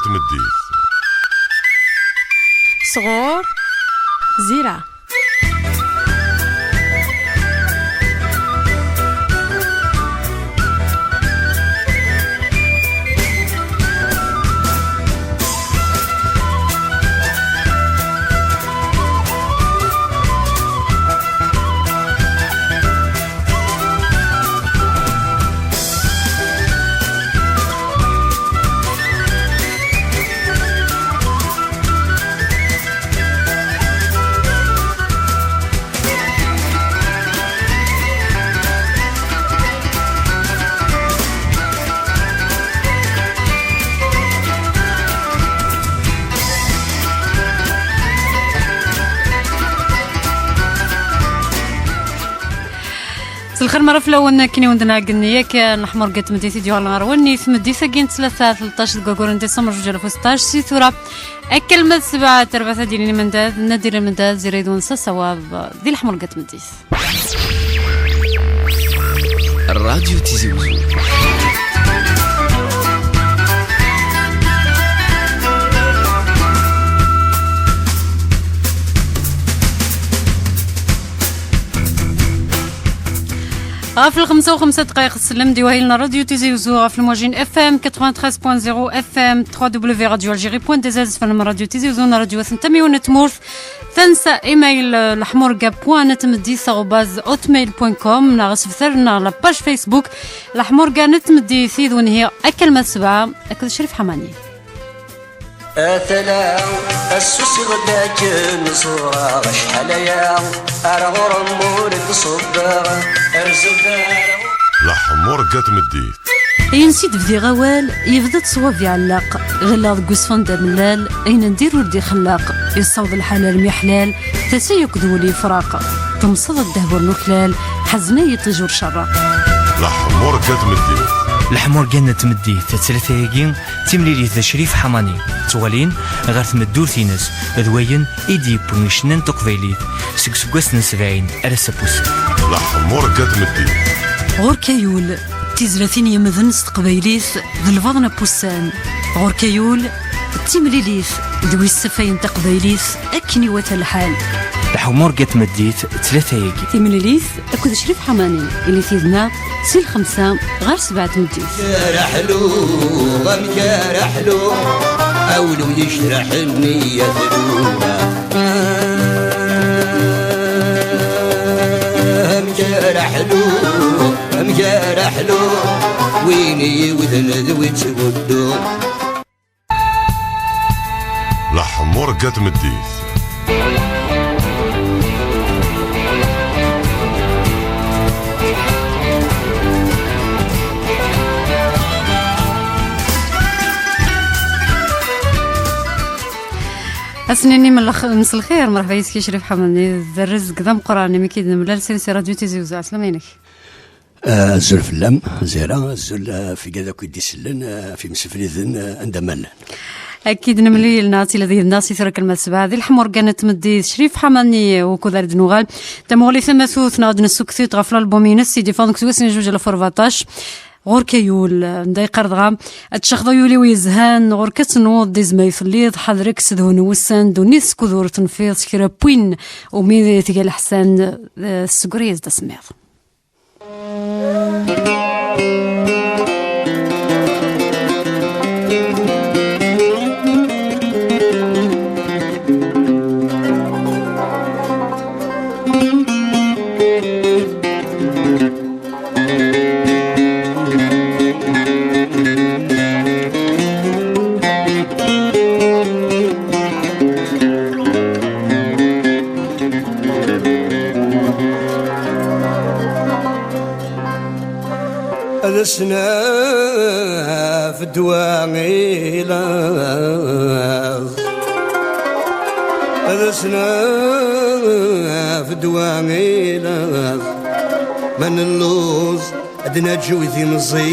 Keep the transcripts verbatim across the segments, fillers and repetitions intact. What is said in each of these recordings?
Tameddit. Sɣur Zira. S lxir mara fell-awen akken i wen-d-nɛeggen yak leḥmuṛegga n tmeddit i d-yuɣalen ɣer wallen-ik. Tmeddit-agi n ttlata tleṭṭac deg waggur n disember zuǧ alaf u seṭṭac, si tura akka alma d ssebɛa terbaɛt ad d-yilin lmendad, nadir lmendad, zira yid-wen s asawaḍ di leḥmuṛegga n tmeddit. Rradyu Tizi Wezzu. Ɣef lxemsa u xemsa dqayeq, tsellem-d i wahil n Rradyu Tizi Wezzu ɣef lmwajin F M quatre-vingt-treize point zéro, F M trois W Radio Algérie point D Z, asfel n Rradyu Tizi Wezzu n rradyu-wat n tamiwin n tmurt. Tansa email, eh, leḥmuṛegga point net tmeddit arobase hotmail point com, neɣ asebter neɣ la page Facebook Leḥmuṛegga n tmeddit, i d wenhiɣ akka alma d ssebɛa akked Crif Ḥamani. Atala, assuseɣ-d akken ẓureɣ acḥal aya, ar ɣur-m ur d-ṣubbeɣ, rzu-d ar ɣur-, Leḥmuṛegga n tmeddit. Ayen s i d-bdiɣ awal, yebda-d ṣṣwab iɛelleq. Ɣileɣ deg usfan d amellal, ayen n dir ur d-ixellaq. Yessaweḍ lḥal armi ḥlal, tasa yakk d wul yefraq. Temseḍ ddehb ur nuklal, ḥezna yiṭij ur cerraq. Leḥmuṛegga n tmeddit. Leḥmuṛegga n tmeddit, tlata-agi, d timlilit d Crif Ḥamani. Ttwalin ɣer tmeddurt-ines, d wayen i d-yewwi icenna n teqbaylit seg useggas n sebɛin ar ass-a n wass-a. Leḥmuṛegga n tmeddit. Ɣur-k ay ul, tizlatin yemmden s teqbaylit d lbaḍna n wussan. Ɣur-k ay ul, d timlilit d wis safayen taqbaylit akken iwata lḥal. Leḥmuṛegga n tmeddit, tlata-agi. Timlilit akked Crif Ḥamani, ilit yid-neɣ si lxemsa ɣer sebɛa n tmeddit. Amek ara ḥluɣ, amek ara ḥluɣ, awlu yecreḥ nniya tluɣa. Amek ara ḥluɣ, amek ara ḥluɣ, win i yi-iwten d wi ttbudduɣ. Leḥmuṛegga n tmeddit. Asen-nini mlex-, mselxir, mṛeḥba yis-k a Crif Ḥamani, d rrezg d ameqqran imi k-id-nemlal s, si Rradyu Tizi Wezzu. Ɛeslama-inek. Ah, azul fell-am, Zira, azul, ah, f igad akk i d-isellen, ah, f imsefliden, ah, anda ma llan. Akken i d-nemlil, neɣ ad tiliḍ yid-neɣ si tura kan ma d ssebɛa di leḥmuṛegga n tmeddit, Crif Ḥamani, wukud ara d-nuɣal. Tamuɣli tamatut, neɣ ad d-nessukk tiṭ ɣef lalbum-ines i d-yeffɣen deg useggas n zuǧ alaf u rbeɛṭac. Ɣur-k ay ul, anda yeqqar dɣa, ad tcaxeḍ ay ul-iw yezhan, ɣur-k ad tenwuḍ d izem ay telliḍ, ḥader-ik s dehun n wussan, ddunit skud ur tenfiḍ, s kra n win umi tga leḥsan, eh, tesseggri-as-d asemmiḍ. Ad as-naf ddwa i laẓ. Ad as-naf ddwa i laẓ. Ma nelluẓ, ad naǧew timeẓẓi.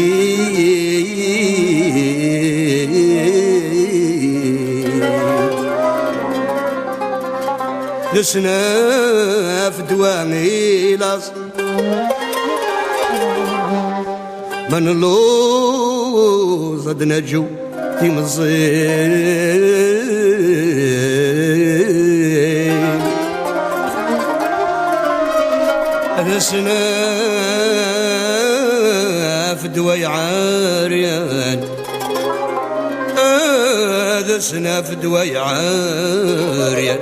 Ad as-naf ddwa i laẓ. Ma nelluẓ ad naǧew timẓin. Ad as-naf ddwa iɛeryan, ad as-naf ddwa iɛeryan,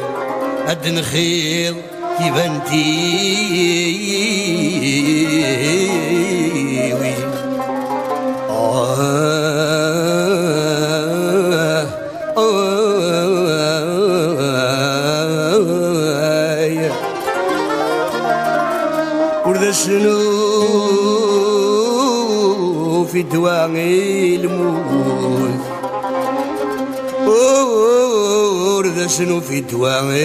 ad d-nxiḍ tibantiwin. Ur d asnuf i ddwa i lmut. Ur d asnuf i ddwa i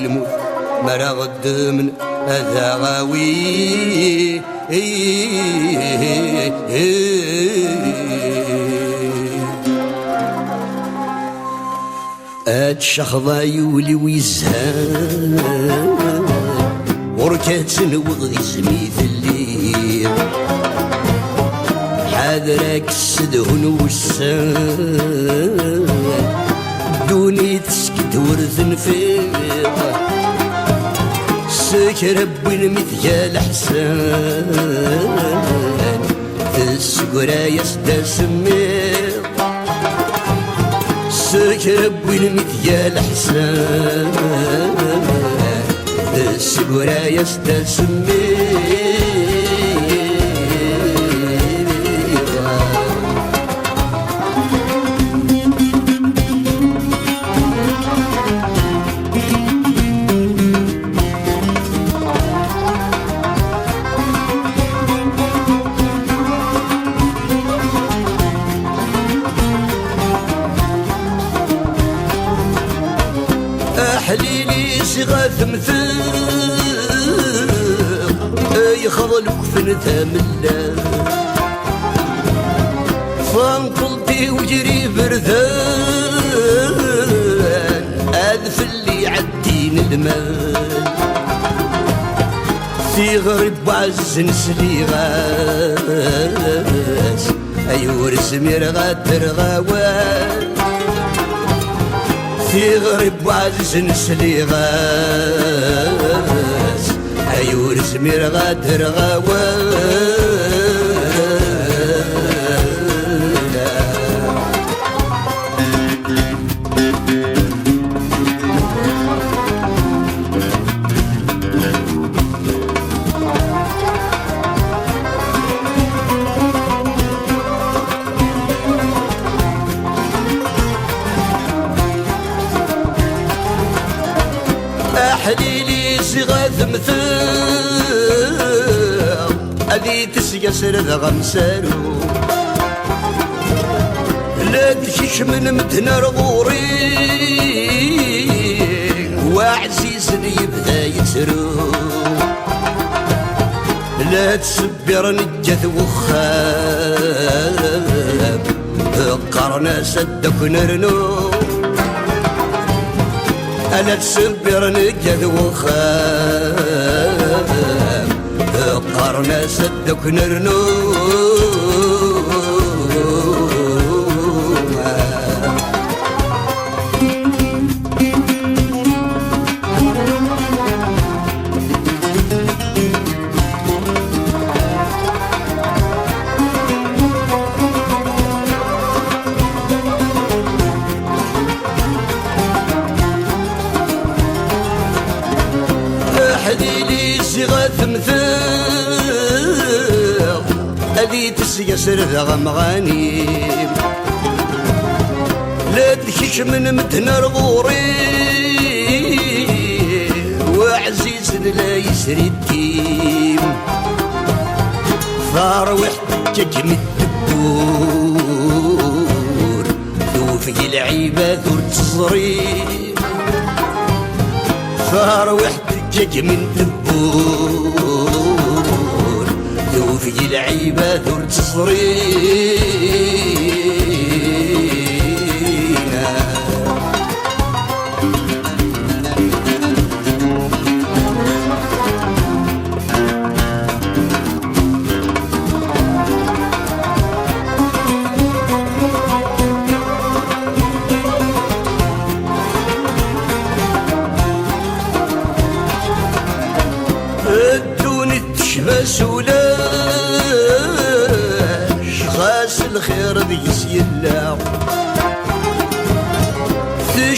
lmut, mi ara ɣeddmen ad aɣ-awi. Ad tcaxeḍ ay ul-iw yezhan, ɣur-k ad tenweḍ di zmi telliḍ. Ḥader ad k-ssedhun wussan, ddunit seg-d ur tenfiḍ. S kra n win mi tga leḥsan, tessegra-yas-d asemmiḍ. S kra n win mi tga leḥsan, tessegra-yas-d asemmiḍ. Aḥlili ziɣ ad mmteɣ, ay xḍel ukfen tamella. Fanṭelṭ-iw gar iberdan, ad fell-i ɛeddin lmal. Tiɣri n waɛzen sliɣ-as, ay ur zmireɣ ad rreɣ awal. Tiɣri n waɛzen sliɣ-as, ay ur zmireɣ ad rreɣ awal. Aḥlili ziɣ ad mmteɣ, ad itess yasred ɣer msaru. La d-kecmen medden ar ɣur-i, waɛzizen yebda yettru. La ttṣebbiren ǧǧat wexxam, qqaren-as ad d-ak-nernu. Ala ttṣebbiren ǧǧat wexxam, qqaren-as ad d-ak-nernu. Aḥlili ziɣ ad mmteɣ, ad itess yasred ɣer mɣanim. La d-kecmen medden ar ɣur-i, waɛzizen la yesrittim. Tarwiḥt teǧǧa-kem-id tewwur, tufeg lɛibad ur tt-teẓrim. Tarwiḥt teǧǧa-kem-id tewwur, tufeg lɛibad ur tt-teẓrim.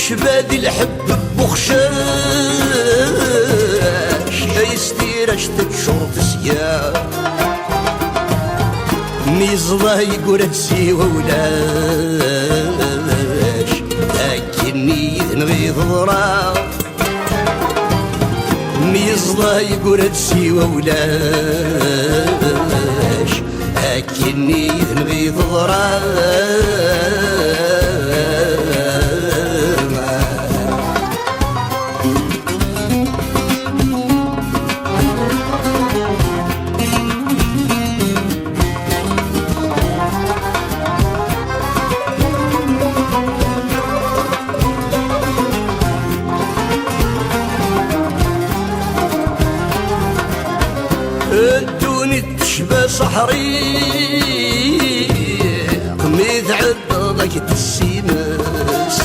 Kba di lḥebb n uxcac, ay s tirac teččur tesya. Mi yeẓḍa yeggura-d siwa ulac, akken i yi-tenɣi teḍra. Mi yeẓḍa yeggura-d siwa ulac, akken i yi-tenɣi teḍra. Ddunit tecba s aḥriq, mi tɛeddaḍ ad k-tessimes.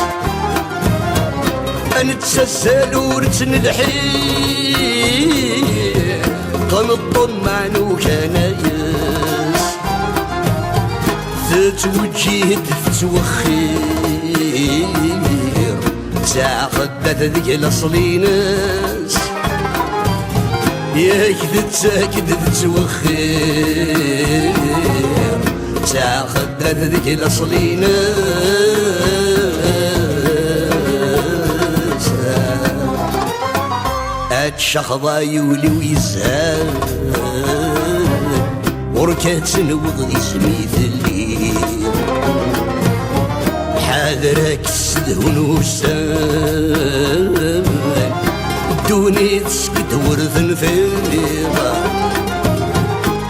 Ad nettazzal ur tt-nelḥiq, neṭṭumma n ukanayes. Tettweǧǧih-d tettwexxir, d taxeddat deg laṣel-ines. Yak tettak-d tettwexxir, d taxeddat deg laṣel-ines. Ad tcaxḍa yuli-w yezhan, ɣur-k ad tenweḍ di smi telli. Ḥader ad k-ssedhun wussan, ddunit seg-d ur tenfiḍ.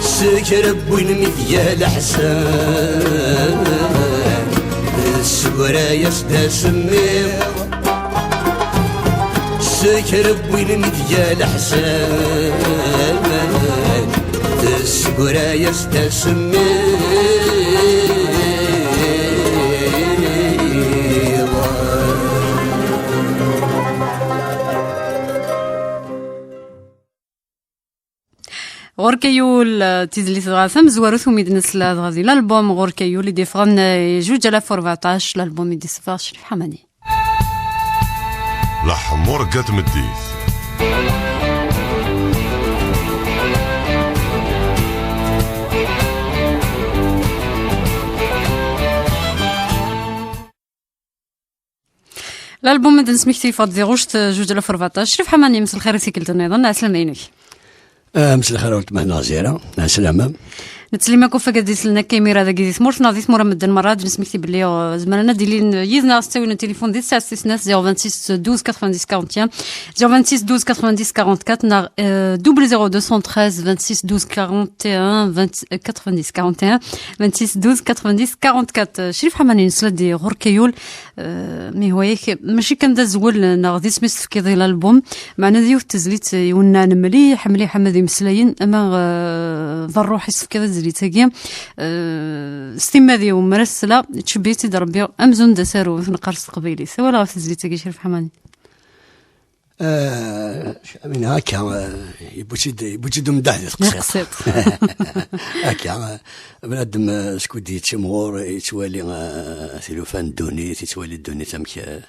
Seg kra n win mi tga leḥsan, tessegra-yas-d asemmiḍ. Seg kra n win mi tga leḥsan, tessegra-yas-d asemmiḍ. Ɣur-k ay ul, eh, tizlit dɣa tamezwarut umi d-nesla dɣa di l'album Ɣur-k ay ul i d-yeffɣen, eh, juj alaf u rbeɛṭac, l'album i d-yessefɣ Crif Ḥamani. Leḥmuṛegga n tmeddit. L'album i d-nesmekti yeffeɣ-d di ɣuct, eh, juj alaf u rbeɛṭac. Crif Ḥamani, mselxir i tikkelt nniḍen, ɛeslama-inek. Ah, mselxir a weltma-tneɣ Zira, ɛeslama. Nettlim akk ɣef wagad d-isellen akka imir-a dagi di tmurt neɣ di tmura n medden merra, ad d-nesmekti belli, eh, zemren ad d-ilin yid-neɣ s ttawil n tilifun di tesɛa tis snat, zéro vingt-six douze quatre-vingt-dix quarante et un, zéro vingt-six douze quatre-vingt-dix quarante-quatre neɣ, eh, double zéro deux cent treize vingt-six douze quarante et un, vingt, eh, quatre-vingt-dix quarante et un, vingt-six douze quatre-vingt-dix quarante-quatre. Eh, Crif Ḥamani, nesla-d i Ɣur-k ay ul, eh, mi hwa yak, mačči kan d azwel neɣ d isem i s-tefkiḍ i l'album, meɛna d yiwet tezlit iwennɛen mliḥ, mliḥ, ama d imeslayen, ama, eh, d ṛṛuḥ i s-tefkiḍ i tezlit-agi. Eh, s timmad-iw, mi ara s-sleɣ, ittcebbi-tt-id Ṛebbi amzun d asaru, neqqar s teqbaylit. Awal ɣef tezlit-agi, Crif Ḥamani. Eh, Amina, akka, eh, yewwi-tt-id, yewwi-tt-id umeddaḥ di teqsiṭ. Di teqsiṭ. Akka, eh, bnadem, eh, skud yettimɣur, yettwali, eh, tilufa n ddunit, yettwali ddunit amek, eh,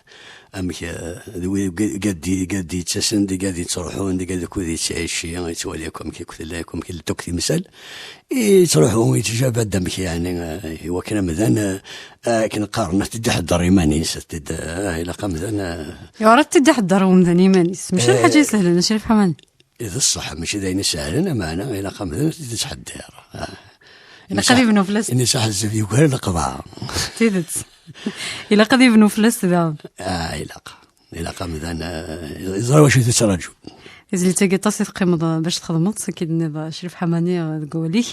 amek, eh, d wi gad, gad yettasen, d gad yettruḥun, d gad ukud yettɛici, yettwali akk amek akk tella, akk amek lent akk timsal. Yettruḥu, yettjabad amek, yeɛni, eh, i wakken amdan, eh, akken qqaren, ad t-id-iḥedder iman-is, ad t-id, eh, ilaq amdan, eh, Yuɛer ad t-id-iḥedder umdan iman-is. Mačči d lḥaǧa isehlen, a Crif Ḥamani. D ṣṣeḥ, mačči d ayen isehlen, ameɛna ilaq amdan ad t-id-ittḥeddir. Ah. Ilaq ad ibnu fell-as. Ini-as aḥezzeb yugar leqḍeɛ. D tidet. Ilaq ad ibnu fell-as daɣen. Ah, ilaq. Ilaq amdan, eh, yeẓra wacu i t-ittraǧu. Tizlit-agi aṭas i teqqimeḍ, eh, bac txedmeḍ, akken d-tenniḍ, eh, Crif Ḥamani, eh, deg wawal-ik.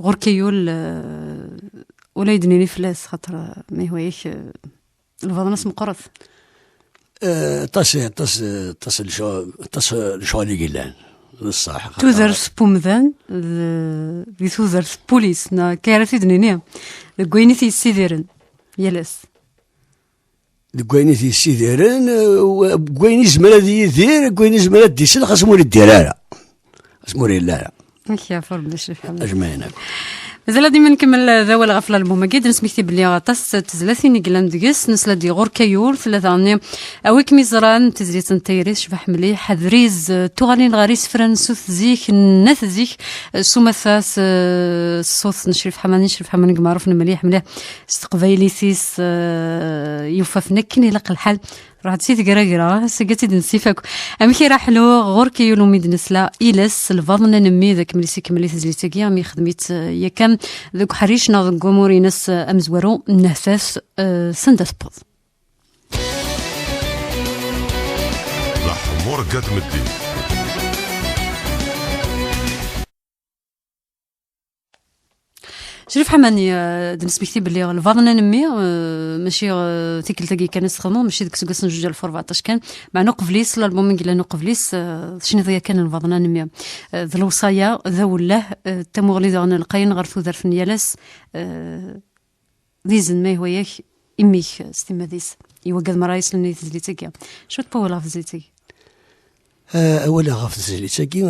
Ɣur-k ay ul, eh, ula i d-nini fell-as, xaṭer, eh, mi hwa yak, eh, lbaḍna-s meqqret. Eh, aṭas, aṭas, aṭas n lecɣal, aṭas n lecɣal i yellan. D ṣṣeḥ. Tudert n umdan, d, di tudert n pulis, neɣ akka ara t-id-nini, deg wayen i t-yessidiren yal ass. Deg wayen i t-yessidiren, eh, deg wayen izmer ad yidir, deg wayen izmer ad d-isel, xas ma ur iddir ara. Xas ma ur yelli ara. Ak yaɛfu Rebbi, a Crif Ḥamani. Ajmaɛin akk. Mazal ad dima nkemmel d awal ɣef lalbum-agi, d-nesmekti belli aṭas n tezlatin i yellan deg-s, nesla-d i Ɣur-k ay ul, tella daɣen A wi kem-iẓran, tizlit n tayri tecbeḥ mliḥ, Adriz, eh, tuɣalin ɣer isefra n sut zik, n at zik, eh, s umata s, eh, ṣṣut n Crif Ḥamani, Crif Ḥamani deg meɛruf n mliḥ mliḥ s teqbaylit-is, eh, yufafen akken ilaq lḥal. Ruḥ-d si tegragra, seg ad tt-id-nessif akk. Amek ara ḥluɣ ɣur-k ay ul umi d-nesla iles, lbaḍna n mmi d akemmel-is ikemmel i tezlit-agi, mi yexdem-itt, eh, yakan deg uḥric neɣ deg umur-ines, eh, amezwaru, nnehtat, eh, sanda tewweḍ. Leḥmuṛegga n tmeddit. Crif Ḥamani, eh, d-nesmekti belli lbaḍna n mmi, eh, mačči, eh, tikkelt-agi kan i s-txedmeḍ, mačči deg useggas n zuǧ alef u rbeɛṭac kan, meɛna uqbel-is, lalbum i yellan uqbel-is, eh, tecniḍ yakan lbaḍna n mmi. Eh, d lewṣaya, d awelleh, eh, d tamuɣli daɣen lqayen ɣer tudert n yal ass, eh, d izen ma yehwa-yak, imi-k s timmad-is, i wagad merra yeslen i tezlit-agi. Cwiṭ n wawal ɣef tezlit-agi. Ah, awal ɣef tezlit-agi, ah,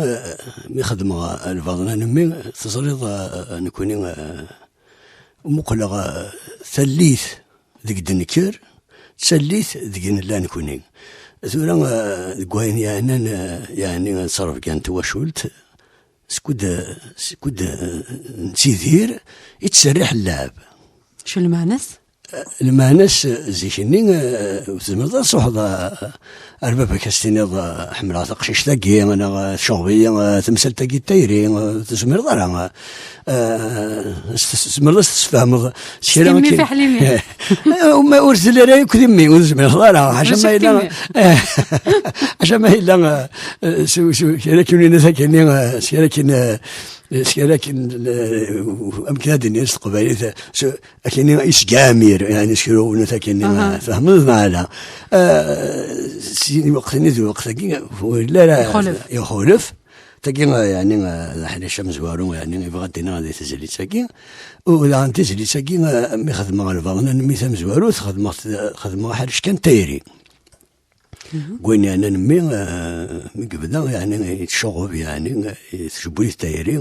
mi xedmeɣ, ah, lbaḍna n mmi, teẓriḍ, ah, nekkni, ah, muqleɣ, ah, tallit deg d-nekker, d tallit deg nella nekkni. Tura, ah, deg wayen yeɛnan, ah, yeɛni ttrebga n twacult, skud, skud, ah, nettidir, i ttserriḥ llɛeb. Acu lmeɛna-s? Lmeɛna-s, zik-nni, eh, ur tezmireḍ ad truḥeḍ, eh, ar baba-k ad s-tiniḍ, eh, "Ḥemmleɣ taqcict-agi", neɣ, eh, "Tceɣɣeb-iyi, eh, temsalt-agi n tayri", eh, ur tezmireḍ ara, eh, eh, s-, s-, tzemreḍ ad s-tesfehmeḍ s kra. S timmi akken. Fiḥel imi. Eh, ma ur telli ara yakk d mmi, ur tezmireḍ ara, ḥaca ma yella, eh, ḥaca ma yella, eh, s, s kra akken, eh, s kra akken, eh, s kra akken, eh, amek ad d-nini s teqbaylit, eh, s, Akini isgamir, yani, s kra unu takini, aha, tfehmeḍ neɣ ala? Ah, si lweqt-nni d lweqt-agi, ur yelli ara ixulef. Ixulef. Tagi, ah, yani, ah, d aḥric amezwaru, yani, yebɣa ad d-iniɣ di tezlit-agi. U daɣen tizlit-agi, ah, mi xedmeɣ lbaḍna n mmi tamezwarut, xedmeɣ-t, xedmeɣ aḥric kan tayri. Mhm. Deg wayen yeɛnan mmi, eh, mi yebda, yeɛni, yettcuɣub, yeɛni, eh, tcewwel-it tayri,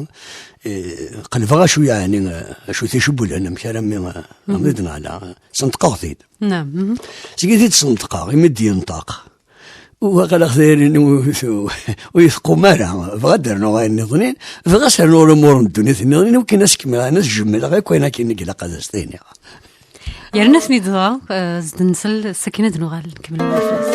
eh, qelbeɣ acu, yeɛni, eh, acu t-icewwlen, amek ara mmi, eh, mhm, amḍid neɣ ala, senṭqeɣ-t-id. Naam, mhm. Seg i t-id-senṭqeɣ, imi d-yenṭeq. U aql-aɣ tayri-nni ur, ur yi-tqum ara. Bɣiɣ ad d-rnuɣ ayen nniḍen, bɣiɣ ad s-rnuɣ lumuṛ n ddunit nniḍen, wakken ad s-kemmleɣ, ad s-jemmleɣ akk ayen akken i ilaq ad as-t-iniɣ. Yerna-ten-id dɣa, eh, zden nsel, sakin ad nuɣal nkemmel awal fell-as.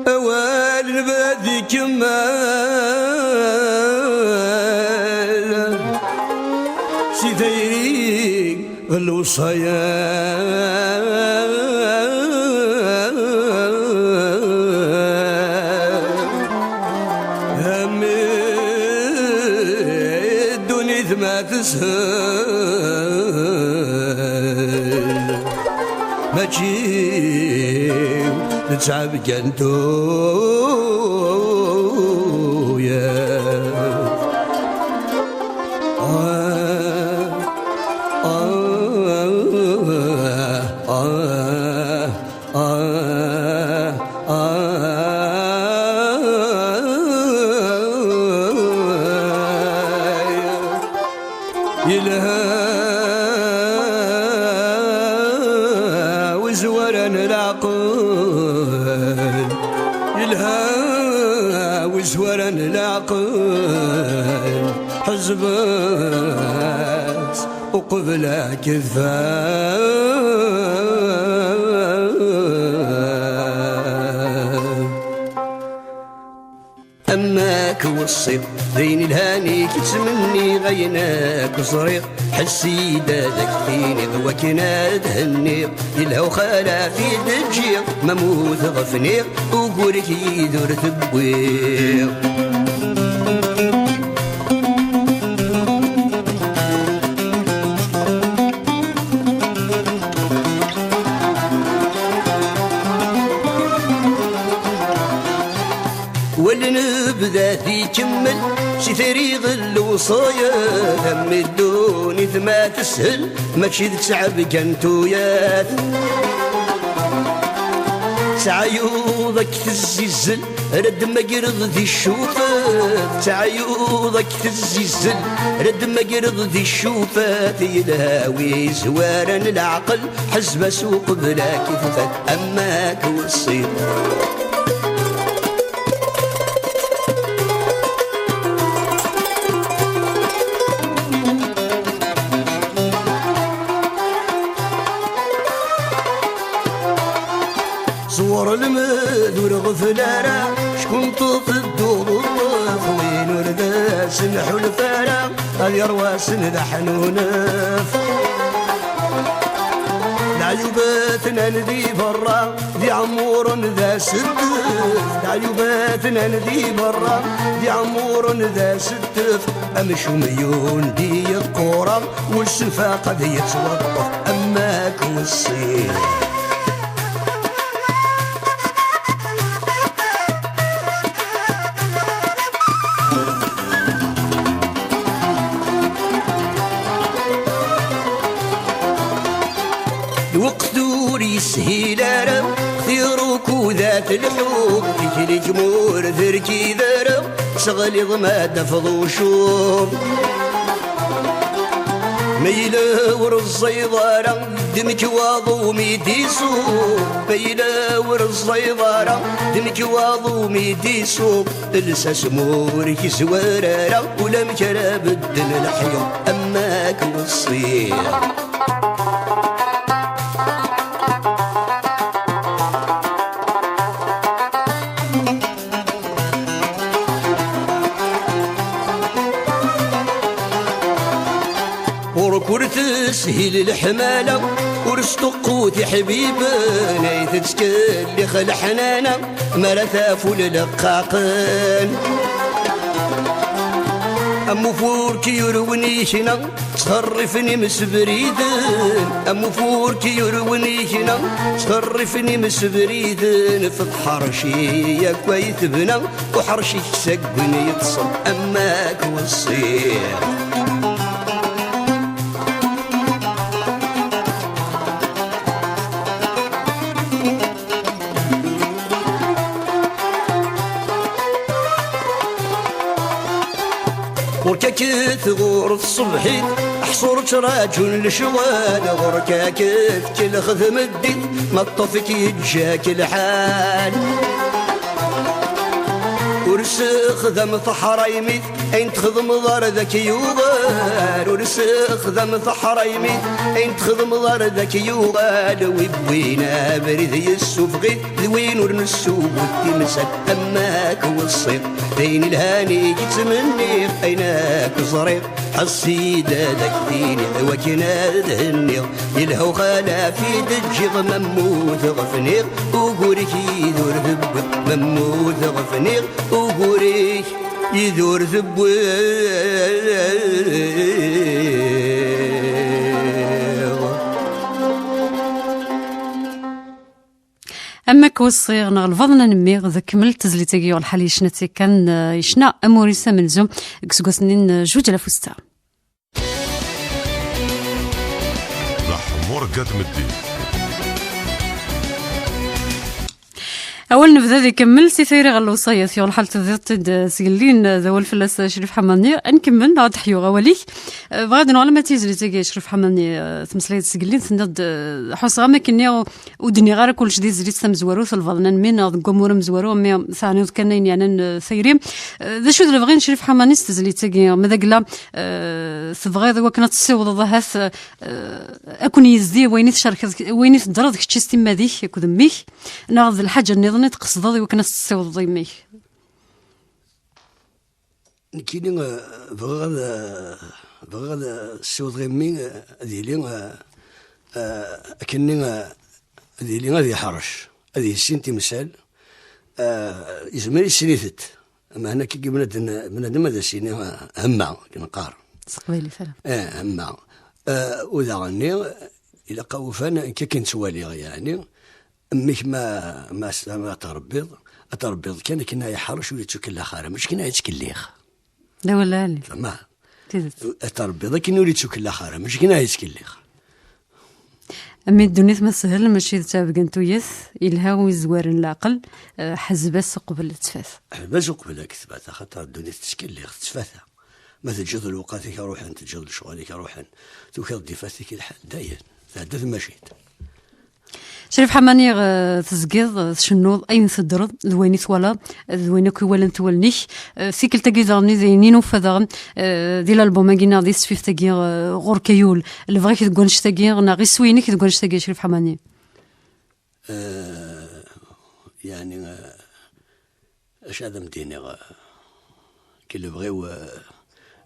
Awal n bab ikemmel si tayri d lewṣaya. Am ddunit ma teshel, mačči d ttɛebga n tuyat. Ah, ah, ah, ah, ah, ah. Yelha wizwara n leɛqel, yelha wizwara n leɛqel, ḥezbet uqbel ad k-tfal. Am akk weṣṣiḍ, d ayen ilhan i k-ttmenniɣ, ayen akk ẓriɣ. Ḥess-id ad ak-tiniḍ wakken ad henniɣ, yelha uxalaf i d-ǧǧiɣ, ma mmuteɣ fniɣ, ugur-ik yid-ur tewwiɣ. Wal nebda-t ikemmel si tayri d lewṣayat, am ddunit ma teshel, mačči d ttɛeb kan tuyat. Ttɛayuḍ ak tezzizzel, ara d-mmagreḍ di ccufat. Ttɛayuḍ ak tezzizzel, ara d-mmagreḍ di ccufat. Yelha wi izwaran leɛqel, ḥezb-as uqbel ad k-tfat, am ak weṣṣi. Ẓwer lmed ur ɣfel ara, ckunṭeḍ tedduɣ ṭṭef, win ur d as-nḥulf ara, ad yerwasen d aḥnunef. Leɛyubat nnan di berra, d iɛemmuren d aseddef. Leɛyubat nnan di berra, d iɛemmuren d aseddef. Amcum yundi yeqqura, ur sfaq ad yettwaṭṭef, am ak weṣṣi. Lweqt ur yeshil ara, xtir ukudat lḥub, tikli-k ma ur terkid ara, teɣliḍ ma d-tafeḍ ucub. Ma yella ur ẓẓayeḍ ara, ddem-k waḍu mi d-isuq. Ma yella ur ẓẓayeḍ ara, ddem-k waḍu mi d-isuq. Els asmur-ik zwar ara, ulamek ara bedden leḥyuḍ, am ak weṣṣi. Ɣur-k ur teshil leḥmala, ur sṭuqqut iḥbiben, ay tettkellix leḥnana, mi ara taful leqqaqen. Am ufurk yurwen ikna, ttxerrifen imsebriden. Am ufurk yurwen ikna, ttxerrifen imsebriden. F tḥerci yakk ay tebna, uḥerci-k s aggen yeṭṭsen, am ak weṣṣi. Ɣur-k ad k-tɣur tṣebḥit, aḥṣur ttraǧun lecɣal. Ɣur-k ad k-tkellex tmeddit, ma ṭṭef-ik yeǧǧa-k lḥal. Ur sexdam taḥraymit, ayen txedmeḍ ar d ak-yuɣal. Ur sexdam taḥraymit, ayen txedmeḍ ar d ak-yuɣal. Wi wwin abrid yessufeɣ-it, d win ur nessugut timsal, am ak weṣṣi. D ayen ilhan i k-ttmenniɣ, ayen akk ẓriɣ, ḥess-id ad ak-t-iniɣ, d wakken ad henniɣ. Yelha uxalaf i d-ǧǧiɣ, ma mmuteɣ fniɣ, ugur-ik yid-ur tewwiɣ. Ma mmuteɣ fniɣ, ugur-ik yid-ur tewwiɣ. Am ak weṣṣiɣ neɣ lbaḍna n mmi, d kemmel tezlit-agi yuɣ lḥal yecna-tt yakan, eh, yecna Amur-is amenzu deg useggas-nni n, eh, juǧ alaf u setta. D aḥmur gad meddi. Awal nebda ad ikemmel si tayri ɣer lewṣayat, yuɣ lḥal tebdiḍ-t-id, eh, sgellin, eh, d awal fell-as, eh, Crif Ḥamani. Ad nkemmel, neɣ ad d-ḥyuɣ awal-ik. Eh, bɣiɣ ad nuɣal ma d tizlit-agi, Crif Ḥamani, eh, temmeslayeḍ sgellin, tenniḍ-d, eh, ḥusseɣ am akken ur d-nniɣ ara kullec di tezlit tamezwarut, lbaḍna n mmi neɣ deg wamur amezwaru, mi teɛniḍ kan ayen yeɛnan, eh, tayri. Eh, d acu d lebɣi n Crif Ḥamani s tezlit-agi? Ma d agla, eh, tebɣiḍ i wakken ad tessiwḍeḍ ahat, eh, ad ken-yezdi wayen i tcerkeḍ, wayen i teddreḍ kečči s timmad-ik akked mmi-k, neɣ d lḥaǧa nniḍen i tqesdeḍ i wakken ad tessiwḍeḍ i mmi-k? Nekkini, eh, bɣiɣ ad, eh, Bɣiɣ ad ssiwḍeɣ i mmi, eh, ad yili, eh, eh, akkenni, eh, ad yili ad yeḥrec, ad yissin timsal, eh, yezmer yissin-itent. Meɛna kiki bnadem, bnadem ad as-yini, eh, hemma, akken qqar. S teqbaylit ara. Eh, hemma. Eh, u daɣenni, ilaq awufan, nekk akken ttwaliɣ, yeɛni, mmi-k ma, ma s-, ma tṛebbiḍ, ad tṛebbiḍ kan akken ay yeḥrec ur yettkellex ara, mačči kan ay yettkellix. D awal lɛali. Ma. Tidet. Ad tṛebbiḍ akken ur yettkellex ara, mačči kan ay yettkellix. Mmi, ddunit ma teshel, mačči d ttɛebga n tuyat, ilha wi izwaren leɛqel, eh, ḥezb-as uqbel ad tfat. Ḥezb-as uqbel ad tfat, axaṭer ddunit tettkellix, tettfata. Ma teǧǧeḍ lewqat-ik ruḥen, teǧǧeḍ lecɣal-ik ruḥen, tukiḍ-d ifat-ik lḥal, dayen, tɛedda tmacint. Crif Ḥamani, eh, tezgiḍ, eh, tcennuḍ, ayen teddreḍ, d wayen i twalaḍ, eh, d wayen akk i walant wallen-ik. Eh, tikkelt-agi daɣen, d ayen i nufa daɣen, eh, di l'album-agi neɣ di tesfift-agi, eh, ɣur-k ay ul. Lebɣi-k deg wannect-agi, neɣ iswi-inek deg wannect-agi, Crif Ḥamani? Eh, yeɛni, eh, Acu ad am-d-iniɣ? Ki lebɣi-w,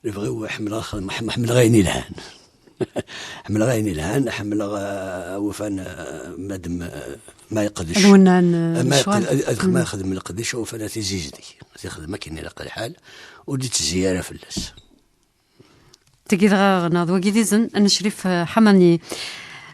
lebɣi-w ḥemmleɣ, ḥemmleɣ ayen ilhan. Ḥemmleɣ ayen ilhan, ḥemmleɣ, eh, awufan, eh, madem, eh, ma yeqdec. Ad wennɛen, eh, eh, ma lecɣal. Yeqd-, ad, ad, ma yexdem leqdic, awufan ad t-izizdig. Ad t-ixdem akken ilaq lḥal, ur d-ittezzi ara fell-as. Tagi dɣa, neɣ d wagi d izen n Crif, eh, Ḥamani.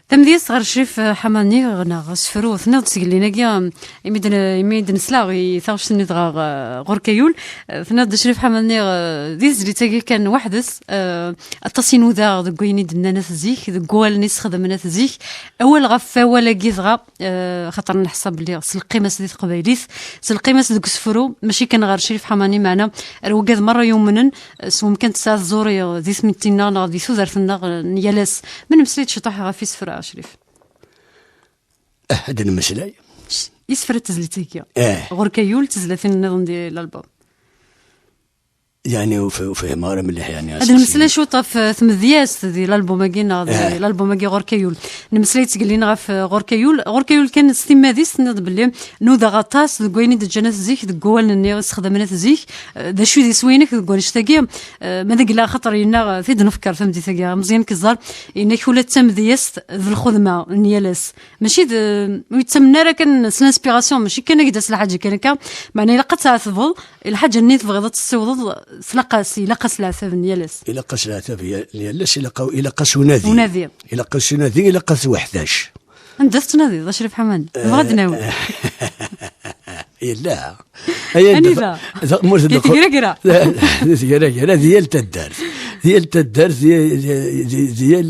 Tamedyazt ɣer Crif, eh, Ḥamani, neɣ asefru, tenniḍ-d seg llin-agi, eh, imi d-, imi d-nesla i taɣect-nni dɣa, eh, ɣur-k ay ul, eh, tenniḍ-d Crif Ḥamani, eh, di tezlit-agi kan weḥd-s, eh, aṭas i nudaɣ deg wayen i d-nnan at zik, deg wawalen i sxedmen at zik. Awal ɣef wawal-agi dɣa, eh, xaṭer neḥsa belli s lqima-s di teqbaylit, s lqima-s deg usefru, mačči kan ɣer Crif Ḥamani, meɛna ar wigad merra yumnen, eh, s wemkan tesɛa tẓuri, eh, di tmetti-nneɣ neɣ di tudert-nneɣ, eh, n yal ass. Ma nemmeslay-d ciṭuḥ ɣef isefra, a Crif? Eh, ad nemmeslay. Isefra n tezlit-agi. Eh. Ɣur-k ay ul, tezlatin nniḍen di l'album. Yeɛni ur f-, ur fhimeɣ ara mliḥ, yeɛni. Ad nemmeslay cwiṭ ɣef, eh, tmedyazt di l'album-agi neɣ di l'album-agi Ɣur-k ay ul. Nemmeslay ttgellin ɣef, eh, Ɣur-k ay ul. Ɣur-k ay ul kan s timmad-is tenniḍ belli nudaɣ aṭas deg wayen i d-ǧǧan at zik, deg wawalen-nni i sexdamen at zik. Eh, d acu i d iswi-inek deg wannect-agi? Eh, ma d agla axaṭer yenna, eh, tid nefker tameddit-agi, Meẓyan Keẓẓar, yenna-k ula d tamedyazt d lxedma n yal ass. Mačči d, ur yettamen ara kan s l'inspiration, mačči kan ak-d-as lḥaǧa kan akka, meɛna ilaq ad tɛetbeḍ, lḥaǧa-nni tebɣiḍ ad tessiwḍeḍ, tlaq-as, ilaq-as leɛtab n yal ass. Ilaq-as leɛtab ya-, n yal ass, ilaq, ilaq-as unadi. Unadi. Ilaq-as unadi, ilaq-as weḥdac. Anda tettnadiḍ, a Crif Ḥamani? Nebɣa ad d-nawi. Yella. Anida? Tamurt n Leqbayel. Di Tegragra. Di Tegragra, di yal taddart. Di yal taddart, di, di, di, di yal,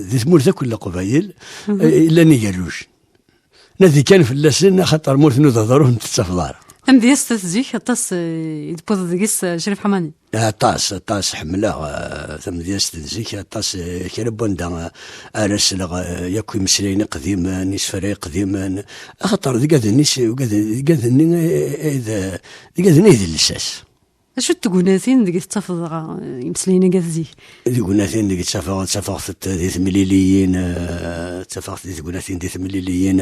di tmurt akk n Leqbayel, eh, llan igerrujen. Nadi kan fell-asen, axaṭer ma ur tnudaḍ ara ur ten-tettafeḍ ara. Tamedyazt zik, aṭas, eh, i d-tewwiḍ deg-s, eh, Crif Ḥamani. Aṭas, aṭas, ḥemmleɣ, eh, tamedyazt n zik, aṭas, eh, kra n wanda, eh, ara sleɣ, eh, yakk imeslayen iqdimen, isefra iqdimen, axaṭer d igad-nni s-, igad-, d igad-nni, eh, eh, d, d igad-nni i d lsas. Acu n tegnatin deg i tettafeḍ dɣa, eh, imeslayen-agi at zik? Tegnatin deg ttafeɣ, ttafeɣ-tent di temliliyin, eh, ttafeɣ-tent di tegnatin di temliliyin,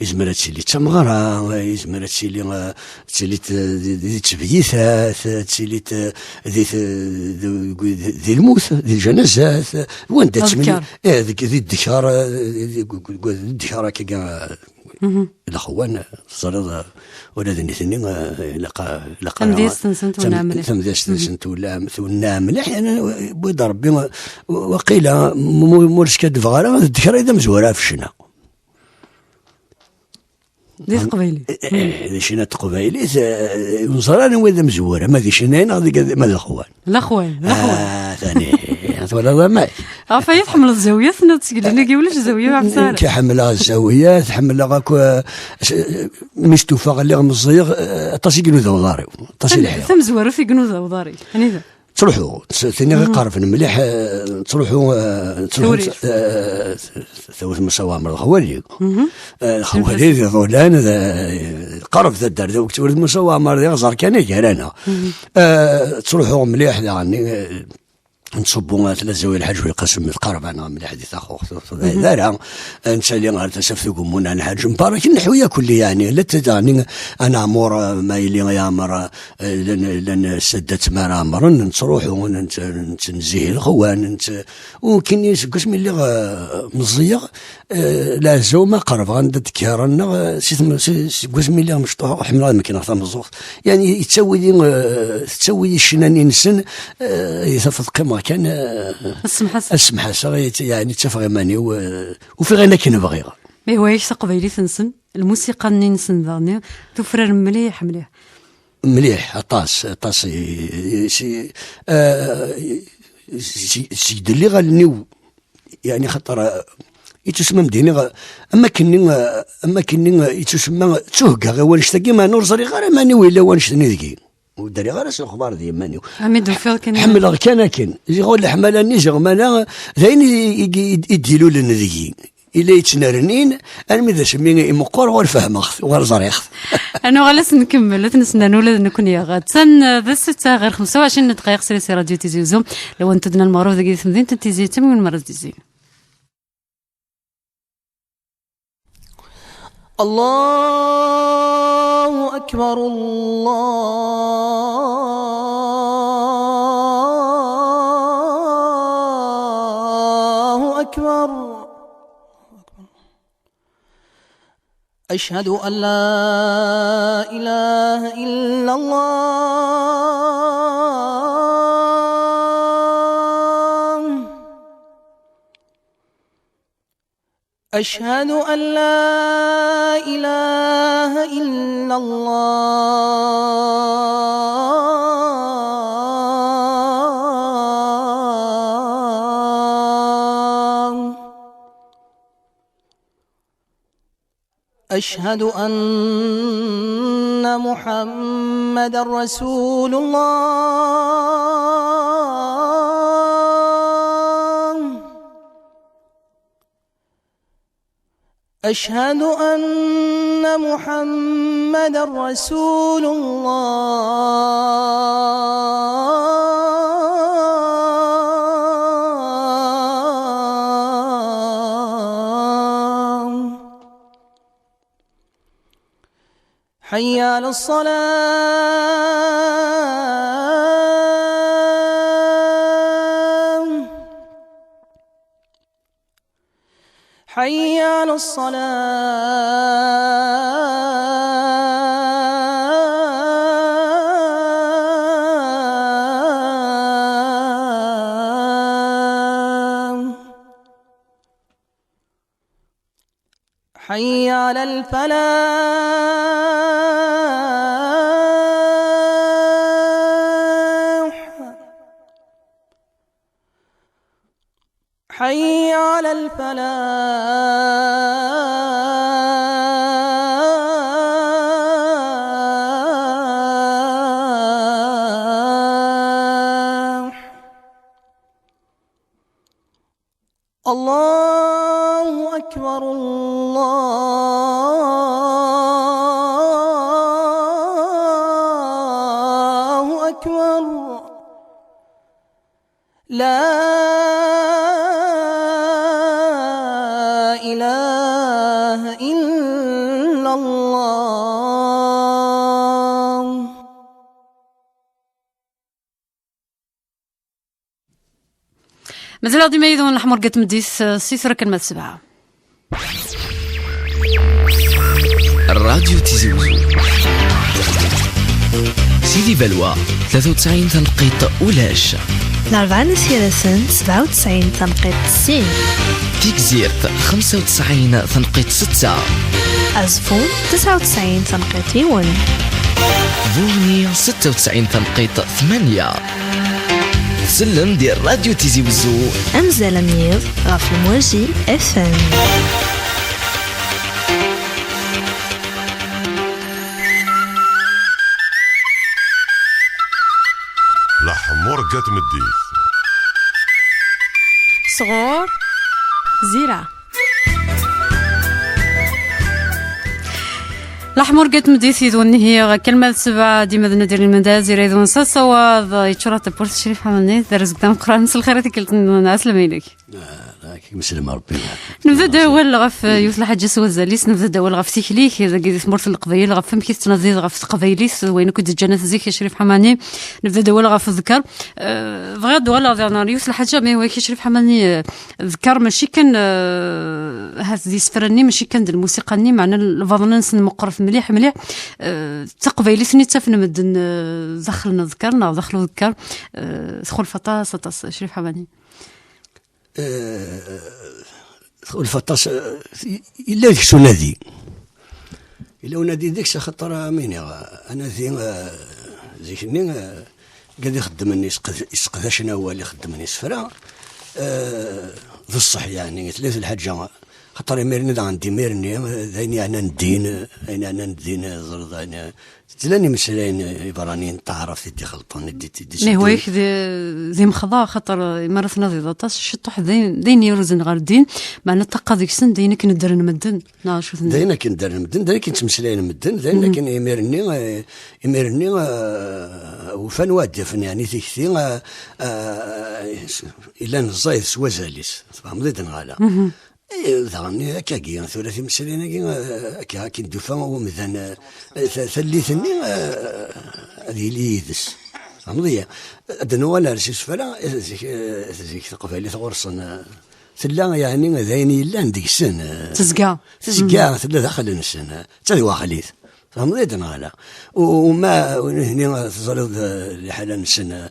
izmer ad tili d tameɣra, izmer ad tili, eh, ad tili d, di, di tebyitat, ad tili d, di, di, di, di lmut, di ljanazat, wanda ad tmili, eh, deg, di ddekar, eh, di, di, di ddekar akka, eh, Lexwan, teẓriḍ, ula d nitni, eh, ilaq, ilaq ara tamedyazt-nsent tam-, twenneɛ mliḥ. Tamedyazt-nsent twenneɛ, twenneɛ mliḥ, yani, wid Rebbi, waqila, mu-, mu-, ur skaddbeɣ ara, d ddekra i d amezwar ɣef ccna. Di teqbaylit. Eh, eh, di ccna n teqbaylit, eh, ur neẓri ara anwa i d amezwar, ama di ccna neɣ di, ma d lexwan. Lexwan, lexwan. Ah, tani, twalaḍ amek? Ɣef ay tḥemmleḍ zzawiyat, tenniḍ seg llinagi ulac zzawiyat ur ɛeffes ara. Nekk ḥemmleɣ zzawiyat, ḥemmleɣ akk, eh, s-, mi stufaɣ lliɣ meẓẓiyeɣ, eh, aṭas i inuda uḍar-iw, aṭas i lḥiɣ. Tamezwarut i inuda uḍar-ik, anida? Ttruḥuɣ, tt-, tini iqerben mliḥ, eh, ttruḥu, eh, ttruḥu, eh, Tawt Musa Waɛmer d xwali. Eh, xwali d iḍulan, d, qerb taddart, d Tawt Musa Waɛmer d iɣẓer kan i gar-aneɣ. Eh, ttruḥuɣ mliḥ daɣen, eh, Nettṣubbu ar tlazawi Lḥaǧ Belqasem, tqerreb-aneɣ mliḥ di Taxuxt, ur tebɛid ara. Nettali ɣer Tasaft Ugemmun, Lḥaǧ Mbarek, nneḥwi akk-lli, yeɛni, la t-, yeɛni, Anaɛmur, ma yili yeɛmer, eh, llan, llan saddat mi ara ɛemren, nettruḥu, nett-, nettenzihi lexwan, nett-, u kini seg wasmi lliɣ, eh, meẓẓiyeɣ, eh, leɛzawma qerbeɣ anda d-kkaren, neɣ, eh, si tem-, si, seg wasmi lliɣ mecṭuḥ, ḥemmleɣ ad mekneɣ tameẓẓuɣt. Yeɛni, yettawi-yi, eh, tettawi-yi ccna-nni-nsen, eh, i tafeḍ qqimeɣ kan, eh, ad semḥaseɣ. Ad semḥaseɣ, yeɛni, ttafeɣ iman-iw, eh, ufiɣ ayen akken bɣiɣ. Ihwa-yak taqbaylit-nsen, lmusiqa-nni-nsen daɣen, tufrar mliḥ, mliḥ. Mliḥ, aṭas, aṭas, i, i, si, eh, i, si, seg d-lliɣ allen-iw, yeɛni, xaṭer, eh, ittusemma mdini, eh, am akkenni, eh, am akkenni, eh, ittusemma, ttuheggaɣ i wannect-agi, meɛna ur ẓriɣ ara mani yella wannect-nni deg-i. Ur dariɣ ara s lexbar d yiman-iw. Ami d-ufiɣ kan. Ḥemmleɣ kan akken. Ziɣ ur leḥmala-nni, ziɣ mana, d ayen i, i, i, i d-ilulen deg-i. Ila yettnernin, armi d asmi i meqqur ur fehmeɣ-t, ur ẓriɣ-t. Ad nuɣal ad s-nkemmel, ad t-nesnernu ula d nekkni. Attan, eh, d ssetta ɣer xemsa u ɛecrin n ddqayeq srid si Radio Tizi Uzzu. Lawan tuddna lmeɣreb deg temdint n Tizi, d tamiwen mara d-izin. الله أكبر، الله أكبر. أشهد أن لا إله إلا الله. أشهد أن لا إله إلا الله. أشهد أن محمدا رسول الله. أشهد أن محمدا رسول الله. حي على الصلاة. حي على الصلاة. حي على الفلاح. حي على الفلاح. الله أكبر، الله أكبر. لا إله إلا الله. Mazal-aɣ dima yid-wen, leḥmuṛegga n tmeddit, eh, si tura kan ma d ssebɛa. Rradyu Tizi Wezzu. Sidi Balwa, tlata u tesɛin tanqit ulac. Larebɛa n At Yiraten, sebɛa u tesɛin tanqit sin. Tigzirt, xemsa u tesɛin tanqit setta. Azeffun, tesɛa u tesɛin tanqit yiwen. Buɣni, setta u tesɛin tanqit tmanya. Tsellem di Rradyu Tizi Wezzu. Amzal amenyiḍ ɣef Lemwaji F M. Leḥmuṛegga n tmeddit. Sɣur Zira. Laḥmur gat medit yid-wen ihi, kalma d sebɛa, dima d nadir lmendaz, ira yid-wen s asawaḍ, yeččur-aɣ tawwurt Crif Ḥamani, d rrezg d ameqqran, s lxir i tikkelt-nwen, ɛeslama-inek. Nebda-d awal ɣef yiwet lḥaǧa s wazal-is, nebda-d awal ɣef tikli-k, dagi di tmurt n Leqbayel, ɣef wamek i tettnadiḍ ɣef teqbaylit, d wayen akk i d-ǧǧan at zik, Crif Ḥamani, nebda-d awal ɣef udekar. Bɣiɣ ad d-uɣaleɣ diɣen ɣer yiwet lḥaǧa, mi wa Crif Ḥamani, Ḍekker mačči kan, eh, ahat d isefra-nni, mačči kan d lmusiqa-nni, meɛna lbaḍna-nsen meqqret mliḥ, mliḥ. Eh, d taqbaylit-nni ttafen medden, eh, daxel n ḍekker neɣ daxel uḍekker, eh, txulef aṭas, aṭas, Crif Ḥamani. Eh, txulef aṭas, eh, yella deg-s unadi. Yella unadi deg-s, axaṭer, am iniɣ, anadi, eh, zik-nni, eh, gad ixeddmen, isqed-, isqedacen awal, ixeddmen isefra, eh, d ṣṣeḥ, yeɛni, tella d lḥaǧa, xaṭer imir-nni daɣen d imir-nni, eh, d ayen yeɛnan ddin, eh, ayen yeɛnan ddin, eh, ẓreḍ, ayen, eh, llan imeslayen, eh, iberraniyen n taɛrabt i d-ixelṭen, i d-, i d-, i d-, Nihwa-yak d, d imexḍa, axaṭer, eh, mi ara tnadiḍ aṭas, ciṭuḥ d ayen, d ayen iruzen ɣer ddin, meɛna ṭṭaqa deg-sen d ayen akken ddren medden. Neɣ acu d ayen akken ddren medden, d ayen akken ttmeslayen medden, d ayen akken imir-nni, eh, imir-nni, eh, ufan wa d-yafen, yeɛni tikti, eh, eh, yellan ẓẓayet s wazal-is, tfehmeḍ-id neɣ ala? Eh, daɣen, akkagi, tura timeslayin-agi, eh, akka, akken d-yufa umdan, eh, ta-, tallit-nni, eh, ad yili yid-s. Tfehmeḍ-iyi? Ad d-nuɣal ar s isefra, eh, zik, eh, zik taqbaylit ɣur-sen, eh, tella, yeɛni, d ayen yellan deg-sen, eh, Tezga. tezga, tella daxel-nsen, eh, d tadwaxlit. Tfehmeḍ-iyi-d neɣ ala? U, u ma, u nehni, eh, teẓriḍ, eh, liḥala-nsen, eh,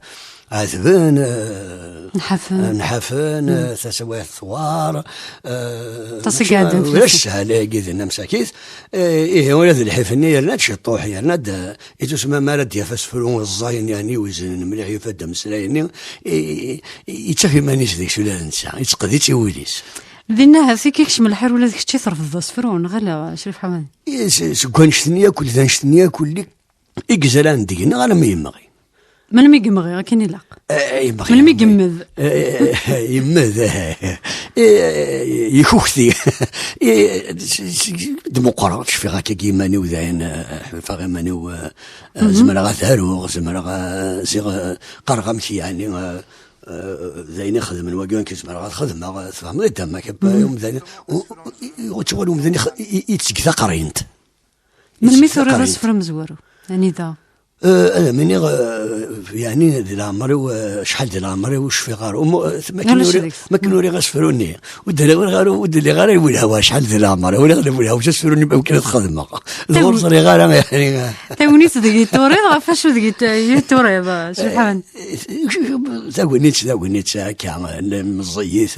ɛetben, eh, Nḥafen. eh, nḥafen, eh, tasawayt tewɛer, eh, Aṭas i mačči, iɛeddan ulac fell-asen. sshala-agi dinna msakit. Eh, ihi, ula d lḥif-nni yerna-d ciṭuḥ, yerna-d, eh, Isusem mi ara d-yaf asefru ẓẓayen, yeɛni iweznen mliḥ, yufa-d ameslay-nni, i, i, i, yettaf iman-is deg-s ula d netta, yettqed-itt i wul-is. Dinna, ahat i k-ikcem lḥir ula d kečč i trefdeḍ asefru, neɣ ala, Crif Ḥamani? I, s-, seg wanect-nni akk, d anect-nni akk lli i yezran deg-neɣ alamma yemɣi. Melmi i yemɣi, akken ilaq? Eh, yemɣi, Melmi i yemɣi. yemmed? Eh, yemmed, eh, eh, yekukti. Eh, s-, s-, d-meqqreɣ, cfiɣ akka iman-iw dayen, eh, ḥulfaɣ iman-iw, eh, eh, zemreɣ ad aruɣ, zemreɣ, eh, ziɣ, eh, qqareɣ amek, yeɛni, eh, eh, d ayen ixedmen wagi, amek zemreɣ ad xedmeɣ, eh, tfehmeḍ-id, am akka, umdan, u-, u-, u-, tuɣal umdan ix-, i-, i-, yetteg taqrint. Melmi Yetteg turiḍ taqrint. asefru amezwaru? Anida? Eh, ad am-iniɣ, eh, yeɛni di leɛmer-iw, eh, acḥal di leɛmer-iw ur cfiɣ ara. Umu-, eh, makken Ulac uri-, deg-s. makken uriɣ asefru-nni. Ur d-lliɣ ara, ur d-lliɣ ara i welhaw acḥal di leɛmer-iw. Uriɣ di welhaw s asefru-nni akken ad xedmeɣ. Dɣa ur Taw- ẓriɣ ara, yeɛni. Tagnit deg i turiḍ, ɣef wacu deg i t-, i turiḍ, Crif Ḥamani? Tagnit, tagnit akka, meẓẓiyit,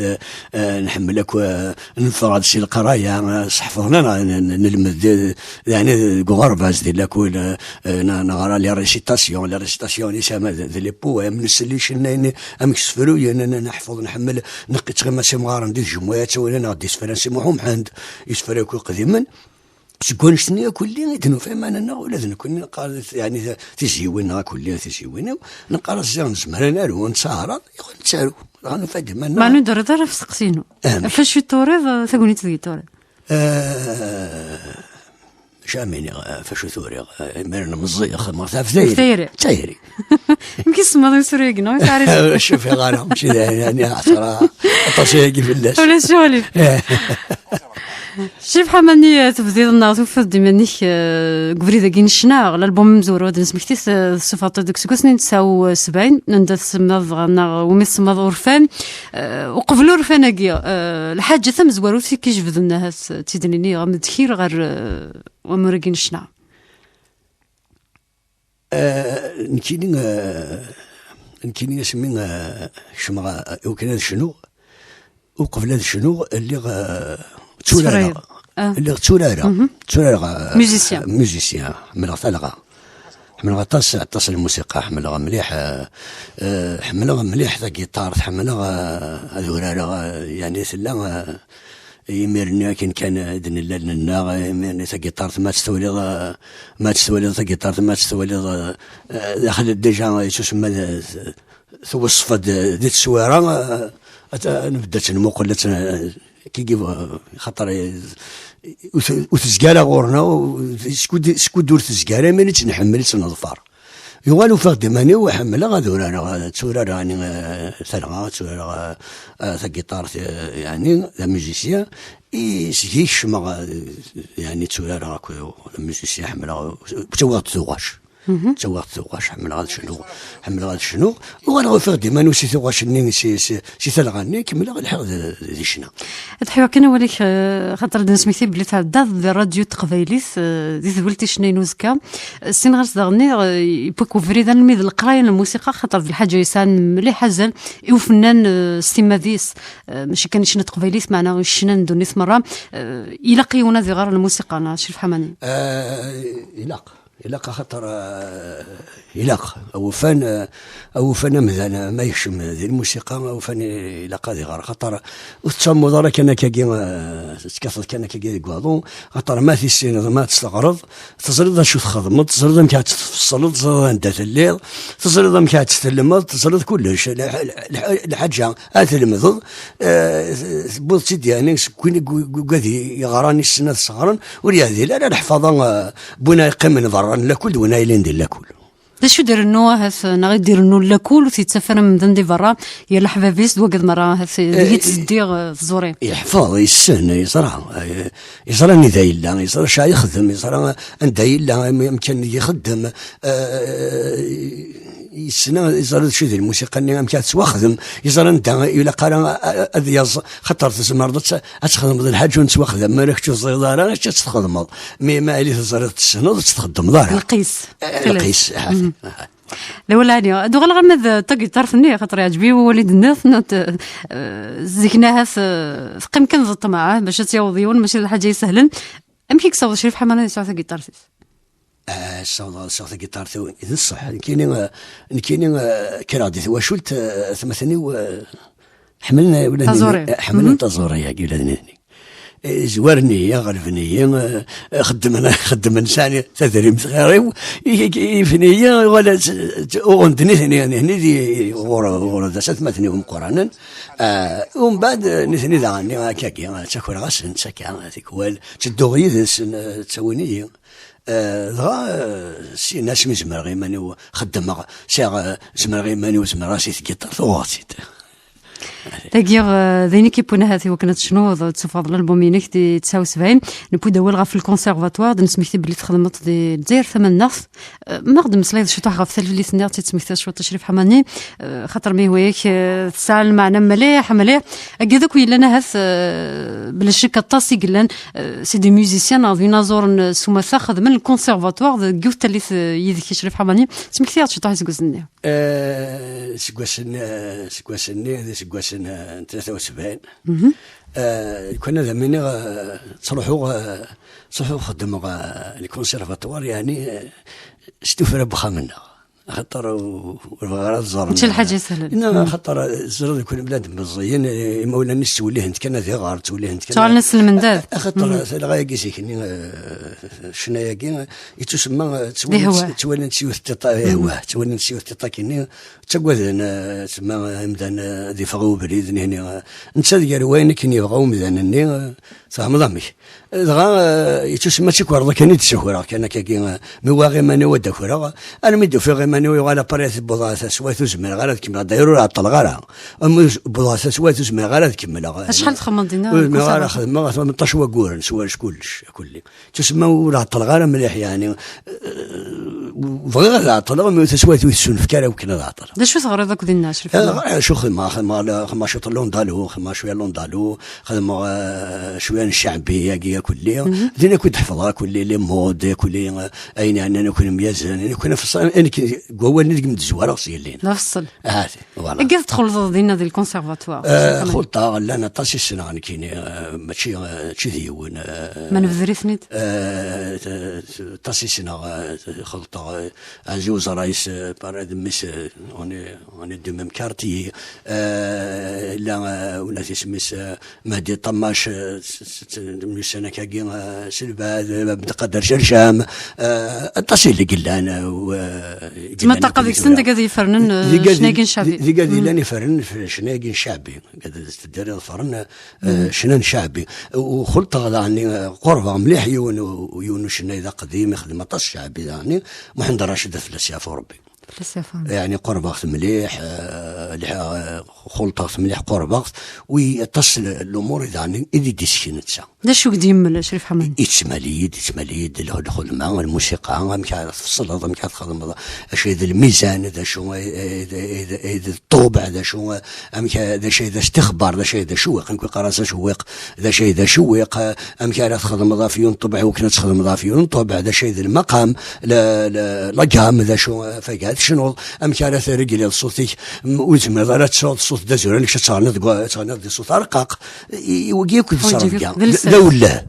eh, nḥemmel akk, eh, neffeɣ-d si leqraya, eh, seḥfeḍen-aneɣ, n-, n-, nelmed di, yeɛni deg uɣerbaz, di lakul, eh, n-, neɣra les récitations, les récitations, nisama d, d les poèmes, nsell i icennayen, amek sefruyen, n-, n-, neḥfeḍ, nḥemmel, neqqittɣima s imɣaren di tjemwa, ad tawin-aneɣ-d isefra n Si Muḥ Umḥend, isefra akk iqdimen. Seg wanect-nni akk-lli i d-nufa iman-nneɣ, ula d nekkni neqqar, yeɛni, tiziwin-nneɣ akk-lli, tiziwin-iw, neqqar ziɣ nezmer ad naru, ad nettaɛraḍ, iɣ-, nettaru, dɣa nufa-d iman-nneɣ. Meɛna ur d-terriḍ ara ɣef usteqsi-inu. Amek? Ɣef wacu i turiḍ, eh, tagnit deg i turiḍ? Eh, jamais niɣ, eh, ɣef wacu turiɣ, eh, imiren meẓẓiyeɣ, xedmeɣ-t ɣef tayri. Ɣef tayri. D tayri. Amek i tsemmaḍ imsura-agi, neɣ i teɛriḍ? Ur cfiɣ ara, mačči d ayen, yeɛni, ɛeṭṭer aṭas ayagi fell-as. Ulac ccɣel-im. Eh. Crif Ḥamani, eh, tebdiḍ neɣ tufiḍ-d iman-ik, eh, deg ubrid-agi n ccna, l'album amezwaru ad nesmekti-t, eh, tessufɣeḍ-t deg useggas n tesɛa u sebɛin, anda tsemmaḍ dɣa, neɣ umi tsemmaḍ Urfan, eh, uqbel Urfan-agi, eh, lḥaǧa tamezwarut i k-ijebden ahat, eh, d tid-nni, ɣer Medkir ɣer, eh, wamur-agi n ccna. Eh, nekkini, eh, nekkini asmi, eh, kecmeɣ, eh, i wakken ad cnuɣ, uqbel ad cnuɣ, lliɣ, eh, tturareɣ. Tessefrayeḍ. Ah. Lliɣ tturareɣ. Mhm. Tturareɣ, eh, Musicien. Musicien. Ḥemmleɣ talɣa. Ḥemmleɣ aṭas, aṭas n lmusiqa. Ḥemmleɣ mliḥ, eh, eh, ḥemmleɣ mliḥ tagiṭart. Ḥemmleɣ, eh, ad urareɣ, eh, yeɛni tella, eh, Imir-nni akken kan, eh, d-nella nenna, eh, imir-nni tagiṭart ma tt-twaliḍ, eh, ma tt-twaliḍ tagiṭart, ma tt-twaliḍ, eh, eh, daxel déjà, eh, yettusemma d, d, tweṣṣef-d, eh, di teswira, eh, ad, ad nbedd ad tt-nmuqel, ad tt-, eh, kigi, eh, xaṭer, eh, ur t-, ur tezgi ara ɣur-neɣ, skud, skud ur tezgi ara, imi i tt-nḥemmel, i tt-neḍfer. Yuɣal ufiɣ-d iman-iw ḥemmleɣ ad urareɣ, ad tturareɣ, yani, eh, talɣa, ad tturareɣ, eh, eh, tagiṭart, eh, yani, d amuzisyan, i seg-i kecmeɣ, eh, yani, tturareɣ akk, d amuzisyan, ḥemmleɣ, ttawiɣ-d tuɣac. Ttawiɣ-d tuɣac, ḥemmleɣ ad cnuɣ, ḥemmleɣ ad cnuɣ. Uɣaleɣ ufiɣ-d iman-iw si tuɣac-nni, si, si, si talɣa-nni, kemmleɣ lḥiɣ d, d, di ccna. Ad ḥwiɣ kan awal-ik, eh, xaṭer ad nesmekti belli tɛeddaḍ di rradyu n teqbaylit, eh, di tewwelt ticnayin uzekka. Eh, sin ɣer-s daɣen-nni, eh, yewwi-k ubrid almi d leqraya n lmusiqa, xaṭer d lḥaǧa yesɛan mliḥ azal i ufennan, eh, s timmad-is. Eh, mačči kan i ccna n teqbaylit, meɛna i ccna n ddunit merra. Eh, ilaq yiwen ad iɣer lmusiqa, neɣ Crif Ḥamani? Eh, ilaq. Ilaq axaṭer, eh, ilaq. Awufan, eh, awufan amdan, eh, ma yekcem di lmusiqa, awufan ilaq ad iɣer. Axaṭer ur tettammuḍ ara kan akkagi, eh, tekkateḍ kan akkagi deg waḍu. Axaṭer ma tissineḍ, ma ad tt-teɣreḍ, teẓriḍ acu txedmeḍ, teẓriḍ amek ad tt-tfeṣleḍ, teẓriḍ anda telliḍ, teẓriḍ amek ad tt-tellmeḍ, teẓriḍ kullec. Lḥ-, lḥ-, lḥaǧa ad tlemdeḍ, eh, tewwiḍ-tt-id, yani, seg win deg, deg, deg ad yeɣran, issen ad sɣren, ur yeɛdil ara leḥfaḍa, eh, n win ay yeqqimen berra n lakul d win ay yellan di lakul. D acu i d-irennu ahat, neɣ i d-irennu lakul ur t-yettaf ara medden di berra, yal leḥbab-is d wagad merra ahat, eh, deg i tteddiɣ, eh, tẓuri? Yeḥfeḍ, yessen, yeẓra, eh, yeẓra anida yella, yeẓra acu ara yexdem, yeẓra anda yella, am-, amkan i ixeddem, eh, yessen, yeẓra d acu di lmusiqa-nni, amek ad tettwaxdem, yeẓra anda ilaq ara a-, a-, ad yaẓ, xaṭer tzemreḍ ad tt-, ad txedmeḍ lḥaǧa ur nettwaxdam ara, kečč ur teẓriḍ ara acu ad txedmeḍ. Mi ma yili teẓriḍ tessneḍ, ur tt-txeddmeḍ ara. Lqis. Eh, lqis, ahat. Ahat. D awal ɛali. Ad uɣaleɣ arma d tagiṭart-nni, xaṭer yeɛǧeb-iyi wawal i d-tenniḍ, tenniḍ, eh, zik-nni ahat, eh, teqqim kan d ṭṭmeɛ, eh, bac ad tt-yaweḍ yiwen, mačči d lḥaǧa isehlen. Amek i yessaweḍ Crif Ḥamani ad yesɛu tagiṭart-is? Ah, ssawḍeɣ, ssawḍeɣ tagiṭart-iw, d ṣṣeḥ. Nekkini, eh, nekkini, eh, kkreɣ di twacult, eh, atmaten-iw, eh, ḥemmlen, eh, ula d taẓuri. Eh, ḥemmlen taẓuri-agi, ula d nitni. Eh, zwaren-iyi, ɣelben-iyi, eh, xeddmen, xeddmen, sɛan tadrimt ɣer-iw, i, i, ifen-iyi, wala t-, t-, uɣen-d nitni, nitni di, ɣur, ɣur d atmaten-iw imeqqranen. Ah, umbeɛd, eh, nitni daɣen, akkagi, eh, ttakreɣ-asen, akka, tikwal, ttedduɣ yid-sen, eh, ttawin-iyi. Eh, dɣa, eh, syin asmi zemreɣ iman-iw xeddmeɣ, sɛiɣ, eh, zemreɣ iman-iw, zemreɣ si tgiṭart, uɣeɣ-tt-id. Tagi, eh, d ayen i k-iwwin ahat i wakken ad tecnuḍ, ad tessufɣeḍ lalbum-inek di tesɛa u sebɛin. Newwi-d awal ɣef le conservatoire, d-nesmekti belli txedmeḍ di Lezzayer Tamannaɣt. Eh, ma ɣ-d-meslayeḍ cwiṭ ɣef tallit-nni, ad tt-id-tesmektiḍ cwiṭ a Crif Ḥamani, eh, xaṭer mi ihwa-yak, eh, tesɛa lmeɛna mliḥ, mliḥ. Aggad akk yellan ahat, eh, bla ccek aṭas i yellan, eh, c'est des musiciens neɣ d inaẓuren, eh, s umata xedmen le conservatoire deg yiwet tallit, eh, yid-k a Crif Ḥamani. Smekti-aɣ-d ciṭuḥ iseggasen-nni. Eh, seg wass-nni, eh, seg wass-nni, d iseggasen, eh, n tlata u sebɛin. Eh, kwan ad am-iniɣ, eh, ttruḥuɣ, eh, ttruḥuɣ xeddmeɣ, eh, le conservatoire, yani, eh, s tuffra n wexxam-nneɣ. Axaṭer ur, ur bɣiɣ ara ad ẓren. Mačči lḥaǧa isehlen. Neɣ axaṭer, eh, ẓriɣ deg win bnadem meẓẓiyen, eh, imawlan-is ttwellihen-t kan ad iɣer, ttwellihen-t kan. Ttɣalen-as lmendad. Axaṭer talɣa-agi zik-nni, eh, ccna-agi, eh, yettusemma, eh, ttwalin-tt, ttwalin-tt s yiwet tiṭ-, eh, wah, ttwalin-tt s yiwet tiṭ-akkenni, ttagaden, eh, semma, eh, imdanen, eh, ad iffeɣ i ubrid, nihni, eh, netta d gar wayen akken yebɣa umdan-nni, eh, tfehmeḍ amek? Dɣa, eh, yettusemma d tikerḍa kan i d-ssakreɣ kan akkagi, eh, mi wwiɣ iman-iw ad d-akreɣ, armi d-ufiɣ iman-iw yuɣal appareil, wwḍeɣ taswiɛt ur zmireɣ ara ad kemmleɣ, d'ailleurs ur ɛeṭṭleɣ ara. Am ur z-, wwḍeɣ taswiɛt ur zmireɣ ara ad kemmleɣ. Acḥal txedmeḍ dinna? Ur zmireɣ ara xedmeɣ, xedmeɣ ṭac wagguren s wa-, s kullec, kulli. Ttusemma ur ɛeṭṭleɣ ara mliḥ, yani, eh, bɣiɣ ad ɛeṭṭleɣ, mi taswiɛt ur tessunefk ara akken ad ɛeṭṭleɣ. D acu teɣriḍ akk dinna, Crif? Eh, ɣriɣ acu xedmeɣ, xedmeɣ, xedmeɣ ciṭ n l'andalou, xedmeɣ cwiya n l'andalou, xedmeɣ, eh, cwiya n cceɛbi-agi akulli. Din akk i d-ḥefḍeɣ akulli, les modes, akulli, eh, ayen yeɛnan akk imyazen, ayen akk nfeṣṣ-, ayen k-, deg wawal-nni deg m-d-zwareɣ s yelli-inu. D afeṣṣel. Ahat, voilà. Agi txulḍeḍ dinna di le conservatoire. Eh, xulṭeɣ, llan aṭas i ssneɣ nekkini, eh, mačči, eh, mačči d yiwen, eh, ma nebder-iten-id? Eh, t-, t-, aṭas i ssneɣ, eh, xelṭeɣ, Aziz Uzray, euh, pareil de messe, euh, on est, on est du même quartier. Euh, là, euh, on a fait ce messe, euh, Mahdi Tamac, euh, c'est, c'est, c'est, c'est le bad, euh, Abdelkader Chercham, euh, aṭas i yellan, euh, u, euh, tma yellan ṭaqa deg-sen, deg ad yefrenen, euh, deg ad, ccna-agi n ccɛbi. Deg ad yellan ifren ccna-agi n ccɛbi. Ad tedder iḍefren, eh, ccna n ccɛbi. U xulṭeɣ daɣen, eh, qurbeɣ mliḥ yiwen u-, yiwen ucennay d aqdim, ixdem aṭas ccɛbi daɣen, Muḥend Racid, ad fell-as yeɛfu Rebbi. Fell-as yeɛfu Rebbi. Yeɛni qurbeɣ-t mliḥ, eh, lḥ-, eh, xulṭeɣ-t mliḥ, qurbeɣ-t, wi aṭas n lumuṛ i daɣen i d-isekn netta. D acu i d-yemmel Crif Ḥamani? Yettmali-yi-d, yettmali-yi-d lxu-, lxedma, lmusiqa, amek ara tfeṣleḍ, amek ara txedmeḍ, acu i d lmizan, d acu i, i, i, i, i d ṭṭubeɛ, d acu, amek, d acu i d astixbar, d acu i d acewwiq, amek yeqqar-as acewwiq, d acu i d acewwiq, amek ara txedmeḍ ɣef yiwen ṭṭubeɛ, iwakken ad txedmeḍ ɣef yiwen ṭṭubeɛ, d acu i d lmaqam, la, la, la gamme, d acu, afag ad tecnuḍ, amek ara tregleḍ ṣṣut-ik, m-, ur tezmireḍ ara ad tesɛuḍ ṣṣut d azuran, kečč ad teɣniḍ deg wa-, ad teɣniḍ di ṣṣut arqaq. I, i wagi akk d ttrebga. D, d awelleh.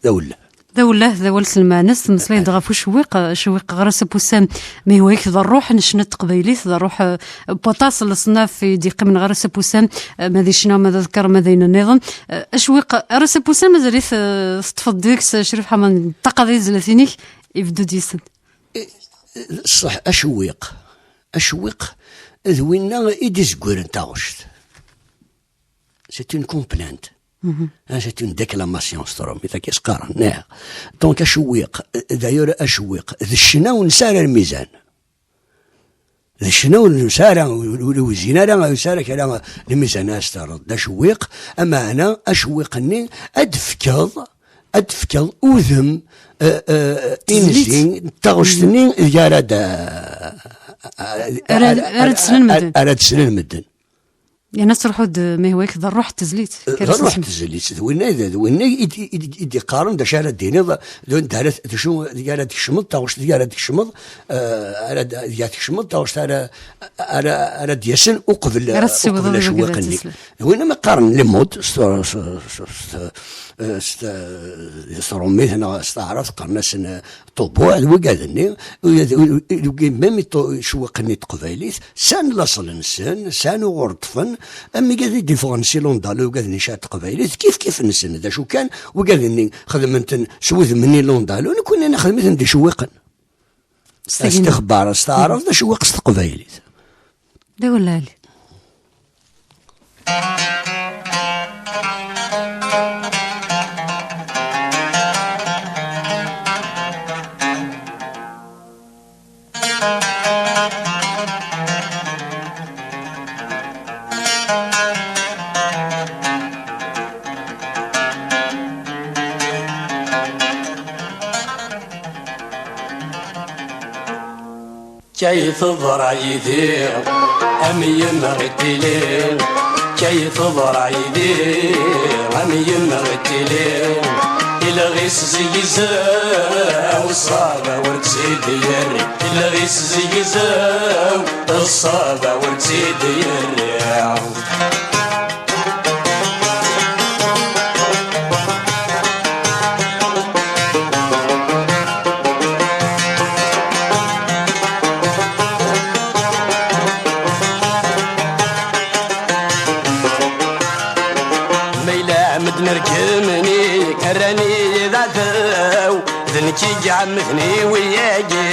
D awelleh. D awelleh, d awal s lmeɛna-s, temmeslayeḍ ɣef ucewwiq, eh, ucewwiq ɣer-as apusam, mi hwa-yak d ṛṛuḥ n ccna n teqbaylit, d ṛṛuḥ, eh, n waṭas n leṣnaf i d-yeqqimen ɣer-as apusam, eh, ma di ccna, ma d aḍekkar, ma d ayen nniḍen. Eh, acewwiq ɣer-as apusam, mazal-it, eh, teṭṭfeḍ deg-s, eh, Crif Ḥamani, ṭṭaqa d tezlatin-ik, ibeddu-d yis-sent. Eh, ṣṣeḥ, acewwiq. Acewwiq d winna i d-izegguren taɣect. C'est une complainte. Mhm. Hein, c'est une déclamation, s tṛumit akka i s-qqaren, neɣ? Donc, acewwiq, d'ailleurs, acewwiq, d ccna ur nesɛi ara lmizan. D ccna ur nesɛi ara, ur, ur, ur yezin ara, ur yesɛi ara kra lmizan ad s-terreḍ. D acewwiq, ameɛna, acewwiq-nni, ad d-tefkeḍ, ad d-tefkeḍ udem, eh, eh, inzi, n taɣect-nni, deg ara d-, eh, eh, ara, ara, ara d-slen medden. Ara d-slen medden. Yerna tettruḥu-d, ma yehwa-yak, d ṛṛuḥ n tezlit. D ṛṛuḥ n tezlit, d winna i d, d winna i d, i d, i d-iqqaren d acu ara d-tiniḍ, d anda ara t-, d acu, deg ara d-tkecmeḍ taɣect, deg ara d-tkecmeḍ, eh, ara d-, deg ara tkecmeḍ taɣect ara, ara, ara d-yasen uqbel, ara tessiwḍeḍ uqbel acewwiq-nni. D winna ma qqaren les mots, s, s, s, s, eh, s, s tṛumit neɣ s taɛrabt qqaren-asen, eh, ṭubuɛ d wigad-nni, u-, u-, u-, même i ṭu-, icewwiqen n teqbaylit, sɛan laṣel-nsen, sɛan uɣur ṭṭfen, am wigad i d-iffɣen si Londal, wigad n ccɛer n teqbaylit, kif kif-nsen, d acu kan, wigad-nni xedmen-ten s wudem-nni n Londal, u nekkni nexdem-iten d icewwiqen. S tagini. Astixbar, s taɛrabt, d acewwiq s teqbaylit. D awal lɛali. Kay teḍra yid-i am yemɣi tili. Kay teḍra yid-i am yemɣi tili. Ileɣ-is zegzaw, ṣṣaba ur tt-id-yerri. Ileɣ-is zegzaw, ṣṣaba ur tt-id-yerri. Ma yella medden rejmen-iyi, rran-iyi d aɛdaw. D nekk i iɛemmden i wiyagi.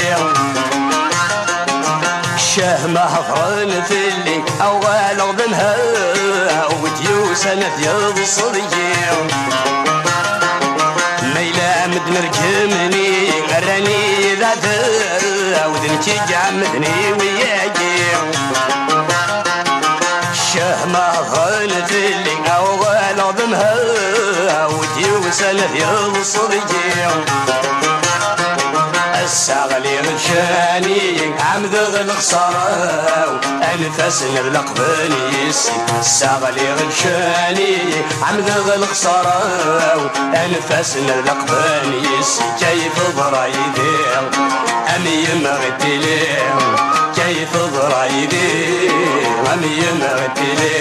Ccah ma ḥeḍren fell-i, uɣaleɣ d amhaw, wi d-yusan ad yeḍṣ deg-i. Ma yella medden rejmen-iyi, rran-iyi d aɛdaw, d nekk i iɛemmden i wiyagi. Ccah ma ḥeḍren fell-i, uɣaleɣ d amhaw, wi d-yusan ad yeḍṣ deg-i. Ass-a ɣliɣ-d cani, ɛemdeɣ lexsara-w, anef-asen ad laqben yes-i. Ass-a ɣliɣ-d cani, ɛemdeɣ lexsara-w, anef-asen ad laqben yes-i. Kay teḍra yid-i, am yemɣi tili. Kay teḍra yid-i, am yemɣi tili.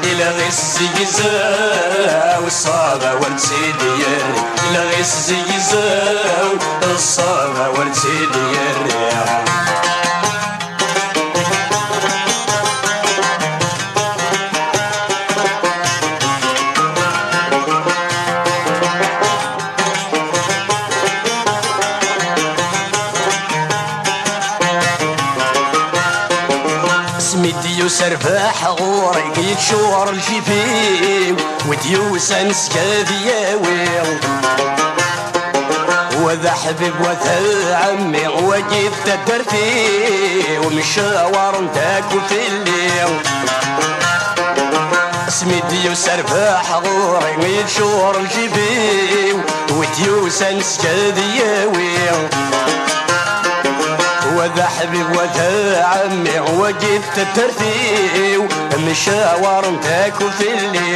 Ileɣ-is zegzaw, ṣṣaba ur tt-id-yerri. Ileɣ-is zegzaw, ṣṣaba ur tt-id-yerri. Serbeḥ ɣur-i, yeččur lǧib-iw, wi d-yusan seg ad yawi. Wa d aḥbib, wa d ɛemmi, wagi d taddart-iw, mcawaren-d akk fell-i. Asmi d-yusa rbeḥ ɣur-i, yeččur lǧib-iw, wi d-yusan seg ad yawi. Wa d aḥbib, wa d ɛemmi, wagi d taddart-iw, mcawaren-d akk fell-i.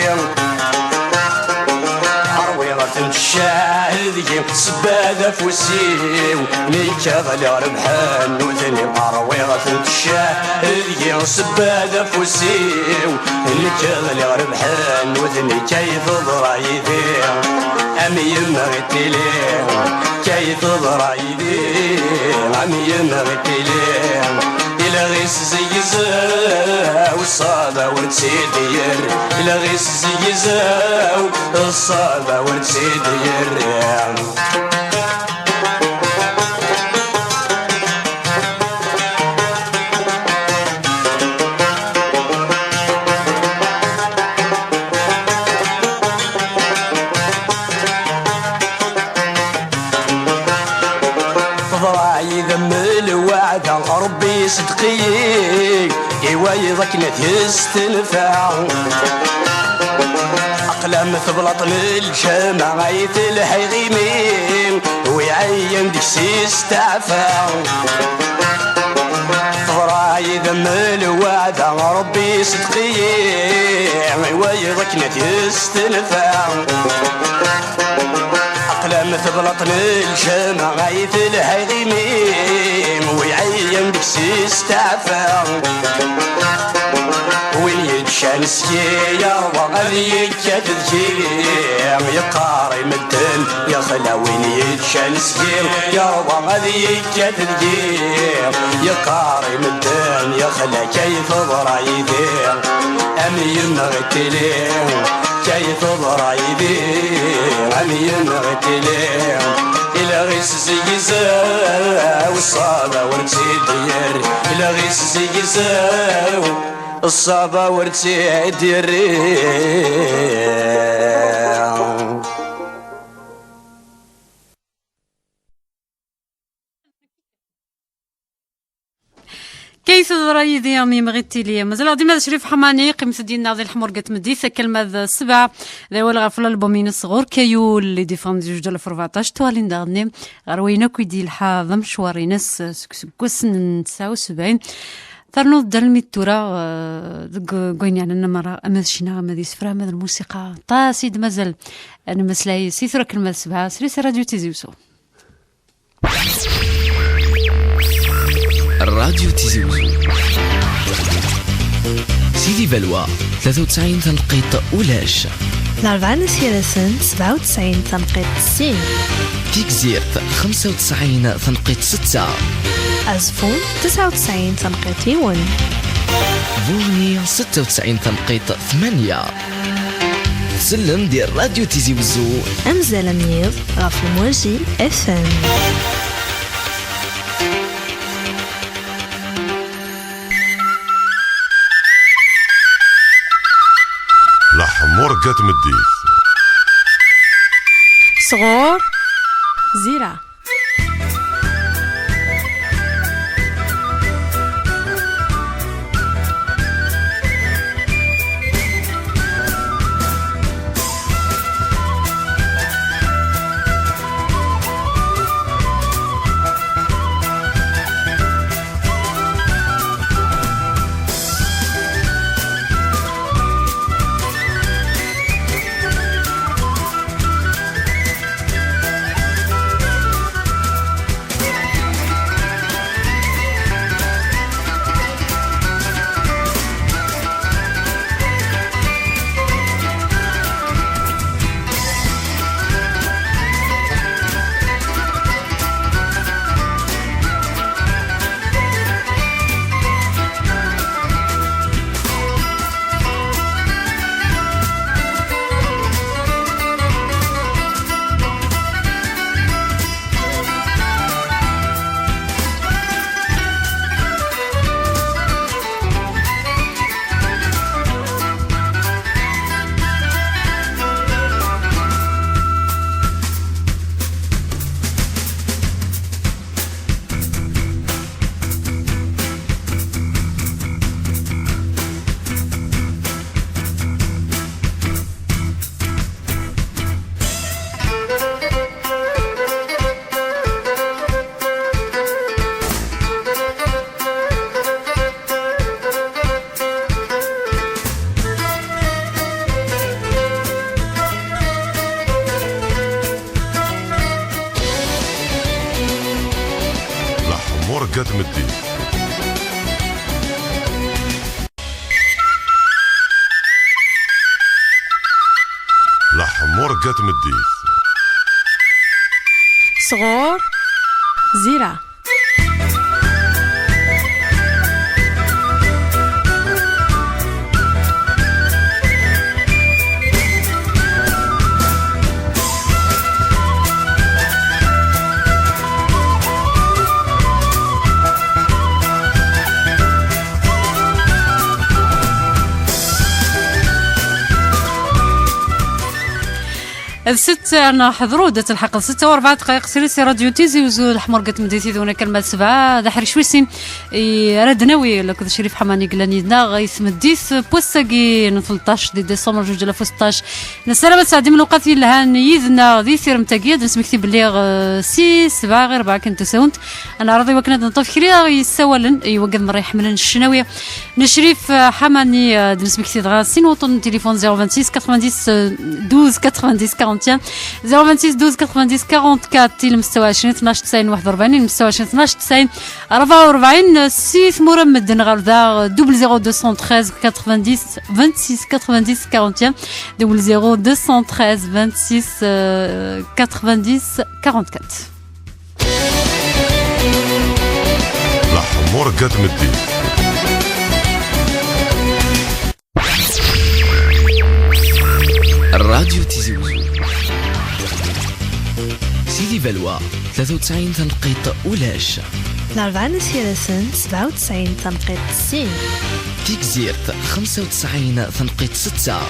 Rwiɣ-tent ccah deg-i, sebba d afus-iw, nekk ɣliɣ rebḥen nutni. Rwiɣ-tent ccah deg-i, sebba d afus-iw, nekk ɣliɣ rebḥen nutni. Kay teḍra yid-i, am yemɣi tili, kay teḍra yid-i, am yemɣi tili. Ilɣ-is zegzaw, ṣṣaba ur tt-id-yerr. Ilɣ-is zegzaw, ṣṣaba ur tt-id-yerr. Teḍra yid-m lweɛda, Ṛebbi iṣeddeq-iyi, i wayeḍ akken ad yestenfeɛ. Aql-am teblaḍ n lǧameɛ ay telḥa iɣimi, wi ɛeyyen deg-s isteɛfa. Teḍra yid-m lweɛda, Ṛebbi iṣeddeq-iyi, i wayeḍ akken ad yestenfa. Aql-am teblaḍ n lǧameɛ ay telḥa iɣimi, wi ɛeyyen deg-s isteɛfa. Win yeččan seg-i yerwa ad yekkat deg-i, yeqqar i medden yexla. Win yeččan seg-i yerwa ad yekkat deg-i, yeqqar i medden yexla. Kay teḍra yid-i, am yemɣi tili, kay teḍra yid-i, am yemɣi tili. Ilɣ-is zegzaw, ṣṣaba ur tt-id-yerr. Ilɣ-is zegzaw, ṣṣaba ur tt-id-yerr. Kay teḍra yid-i, am yemɣi tili. Mazal-aɣ dima d Crif Ḥamani, qqimet-d yid-neɣ di leḥmur n tmeddit, akka alma d ssebɛa, d awal ɣef lalbum-ines ɣur Kayul, i d-yeffɣen di zuǧ alaf u rbeɛṭac, tuɣalin daɣen ɣer wayen akk i d-yelḥa d amecwar-ines seg useggas n tesɛa u sebɛin. Ternuḍ-d almi d tura, eh, deg, deg wayen yeɛnan amerra, ama d ccna, ama d isefra, ama d lmusiqa, aṭas i d-mazal ad nemmeslay. Si tura kan ma d ssebɛa, srid s Radyu Tizi Wezzu. Radyu Tizi Wezzu. Sidi Balwa, tlata u tesɛin tanqit ulac. Larebɛa n At Yiraten, sebɛa u tesɛin tanqit sin. Tigzirt, xemsa u tesɛin tanqit setta. Azeffun, tesɛa u tesɛin tanqit yiwen. Burni, setta u tesɛin tanqit tmanya. Tsellem di Radyu Tizi Wezzu. Amzal amenyiḍ ɣef Lmwaji F M. Leḥmuṛegga n tmeddit. Sɣur Zira. Gat Meddit. Leḥmuṛegga n tmeddit. Sɣur Zira. D setta neɣ ḥḍru-d ad telḥeq d setta u rebɛa dqayeq srid si radyu Tizi Uzzu, leḥmuṛegga n tmeddit yid-wen akken ma d sebɛa, d aḥric wis sin i ara d-nawi akked Crif Ḥamani yellan yid-neɣ i tmeddit n wass-agi n tleṭṭac di décembre juj alaf u seṭṭac. Nessaram ad tesɛeddim lewqat yelhan yid-neɣ di tiremt-agi, ad nesmekti belli, eh, si sebɛa ɣir rebɛa kan tasawent, ad neɛreḍ i wakken ad neṭṭef kra yessawalen i wigad merra iḥemmlen ccnawi n Crif, eh, Ḥamani, eh, ad nesmekti dɣa sin wuṭṭunen n tilifun, zéro vingt-six quatre-vingt-dix, eh, douze quatre-vingt-dix quarante et un, zéro vingt-six douze quatre-vingt-dix quarante-quatre, i lmestawa ɛecrin tnac tesɛin waḥed u rebɛin, i lmestawa ɛecrin tnac tesɛin rebɛa u rebɛin, si tmura n medden ɣer da, double zéro deux cent treize quatre-vingt-dix vingt-six quatre-vingt-dix quarante et un, double zéro deux cent treize vingt-six, euh, quatre-vingt-dix quarante-quatre. Leḥmuṛegga n tmeddit. Radyu Tizi Uzzu. Sidi Balwa, tlata u tesɛin tanqit ulac. Larebɛa n At Yiraten, sebɛa u tesɛin tanqit sin. Tigzirt, xemsa u tesɛin tanqit setta.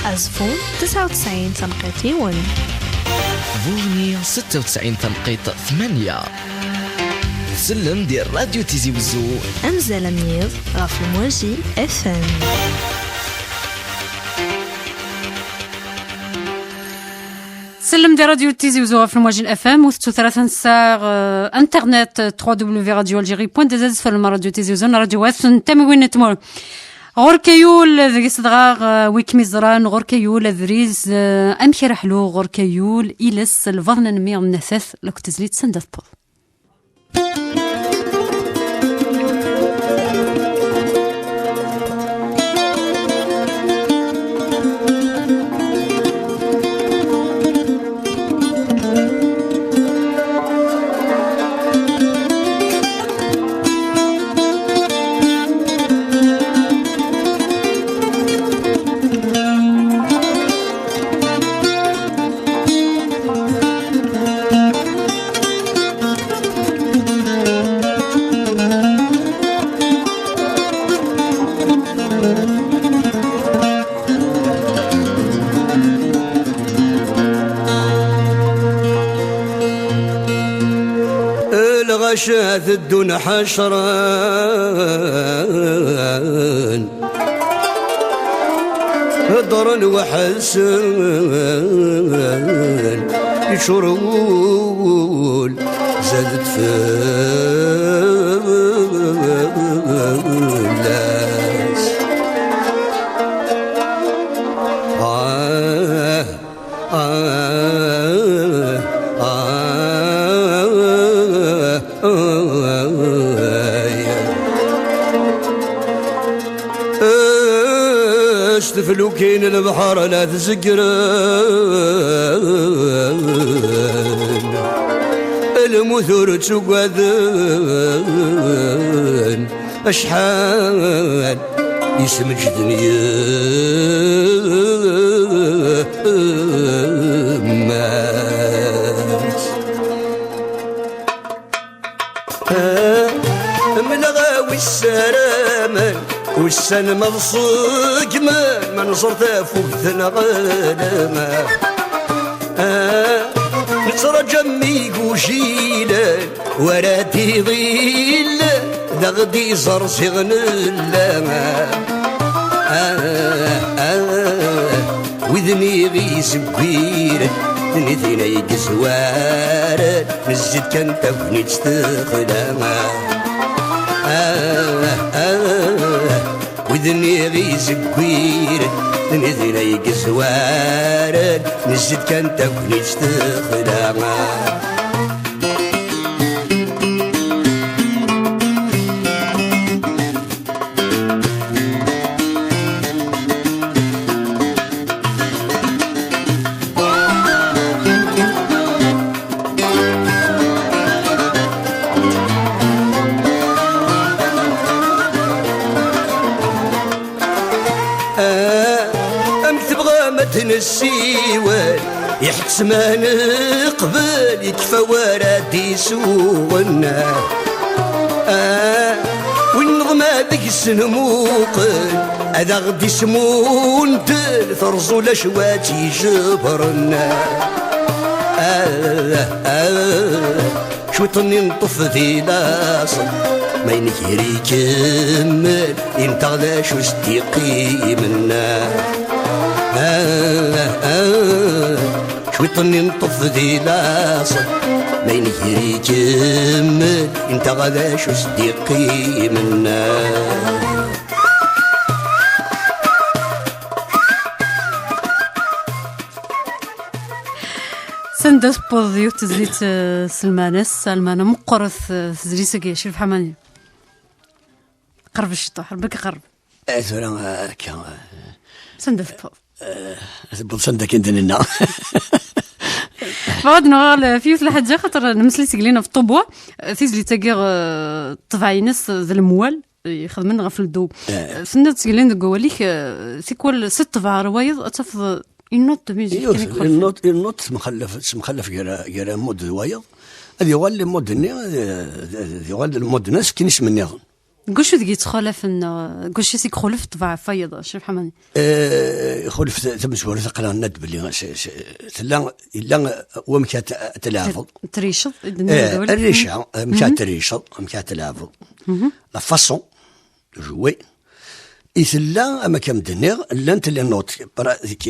Azeffun, tesɛa u tesɛin tanqit yiwen. Burni, setta u tesɛin tanqit tmanya. Tsellem di Radyu Tizi Wezzu. Amzal amenyiḍ ɣef Lmwaji F M. Tsellem di Radyu Tizi Wezzu ɣef Lmwaji F M, ur tettut ara tansa, eh, internet, eh, trois W radio algérie point D Z, fell-am Radyu Tizi Wezzu, n radyu wass n tamiwin n tmura. Ɣur Kayul, deg-s dɣa, eh, wi kem-iẓran, ɣur Kayul, adriz, eh, amek ara ḥluɣ, ɣur Kayul, iles, lbaḍna n mmi, n atat, la kutezlit, sanda tewweḍ. Lɣaci teddun ḥacren. Ḍren weḥd-sen, yeččur wul, zadet fell-as. Ah. S teflukin lebḥer la tzegren, lmut ur ttugaden. Acḥal yesmeǧden yemma-s. Mleɣ wis saramen, ussan ma ḍṣegmen, ma nẓer tafukt neɣ lma. Nettraǧa am igujilen, wara d-iɣil, d aɣ-d-iẓerẓiɣ nella. Wid-nni ɣ-izewwiren, d nitni ay yezwaren, nezzi-d kan tagnit s texla. Wid-nni ɣ-izewwiren, d nitni ay yezwaren, nezzi-d kan tagnit s texla. Siwel iḥettem ad neqbel, yekfa wara d-isuɣen. Ah, win neḍma deg-s nmuqel, ad aɣ-d-ismundel, terẓu lac wa tt-ijebren. Ah, ah. Cwiṭ-nni nṭuf di laṣel, ma yengir ikemmel, inṭeɣ d acu s-d-iqqimen. Ah, ah. Cwiṭ-nni nṭuf di laṣel, ma yengir ikemmel, inṭeɣ d acu s-d-iqqimen. Sanda tewweḍ yiwet tezlit, eh, s lmanas, lmana meqqret, eh, tezlit-agi, Crif Ḥamani? Qerreb ciṭuḥ, Rebbi iqerreb. Eh, tura, eh, akka, eh, sanda tewweḍ? Eh, tewweḍ sanda kan d-nenna. Bɣa ad nuɣal, eh, f yiwet lḥaǧa, xaṭer nemmeslay seg lin ɣef ṭubwa, eh, tizlit-agi, eh, ṭṭbeɛ-ines d lemwal, ixedmen ɣef leddu. Eh. Tenniḍ seg lin deg wawal-ik, eh, tikwal s ṭṭbeɛ ar wayeḍ, ad tafeḍ une note de musique, yiwet, kan i une ixulfen. Note, une note temxallaf, temxallaf gar, gar ammud d wayeḍ. Ad yuɣal lmud-nni, eh, ad yuɣal lmud-nni, ad s-fken isem nniḍen. Deg wacu deg yettxalafen, neɣ deg wacu i s-ixulef ṭṭbeɛ ɣef wayeḍ, Crif Ḥamani? Eh, ixulef ta-, tamezwarut, aql-aɣ nenna-d belli se-, se-, tella, yella wamek ad t-, ad tleɛbeḍ. Triceḍ, i d-nniɣ. Eh, deg wawal. Rrica, amek ad triceḍ, amek ad tleɛbeḍ. La façon de jouer. I tella, am akka m-d-nniɣ, llant les notes. Para-, deg,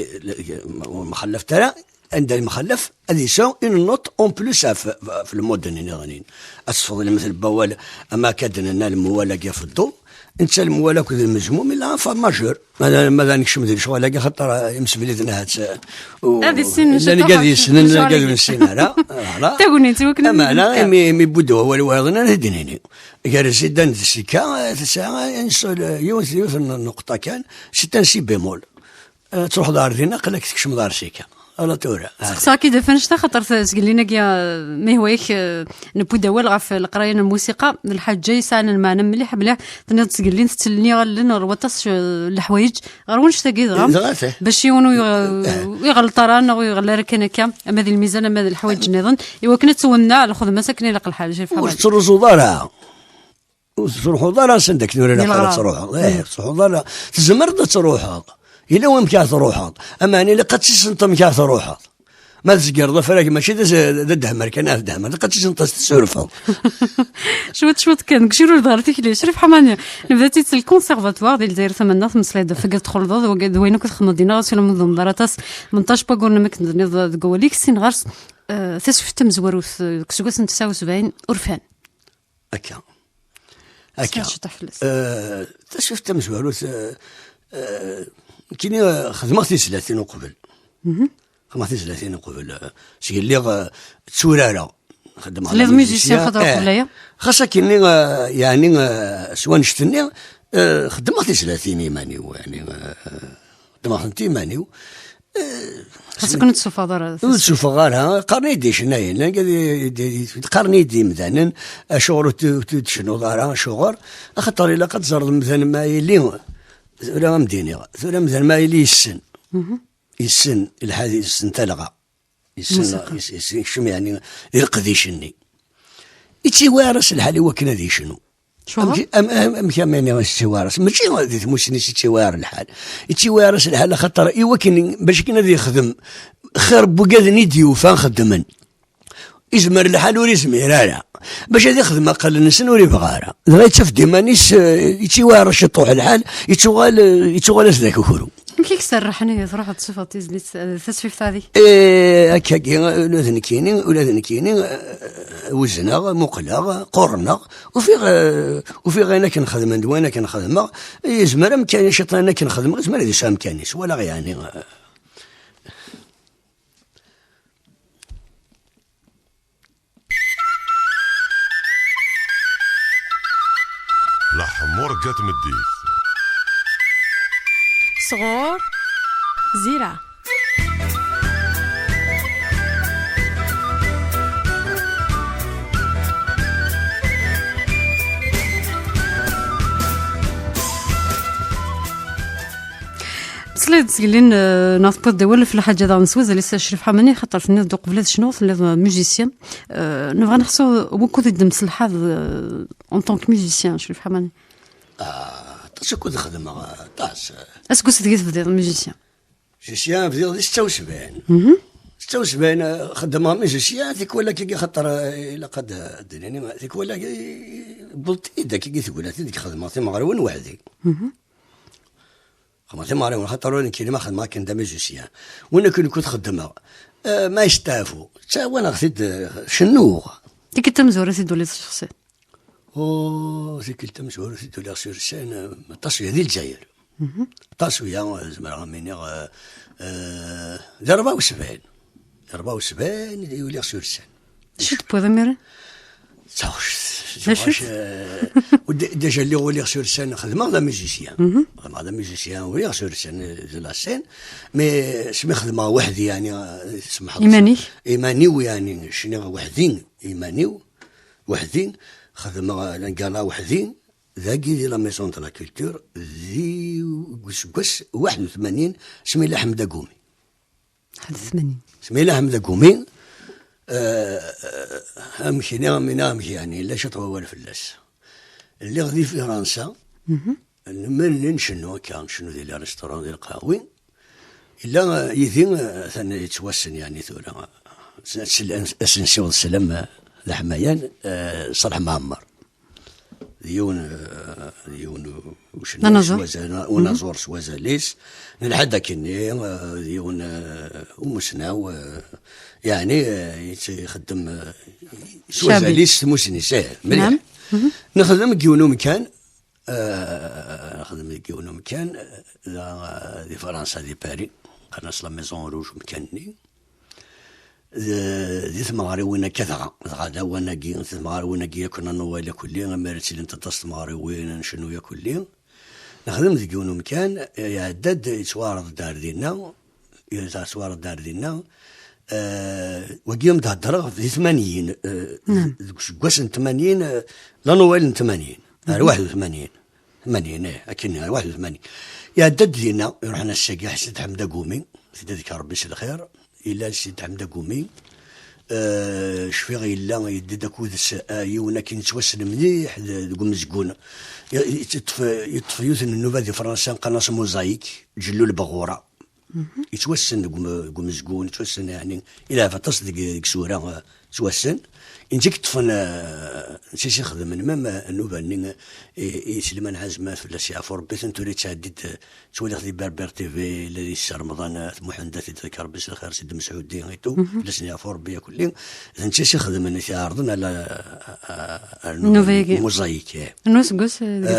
ur mxallafet ara, anda yemxallaf, ad yesɛu une note en plus ɣef, ɣef lmud-nni niḍen. Ad tesfeḍ, lmetl n wawal, am akka d-nenna lemwal-agi ɣef ddu, netta lemwal akked lmezmum, illa fa majeur. Ma, ma da nekcem di lecɣal-agi, xaṭer imsebliden ahat, u-, ad issinen llan ciṭuḥ ad issnen, lecɣal-agi. Ad ur nessin ara. Voilà. Tagnit, i wakken ad ameɛna, imi, imi yewwi-d wawal wayeḍ, ad t-id-nini. Gar Zidane d Sika, tesɛa un seul, yiwet, yiwet n nnuqṭa kan, c'est un si bémol. Eh, truḥeḍ ɣer din, aql-ak tkecmeḍ ɣer Sika. Ala tura. Seqsaɣ-k-id ɣef annect-a, xaṭer t-, seg llin-agi, eh, ma yehwa-yak, eh, newwi-d awal ɣef leqraya n lmusiqa, d lḥaǧa yesɛan lmeɛna mliḥ, mliḥ. Tenniḍ seg llin tettelni allen ɣer waṭas, eh, n leḥwayeǧ. Ɣer wannect-agi dɣa, dɣa te- bac yiwen ur iɣ-, ur iɣelleṭ ara, neɣ ur iɣelli ara kan akka, ama di lmizan, ama di leḥwayeǧ nniḍen, i wakken ad twenneɛ lxedma-s akken ilaq lḥal, Crif Ḥamani. Ur tettruẓuḍ ara. Ur tettruḥuḍ ara s anda akken tura ilaq ara ad truḥeḍ. Eh, ur tettruḥuḍ ara. Tzemreḍ ad truḥeḍ. Yella wamek ara truḥeḍ. Ameɛna ilaq ad tissineḍ amek ara truḥeḍ. Ma tzegreḍ afrag, mačči d, d ddehmer kan, ah, d ddehmer. Ilaq ad tissineḍ ad tessurfeḍ. Cwiṭ, cwiṭ kan, deg ucirur ɣer tikli. Crif Ḥamani, nebda-tt-id s lkonservatoire di Lezzayer Tamaneɣt, meslay-d ɣef wagi txulḍeḍ, wagi d wayen akk txedmeḍ dinna, ɣas ula ma ur txedmeḍ ara aṭas. Menṭac n wagguren, am akken d-tenniḍ deg wawal-ik, sin ɣer-s, eh, tasfift tamezwarut, eh, deg useggas n tesɛa u sebɛin, Urfan. Akka. Akka. Sɛiɣ ciṭuḥ fell-as. Eh, tasfift tamezwarut, eh, eh, nekkini, eh, xedmeɣ tizlatin uqbel. Xedmeɣ tizlatin uqbel, eh, seg lliɣ, eh, tturareɣ. Xeddmeɣ la musicien, xaṭer eh, uqbel aya? Xas akkenni, eh, yeɛni, eh, s wannect-nni, eh, xeddmeɣ tizlatin iman-iw, yeɛni, eh, xeddmeɣ-tent iman-iw. Eh, xas akken ur d-tessufɣeḍ ara. Ur d-ssufɣeɣ ara. Qqaren-iyi-d icennayen, anga d, d, d, qqaren-iyi-d imdanen, acuɣer ur t-, ur t-, ur tcennuḍ ara, acuɣer? Axaṭer ilaq ad teẓreḍ amdan ma yili, tura am d-iniɣ, tura amdan ma yili yessen. Yessen lḥal, yessen talɣa. Yessen, yes-, yes-, yekcem, yeɛni, di leqdic-nni. Ittiwɛir-as lḥal i wakken ad yecnu. Cuɣer? Amek, am, am, amek am ini ittiwɛir-as? Mačči di tmussni-s ittiwɛir lḥal. Ittiwɛir-as lḥal axaṭer i wakken, bac akken ad yexdem xir n wigad-nni i d-yufa xeddmen. Izmer lḥal ur izmir ara. Bac ad ixdem aqal-nsen ur ibɣa ara. Dɣa yettaf-d iman-is, eh, ittiwɛir ciṭuḥ lḥal, ittuɣal, eh, ittuɣal-as d akukru. Amek i k-serrḥen ihi truḥeḍ tessufɣeḍ tizlit, eh, tasfift-a dik? Eh, akkagi, ula d nekkini, ula d nekkini, eh, wezneɣ, muqleɣ, qurneɣ, ufiɣ, eh, ufiɣ ayen akken xedmen d wayen akken xedmeɣ, yezmer amkan, ciṭ ayen akken xedmeɣ, yezmer ad yesɛu amkan-is, walaɣ yeɛni, eh. Leḥmuṛegga n tmeddit. Sɣur Zira. Ad sgelin, euh, neɣ tewwiḍ-d awal ɣef lḥaǧa daɣen s wazal-is a Crif Ḥamani, xaṭer tenniḍ-d uqbel ad tecnuḍ, telliḍ, euh, musicien. Euh, nebɣa neḥṣu wukud i d-temselḥaḍ, euh, en tant que musicien, Crif Ḥamani? Ah, aṭas akk i xedmeɣ, aṭas. Aseggas deg i tebdiḍ musicien? Musicien bdiɣ di setta u sebɛin. Mhm. Setta u sebɛin, euh, xeddmeɣ musicien, tikwal akkagi, xaṭer, euh, ilaq ad, ad d-nini, tikwal akkagi, wwḍent-iyi-d akkagi tegnatin deg xedmeɣ timeɣriwin weḥd-i. Mhm. Xedmeɣ timeɣriwin, xaṭer ur nekkini ma xedmeɣ akken d amusicien. Win akken kud xeddmeɣ, eh, ma yesteɛfu, ttɛawaneɣ-t-id, eh, cennuɣ. Tikkelt tamezwarut i d-tuliḍ s lexṣi? Oh, tikkelt tamezwarut i d-uliɣ sur scène, eh, aṭas uya di Lezzayer. Mhm. Aṭas uya, eh, zemreɣ ad m-iniɣ, eh, eh, di rebɛa u sebɛin. Di rebɛa u sebɛin i uliɣ sur scène. D acu tewwiḍ imir-a? D taɣect. D acu? Déjà lliɣ uliɣ sur scène, xedmeɣ d amusicien. Mhm. Xedmeɣ d amusicien, uliɣ sur scène, de la scène. Mais smi xedmeɣ weḥd-i, yani, semḥeḍ. Iman-ik? Iman-iw, yani, cniɣ weḥd-i, iman-iw, weḥd-i, xedmeɣ, euh, gala weḥd-i, dagi di la Maison de la Culture, di useggas waḥed u tmanyin, Smila Ḥmed Agumi. Ḥmed Tmanyin. Smaila Ḥmed Agumi, eh, amek ini, am ini, amek yani, yella ciṭ wawal fell-as. Lliɣ di Fransa, mhm, nmenni ncennu akka, ncennu di les restaurants, di lqahwi. Yella, eh, yid-i, eh, atan yettwassen yani tura. As-, as-, as-, as-nsiweḍ sslam, eh, d aḥmayan, eh, Ṣaleḥ Mɛemmer. D yiwen, eh, d yiwen u-, ucennay s wazal, unaẓur s wazal-is. Nelḥa-d akkenni, eh, d yiwen, eh, umusnaw, eh, yeɛni, eh, yett-, ixeddem, eh, s wazal-is, s tmussni-s, eh, mliḥ. Nexdem deg yiwen umkan, eh, nexdem deg yiwen umkan, eh, da, eh, di Fransa, di Paris, qqaren-as la Maison Rouge umkan-nni. D-, di tmeɣriwin akka dɣa, dɣa d awan-agi, di tmeɣriwin-agi akk n Noël akk-lli, amar ttilint aṭas tmeɣriwin, ncennu akk-lli. Nexdem deg yiwen umkan, iɛedda-d, yettwaɛreḍ-d ar dinna, yettwaɛreḍ-d ar dinna, eh, wagi am d-heddreɣ di tmanyin, eh, deg useggas n tmanyin, eh, la Noël n tmanyin, ar waḥed u tmanyin. Tmanyin, eh, akken, eh, waḥed u tmanyin. Iɛedda-d dinna, iruḥen ass-agi, Ḥsid Ḥmed Agumi, tedda deg Rebbi s lxir, yella Ḥsid Ḥmed Agumi, eh, cfiɣ yella, yedda-d akked-s, eh, yiwen akken yettwassen mliḥ de-, deg umezgun. Ye-, yeṭṭef, yeṭṭef yiwet n nnuba di Fransa, qqaren-as Mosaïque, Ǧellul Beɣura. Mhm. Yettwassen deg um-, deg umezgun, yettwassen, yeɛni, ilɛeb aṭas deg, deg isura, eh, yettwassen. Netta i yeṭṭfen, eh, netta i s-ixedmen, même, eh, nnuba-nni, eh, i Sliman Ɛazem, fell-as yeɛfu Rebbi, atan tura yettɛeddi-d, eh, ttwaliɣ di Berbère T V, la di Si Remḍan, eh, Muḥend, ad t-id-iḍegger Rebbi s lxir, Sidi Mesɛudi, et tout, mhm, fell-asen yeɛfu Rebbi akk-lli. D netta i s-ixedmen, i t-iɛerḍen ala, eh, eh, eh, nnuba-agi. Mosaïque, eh. Anwa aseggas, eh, deg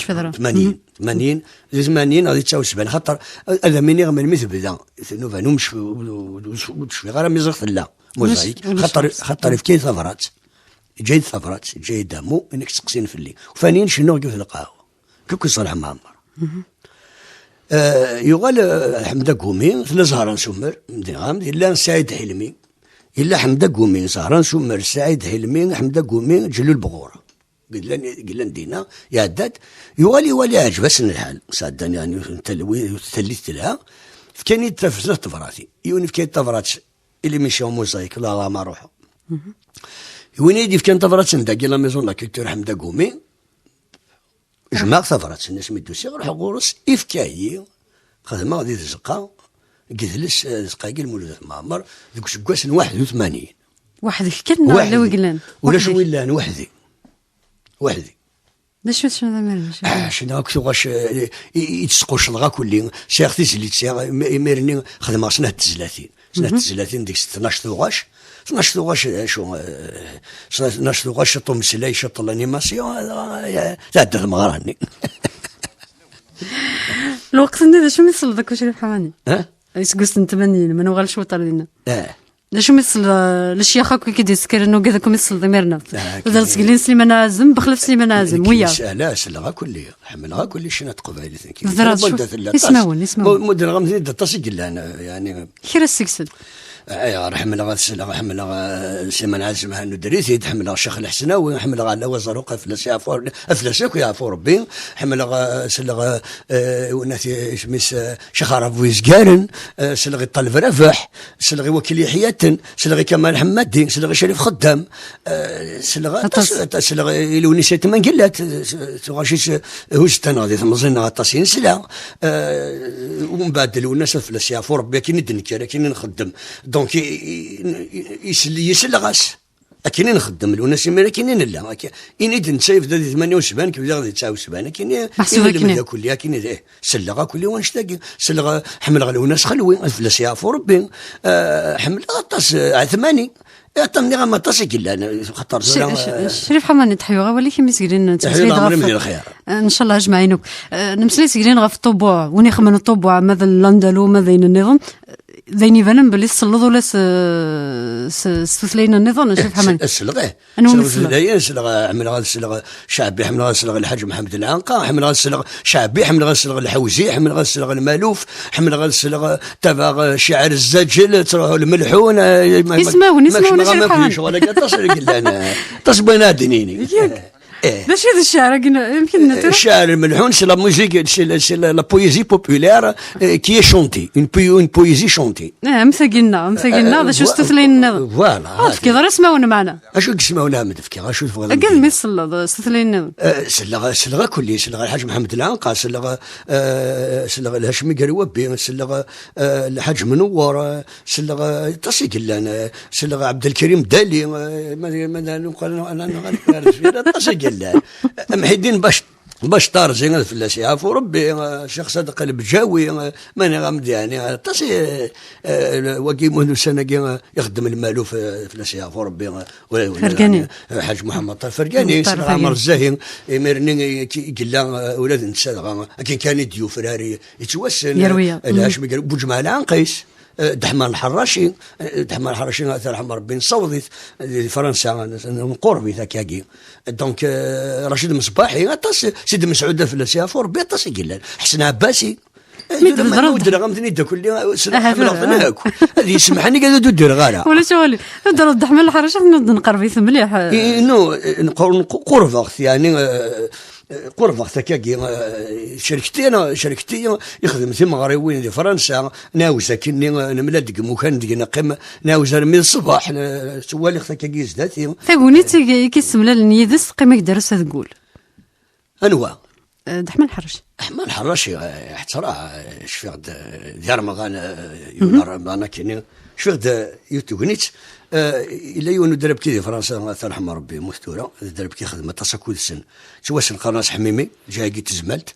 tara? Eh, tmanyin. Mhm. Tmanyin, di tmanyin neɣ di ttaɛa u sebɛin, xaṭer ad am-iniɣ melmi tebda tnuba, ur tecfiɣ ara mi ẓriɣ tella Mosaïque, xaṭer, xaṭer ifka-yi tabrat, yeǧǧa-yi-d tabrat, yeǧǧa-yi-d amu, inek ttseqsin fell-i. Ufan-iyi cennuɣ deg yiwet lqahwa, kukk Ṣaleḥ Mɛemmer. Mhm. Eh, yuɣal, eh, Ḥmed Agumi, tella Zahra n Sumer, diɣam, yella Saɛid Ḥilmi, yella Ḥmed Agumi, Zahra n Sumer, Saɛid Ḥilmi, Ḥmed Agumi, Ǧellul Beɣura. Gellan, gellan dinna, iɛedda-d, yuɣal iwali iɛǧeb-asen lḥal. Sɛeddan, yani, talwit, tallit telha. Fkan-iyi-d taf-, snat tebratin. Yiwen yefka-yi-d tabrat i l'émission Mosaïque, la, la, ma ruḥeɣ. Mhm. Win i yi-d-yefkan tabrat n dagi, la Maison de la Culture Ḥmed Agumi, jemɛeɣ tabrat-nni asmi d-usiɣ, ruḥeɣ ɣur-s, ifka-yi, xedmeɣ di tzeqqa, deg idles, eh, tzeqqa-agi Lmulud At Mɛemmer, deg useggas n waḥed u tmanyin. Weḥd-k kan neɣ yella wi yellan? Ulac wi yellan, weḥd-i. Weḥd-i. D acu tecniḍ imir-nni? Ah, cniɣ akk tuɣac, eh, i, i, i tesqucceḍ akk-lli. Sɛiɣ tizlit, sɛiɣ, im-, imir-nni xedmeɣ snat tezlatin. Snat tezlatin deg-s tnac tuɣac. Tnac tuɣac, eh, acu, eh, tnac tuɣac, ciṭ umeslay, ciṭ l'animation, eh, eh, tɛedda tmeɣra-nni. Lweqt-nni d acu mi tselleḍ akk Crif Ḥamani? Eh? Iseggasen n tmanyin, ma nuɣal cwiṭ ar dinna. Eh. D acu mi tsel-, lecyax akk i k-id-yessekren, ugad akk mi tseleḍ imir-nni? Ah, d lezgel n Sliman Ɛazem, bexlaf Sliman Ɛazem, wiyaḍ. Ala, selleɣ akk-lli, ḥemmleɣ akk-lli ccna n teqbaylit, nekk. Anda tella, ismawen, ismawen. Mu-, mudreɣ-am-ten-id aṭas i yellan, yani. Kra seg-sen. Ayɣer ḥemmleɣ ad sleɣ, ḥemmleɣ, eh, Sliman Ɛazem Hannu Drizit, ḥemmleɣ Ccix Lḥesnawi, ḥemmleɣ Ɛella Waẓaruq, aflas yeɛfu, aflas akk yeɛfu Rebbi, ḥemmleɣ, eh, sleɣ, eh, i unat isem-is, eh, Ccix Ɛrab Wizgaren, eh, sleɣ i Ṭaleb Rabeḥ, sleɣ i Wakil Yeḥyaten, sleɣ i Kamal Ḥemmadi, sleɣ i Crif Xeddam, eh, sleɣ aṭas, aṭas. Aṭas, sleɣ i Lewnis Ayt Mengellat, eh, s-, tuɣac-is, eh, huzet-aneɣ di temẓi-nneɣ aṭas i nesla, eh, umbeɛd Lewnis ad fell-as yeɛfu Rebbi, akken i d-nekker, akken i nxeddem. Donc, i, i, i, isell-, yesleɣ-as. Akken i nxeddem, Lewnis imir akken i nella. Akken, ini-d netta yebda di tmanya u sebɛin, kif diɣ di tesɛa u sebɛin. Akken i, Meḥsub i akken. Nelmed akk-, akken i, eh, selleɣ akk-, i wanect-agi. Selleɣ, eh, ḥemmleɣ Lewnis Xelwi, ad fell-as yeɛfu Rebbi. Eh, ḥemmleɣ aṭas, eh, Ɛetmani. Eh, aṭas, nniɣ-am aṭas i yellan, eh, xaṭer Cri-, tura, Cri-, eh, Crif Ḥamani, teḥyu awal-ik imi segrin Iḥyu leɛmer-im di lxir. Eh, ncallah ajmaɛin akk. Eh, nemmeslay segrin ɣef ṭṭubuɛ, win ixemmen ṭṭubuɛ, ma d landalu, ma d ayen nniḍen. D ayen ibanen belli tselleḍ ula s, s, s tutlayin nniḍen, a Crif Ḥamani. Selleɣ, eh. Anwa selleɣ i tselleḍ? Tutlayin, selleɣ, eh, ḥemmleɣ ad selleɣ Ceɛbi, ḥemmleɣ ad selleɣ Lḥaǧ Mḥemmed Lɛanqa, ḥemmleɣ ad selleɣ Ceɛbi, ḥemmleɣ ad selleɣ Lḥewzi, ḥemmleɣ ad selleɣ Lmaluf, ḥemmleɣ ad selleɣ, eh, tabaɣ, eh, Cciɛer Zzaǧel, ttruḥu Lmelḥun, eh, ma, ma, ismawen, ma ismawen, kecmeɣ a Crif Ḥamani. Ccɣel-agi aṭas i yellan, eh, aṭas n wayen ad d-nini. Yak. Eh. D acu i d cceɛr-agi? Amek i d-nniḍ? Cceɛr Lmelḥun, c'est la musique, c'est la, c'est la, la poésie populaire, euh, qui est chantée, une po-, une poésie chantée. Ah, am tagi-nneɣ, am tagi-nneɣ, d acu s tutlayin nniḍen? Voilà. Ah, ur tefkiḍ ara ismawen, meɛna. Acu i yismawen ara m-d-fkeɣ, acu tebɣiḍ ad m-d-iniɣ? Agad mi tselleḍ, eh, s tutlayin nniḍen. Eh, selleɣ, selleɣ akk-, selleɣ Lḥaǧ Mḥemmed Lɛanqa, selleɣ, eh, selleɣ Lhacmi Gerwabi, selleɣ, eh, Lḥaǧ Menwar, eh, Selleɣ, eh, aṭas i yellan, eh, selleɣ Ɛebdelkarim Dali, eh, ma, ma, ma, nuqal, nuqal, nuqal, nuqal, aṭas i yellan. Mḥiddin Bac-, Bac Tarzi, ad fell-as yeɛfu Rebbi, eh, Ccix Sadeq Lebǧawi, eh, ma nniɣ-am-d, yeɛni, aṭas i, eh, wagi n ussan-agi, eh, ixeddem Lmaluf, eh, fell-as yeɛfu Rebbi, eh, ula, ula, Fergani. Yeɛni, eh, Ḥaǧ Muḥemmed Ṭaher Fergani, Muxtar selleɣ Fergani. Ɛmer Zzahi, imiren-nni, eh, ki-, i yella, eh, ula d netta dɣa, akken kan i d-yufrar i, yettwassen, yerwi-ya. Eh, Lhacmi Ger-, Buǧemɛa Lɛanqis. Eh, Deḥman Lḥerraci, eh, Deḥman Lḥerraci, ad t-yerḥem Rebbi, nessaweḍ-it, eh, di Fransa, n-, nqurb-it akkagi. Donc, eh, Racid Mesbaḥi, aṭas, Sidi Mesɛud, ad fell-as yeɛfu Rebbi, aṭas i yellan. Ḥsen Ɛebbasi. Eh, mi tura ma d-teḍra-d. Ur ddreɣ am ten-id akk-, eh, ssneɣ, ahat ḥemmleɣ-ten akk. Ad yesmeḥ nnig ad ur d-ddreɣ ara. Ulac aɣilif. Teḍra-d Deḥman Lḥerraci, ad nqerreb-it mliḥ. Eh, no, eh, nqur-, nqu-, qurbeɣ-t, yeɛni, eh, Eh, qurbeɣ-t akkagi, eh, cerkti, cerkti, ixdem timeɣriwin di Fransa, nɛawez akkenni, eh, nemlal deg imukan deg neqqim, nɛawez armi d ṣṣbeḥ, n-, ttwaliɣ-t akkagi zdat-i. Tagnit i, i k-issemlalen yid-s teqqim-ak-d ar ass-a deg wul? Anwa? Eh, Deḥman Lḥerraci. Deḥman Lḥerraci, eh, ḥettreɣ, eh, cfiɣ-d, eh, di Remḍan, eh, yiwen Remḍan akkenni, cfiɣ-d, eh, yiwet tegnit, eh, yella yiwen udrabki di Fransa, ad t-yerḥem Rebbi, yemmut tura, d adrabki xedmeɣ aṭas akked-sen. Ttwassen qqaren-as Ḥmimi, ǧǧiɣ-agi tezmalt.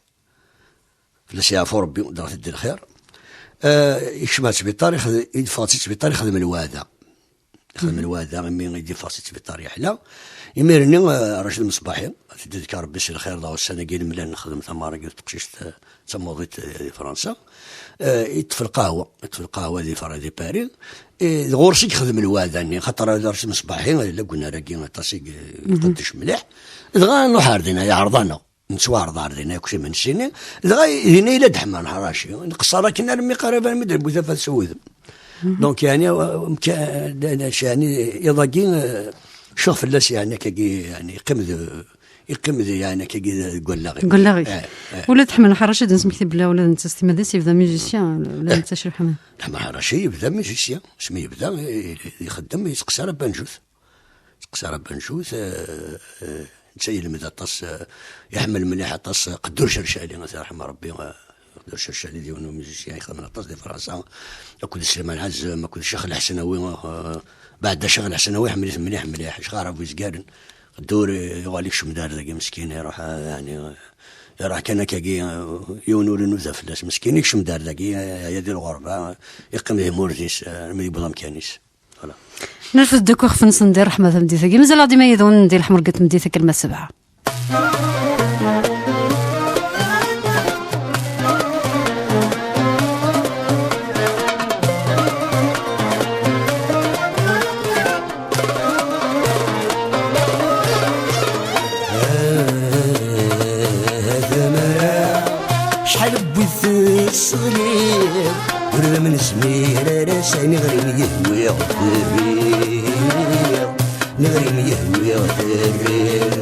Fell-as yeɛfu Rebbi, dɣa teddi lxir. Eh, yekcem ɣer ttbiṭar, ixd-, yeffeɣ-d si ttbiṭar, ixdem lweɛda. Ixdem lweɛda, imi i d-yeffeɣ si ttbiṭar yeḥla. Imir-nni, eh, Racid Mesbaḥi, teddi deg Rebbi si lxir, dɣa ussan-agi nemlal nexdem tamara deg teqcict, eh, d tamuḍit, eh, di Fransa. Eh, yeṭṭef lqahwa, yeṭṭef lqahwa di Fra-, di Paris. Eh, d ɣur-s i yexdem lweɛda-nni, xaṭer Racid Mesbaḥi, d lagunar-agi aṭas i y-, iqeddec mliḥ. Dɣa nruḥ ar dinna, yeɛreḍ-aneɣ. Nettwaɛreḍ ar dinna akk s imensi-nni. Dɣa dinna yella Deḥman Lḥerraci. Nqeṣṣer akken armi qrib armi d-newwi tafat s wudem. Donc, yeɛni, yeɛni, iḍ-agi, eh, cuɣ fell-as, yeɛni, akkagi, yeɛni, yeqqim d, yeqqim d, yeɛni, akkagi deg wallaɣ-ik. Deg wallaɣ-ik. Eh, eh. Ula d Deḥman Lḥerraci ad nesmekti belli ula d netta s timmad-is yebda musicien, ula d netta Crif Ḥamani. Deḥman Lḥerraci yebda musicien, asmi yebda, i-, i-, ixeddem, yesteqsa ara Banjut. Teqsara Banjut, eh, eh, netta yelmed aṭas, eh, iḥemmel mliḥ aṭas, eh, Qeddur Cercali, ad t-yerḥem Rebbi, eh, Qeddur Cercali d yiwen n umizisyan ixedmen aṭas di Fransa, akked Sliman Ɛazem, akked Ccix Lḥesnawi, eh, beɛda Ccix Lḥesnawi, iḥemmel-it mliḥ, mliḥ, Ccix Ɛrab Wizgaren. Qeddur, eh, yuɣal ikcem-d ar dagi, meskin, iruḥ, eh, yeɛni, eh, iruḥ kan akkagi, eh, yiwen ur inuda fell-as, meskin, ikcem-d ar dagi, eh, yeɛya di lɣerba, eh, yeqqim di tmurt-is, eh, armi yewweḍ amkan-is. Voilà. Nerfed-d akk ixef-nsen di ṛṛeḥma tameddit-agi. Mazal-aɣ dima yid-wen di leḥmer deg tmeddit akken ma sebɛa. Acḥal n wid tesseɣliḍ, ur d am-nezmir ara s ayen iɣrin yehwi. Terriɣ, neɣri-m yehwi terriɣ.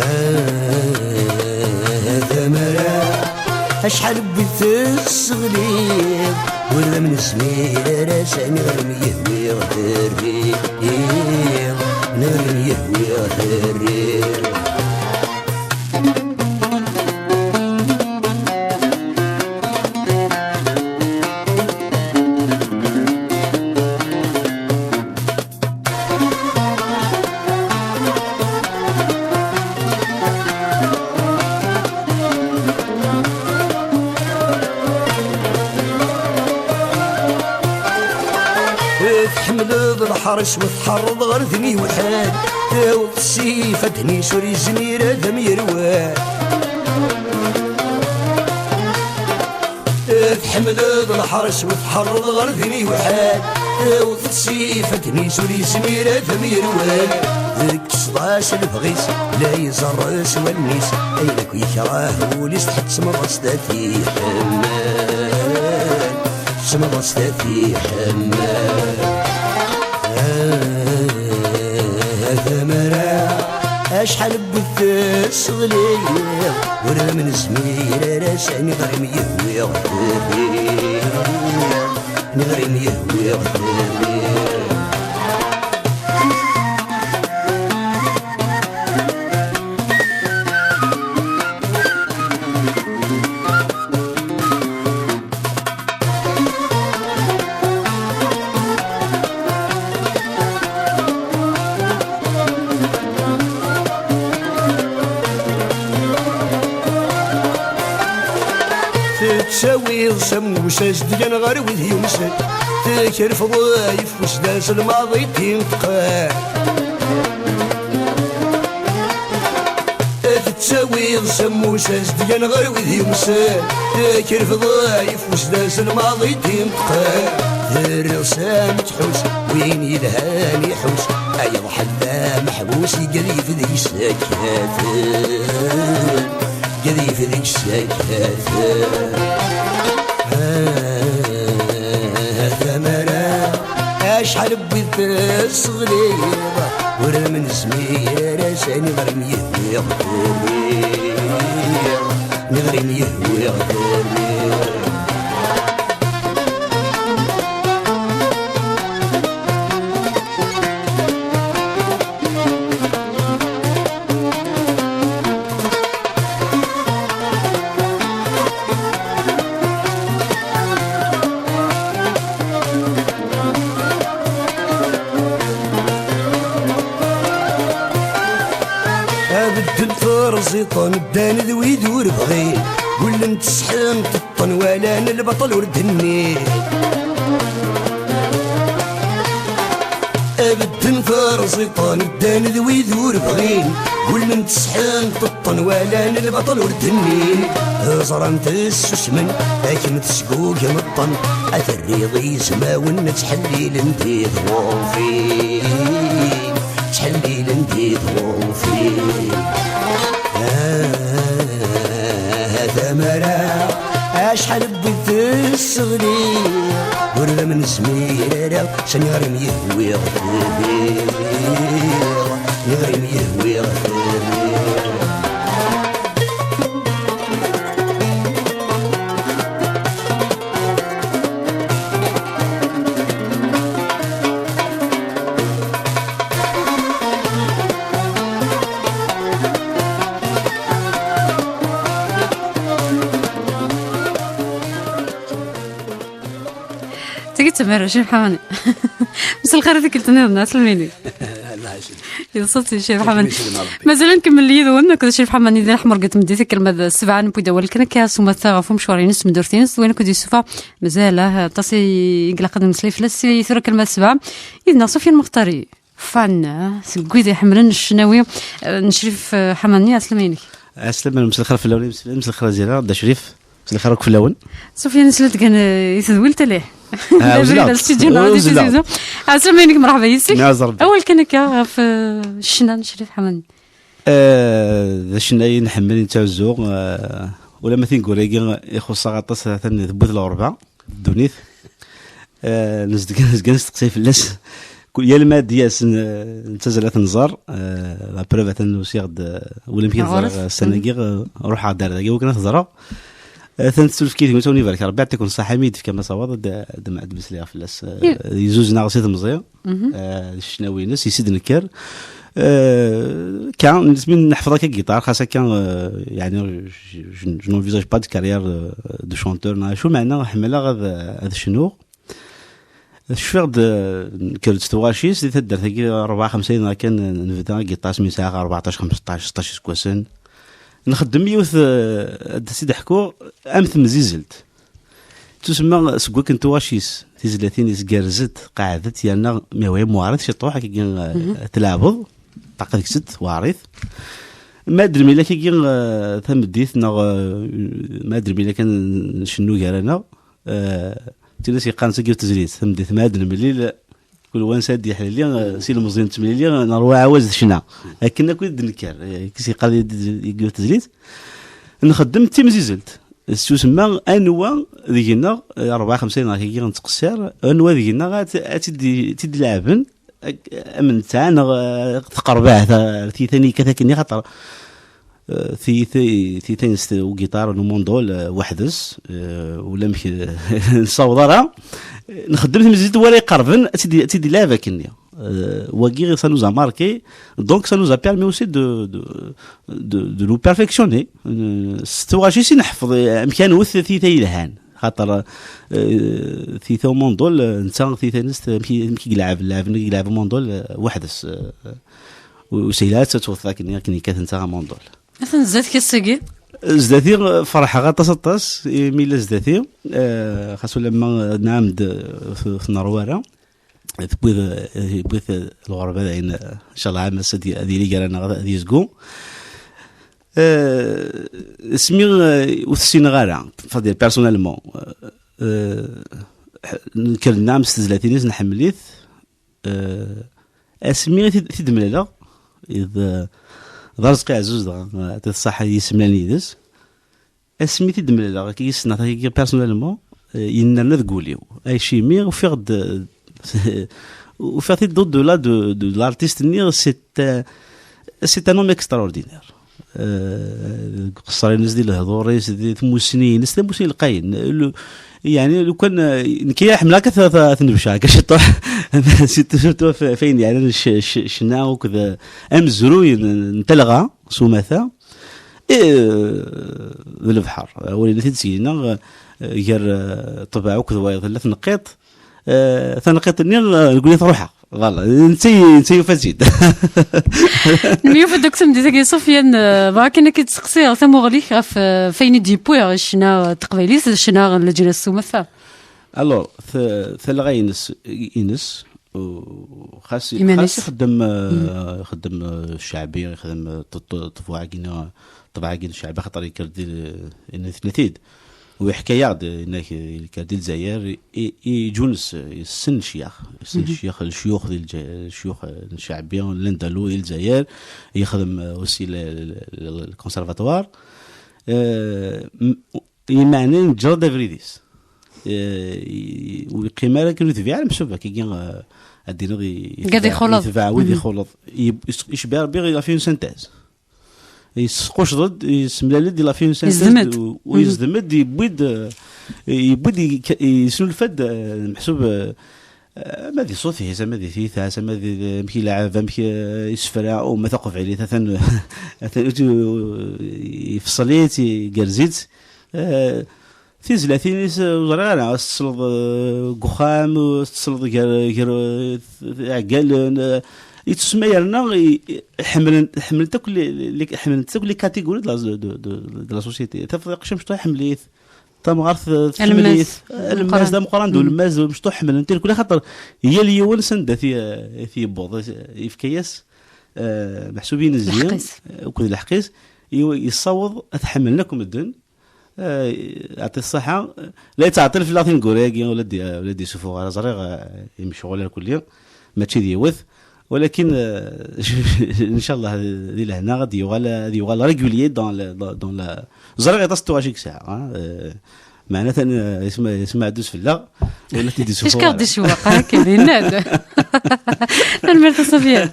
Ah, tamara, acḥal n wid tesseɣliḍ, ur d am-nezmir ara s neɣri-m yehwi terriɣ, neɣri-m yehwi terriɣ. Tḥemmleḍ lḥerc u tḥerreḍ ɣer d niwḥel, taweḍ s ifadden-is ur yezmir ad am-yerwel. Tḥemmleḍ lḥerc u tḥerreḍ ɣer d niwḥel, taweḍ s ifadden-is ur yezmir ad am-yerwel. Tekkseḍ-as lebɣi-s, la iẓerr s wallen-is, ayen akk yekreh wul-is tḥettmeḍ-as-t ad t-iḥemmel. Tḥettmeḍ-as-t ad t-iḥemmel. Ah, tamara, acḥal n wid tesseɣliḍ, ur am-nezmir ara s neɣri-m yehwi terriɣ, neɣri-m yehwi terriɣ. Tettawiḍ s ammus azedgan ɣer wid yumsen, tekrefḍ ayeffus d azelmaḍ i d-inṭqen. Tettawiḍ s ammus azedgan ɣer wid yumsen, tekrefḍ ayeffus d azelmaḍ i d-inṭqen. Terriḍ s amekḥus, win yelhan iḥus, ay aḍḥel d ameḥbus, igadif deg-s akkaten, igadif deg-s akkaten. Ah, tamara, acḥal n wid tesseɣliḍ, ur am-nezmir ara s neɣri-m yehwi terriɣ, neɣri-m yehwi terriɣ. Abedden terẓiṭen ddan d wid ur bɣin, gullen tesḥen teṭṭen walan lbaṭel ur d-nnin. Abedden terẓiṭen ddan d wid ur bɣin, gullen tesḥen teṭṭen walan lbaṭel ur d-nnin. Ẓran tessusmen akken tesgugmeḍ-ten, ad terriḍ izmawen ttḥellilen di tɣurfin, ttḥellilen di tɣurfin. Ah, tamara, acḥal n wid tesseɣli, ur d am-nezmir ara, s neɣri-m yehwi ɣ-tebbiɣ, neɣri-m yehwi ɣ-tebbiɣ. Tagi d tamara, Cci Ḥamani. Mselxir i tikkelt-nniḍen, aslem-inek. Yeḍsa-tt Cci Ḥamani. Mazal ad nkemmel yid-wen akked Cci Ḥamani di leḥmer deg tmeddit, akken ma d ssebɛa newwi-d awal kan akka s umata ɣef umecwar-ines, tmeddurt-ines, d wayen akk d-yessufa. Mazal, ah, aṭas i ilaq ad nemmeslay fell-as. Si tura kan ma d ssebɛa, yid-neɣ Sufyan Muxtari. Fan, ah, seg wid iḥemmlen ccnawi, ah, n Crif, ah, Ḥamani, aslem-inek. Aslem, mselxir fell-awen, mselxir a Zira, Dda Crif. Mselxir akk fell-awen. Sufyan, nesla-d kan, eh, i tedwilt, alih. Ah, d abrid uzzleɣ-d. Ar studio neɣ di Uzzleɣ-d. Tizi Uzzu. Ɛeslama-inek, merḥba yis-k. Ɛaz Rebbi. Awal kan akka ɣef, eh, ccna n Crif Ḥamani. Eh, d acennay i nḥemmel, nettɛuzzu, eh, ulamma tineggura-agi ixuṣṣ-aɣ aṭas, atan tewwet lɣerba, ddunit. Eh, nezga nezga nesteqsay fell-as. Kul yal ma d-yas n- nettazal ad t-nẓer. Eh, la preuve atan usiɣ-d, eh, ulamek i teẓriɣ ɣur-s. Ssan-agi, eh, ruḥeɣ-d ar dagi wakken ad t-ẓreɣ. Eh, atan tettulfki tguni, ur ibarek Rebbi, yeɛṭiken ṣṣaḥa, imi i d-tefkam asawaḍ ad d-, ad d-, ad d-mmeslayeɣ fell-as. Eh, yezzuzen-aɣ si temẓi. Eh, d ccnawi-ines, yis-id nekker. Eh, ka, nesmi neḥfeḍ akka gitar, xas akka, eh, yani, je, je, je n'envisage pas de carrière, eh, de chanteur, neɣ acu, meɛna ḥemmleɣ ad, ad cnuɣ. Cfiɣ-d, eh, nekker-d s tɣaci-s di taddart-agi, rebɛa xemsa neɣ kan, eh, nebda agiṭar asmi sɛiɣ rbeɛṭac, xemseṭṭac, seṭṭac iseggasen. Nxeddem yiwet, eh, ad s-id-ḥkuɣ, am temzizelt. Tusemma seg wakken tuɣac-is, tizlatin-is gerrzent, qeɛdent, yerna mi hwa muɛriḍ ciṭuḥ, akkagi, eh, tleɛbeḍ, ṭaqa deg-s, weɛrit. Ma d lmila akkagi, eh, tameddit, neɣ, eh, ma d lmila kan ncennu gar-aneɣ, eh, tin-as yeqqaren s yiwet tezlit, tameddit ma ad nemlil, kul wansa ad d-yeḥlili, eh, s ilemẓi n temlili, neṛwa ɛawaz d ccna. Akken akk i d-nekker, eh, kis yeqqar di, di, di yiwet tezlit. Nxeddem d timzizelt. S tusemma, anwa deg-neɣ, eh, rebɛa xemsa neɣ kigi nettqessir, anwa deg-neɣ ad, ad tt-id-, tt-id-leɛben, ak-, am netta, neɣ, eh, tqerbeɛ, ta-, tiyita-nni yekkat akkenni, xaṭer, eh, tiyita, tiyita-ines ugiṭar n umundul, eh, weḥd-s, eh, ulamek, eh, nessaweḍ ara. Nxeddem timzizelt, wara iqerben, ad tt-id-, ad tt-id-ileɛb akkenni. Euh, wagi, ça nous a marqué, donc ça nous a permis aussi de, de, de, de nous perfectionner. Euh, s tɣaci si neḥfeḍ, eh, amek ara nwet tiyita yelhan. Xaṭer, eh, tiyita umundul, eh, netta tiyita-ines, amek i, amek i yelɛeb, lɛeb, amek i yelɛeb umundul, eh, weḥd-s, eh, u-, u sehil ara tt-twet akken, akken yekkat netta amundul. Atan zdat-k ass-agi? Zdat-i, eh, ferḥeɣ aṭas, aṭas, imi yella zdat-i, eh, xas ulamma, eh, nɛam-d, eh, f-, f-, nerwa ara. Tewwiḍ, eh, tewwiḍ, eh, lɣerba dayen, eh, ncallah ɛam ass ad y-, ad yili gar-aneɣ, ad, ad yezgu. Eh, asmi, eh, ur t-ssineɣ ara, c'est-à-dire personnellement, eh, eh, nekker nɛam s tezlatin-is, nḥemmel-it. Eh, asmi i t-id, t-id-mlaleɣ, d, d Arezqi Ɛezzuz dɣa, eh, yeɛṭi-t ṣṣeḥḥa, yessemlalen yid-s. Asmi t-id-mlaleɣ, akka i ssneɣ, akka personnellement, eh, yennerna deg wul-iw. Acimi ufiɣ-d, ufiɣ-t-id au-delà de, de, de l'artiste-nni, c'est, euh, c'est un homme extraordinaire. Eh, deg uqeṣṣer-ines, di lehdur-is, di tmussni-ines, tamussni lqayen. Le, yani, lukan, eh, nekk ya ḥemmleɣ akka ta-, ta-, tnebca, akka ciṭuḥ. Surtout, surtout f-, f ayen yeɛnan c-, c-, ccna akked, eh, amezruy n, n talɣa, s umata. Eh, d lebḥer. Awal-ina t-id-sgina, eh, gar, eh, ṭṭbeɛ akked wayeḍ tella tneqqiṭ. Eh, taneqqiṭ-nni, eh, nekkni truḥ. Voilà, netta y-, netta yufa-tt-id. Nemyufad akk tameddit-agi, Sufyan, eh, bɣa kan ad k-id-seqsiɣ tamuɣli-k ɣef, eh, f ayen i d-yewwi ccna n teqbaylit d ccna n leǧnas s umata. Alors, t-, talɣa-ines, ines, u-, xas, iman-is, xas ixeddem, eh, ixeddem, eh, cceɛbi, ixeddem, eh, ṭ-, ṭ-, ṭṭbuɛ-agi, ṭṭbeɛ-agi n cceɛbi, xaṭer yekker-d di l-, init-, nit-id. U yeḥka-yaɣ-d, inak, yekker di Lezzayer, i, i Ǧunes, yessen ccyax, yessen ccyax, lecyux di Lezzayer, lecyux, eh, n cceɛbi, n l'Andalu, i Lezzayer, yexdem, eh, aussi le, le, le, le conservatoire. Eh, m-, Imeɛna yeǧǧa-d abrid-is. Eh, i-, ur yeqqim ara akken ur tbiɛ ara, msub akkagi, eh, ad d-iniḍ i-, i-, gad tbeɛ, ixuleḍ. Itbeɛ wid ixuleḍ. Yeb-, is-, icebbeɛ Rebbi ɣef une synthèse. Yesqucceḍ-d, yessemlal-d, il a fait une synthèse. Yezdem-d. U, u yezdem-d, yewwi-d, eh, yewwi-d, yek-, yesnulfa-d, eh, meḥsub, eh, eh, ama di ṣṣut-is, ama di tyita-s, ama di, di, amek ilɛeb, amek, eh, isefra, u ma taqbaylit, atan, atan, yefṣel-itt, igerrez-itt. Eh, tizlatin-is, eh, ur ẓriɣ ara, ad tt-tesleḍ, eh, deg uxxam, ad tt-tesleḍ gar, gar, eh, iɛeggalen, eh, yettusemma yerna i, i, ḥemmlen, ḥemmlent akk les, les, ḥemmlent akk les catégories de la, de, de, de la société. Tafeḍ aqcic amecṭuḥ iḥemmel-it, tamɣart, eh, tḥemmel-it, alemmas d ameqqran d ulemmaz d umecṭuḥ ḥemmlen-t irkul, axaṭer yal yiwen s anda t-, t-yewweḍ, yefka-yas, eh, meḥsub inezzi, lḥeqq-is, eh, akked lḥeqq-is, i-, yessaweḍ ad t-ḥemmlen akk medden. Eh, yeɛṭi ṣṣaḥa. La yettɛeṭṭil fell-aɣ tineggura-agi, ula d-, ula d-isufuɣ ara ẓriɣ, eh, imecɣul irkelli, mačči d yiwet. Walakin, eh, ncallah di lehna ad yuɣal, ad yuɣal régulier dans le, dans, dans la, ẓriɣ aṭas n tuɣac i yesɛa, hein, eh, Meɛna tan, yesma-, yesmaɛduz fell-aɣ, wala t-id-isufuɣ. Tickaɣ d icewweq, akka, yenna-d. Tanemmirt a Sofia.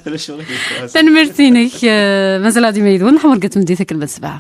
Tanemmirt-inek, eh, mazal ad ima yid-wen, ḥmurga tmeddit akken ma d sebɛa.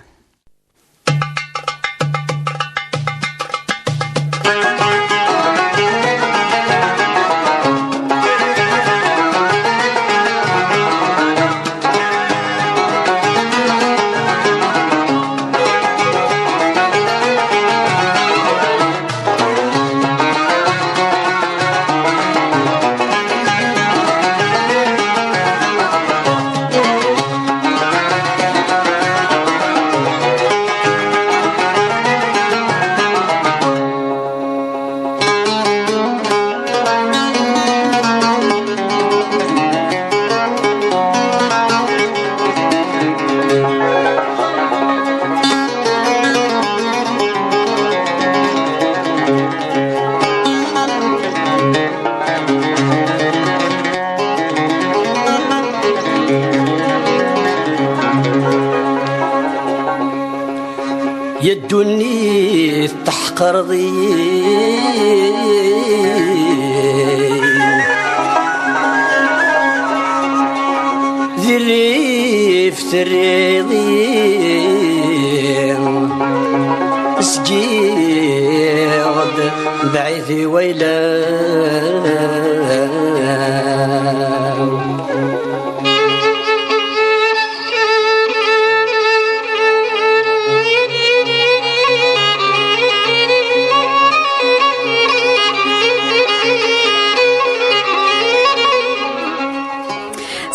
Ya ddunit teḥqreḍ-iyi, di rrif terriḍ-iyi, zgiɣ-d bɛid i wayla-w.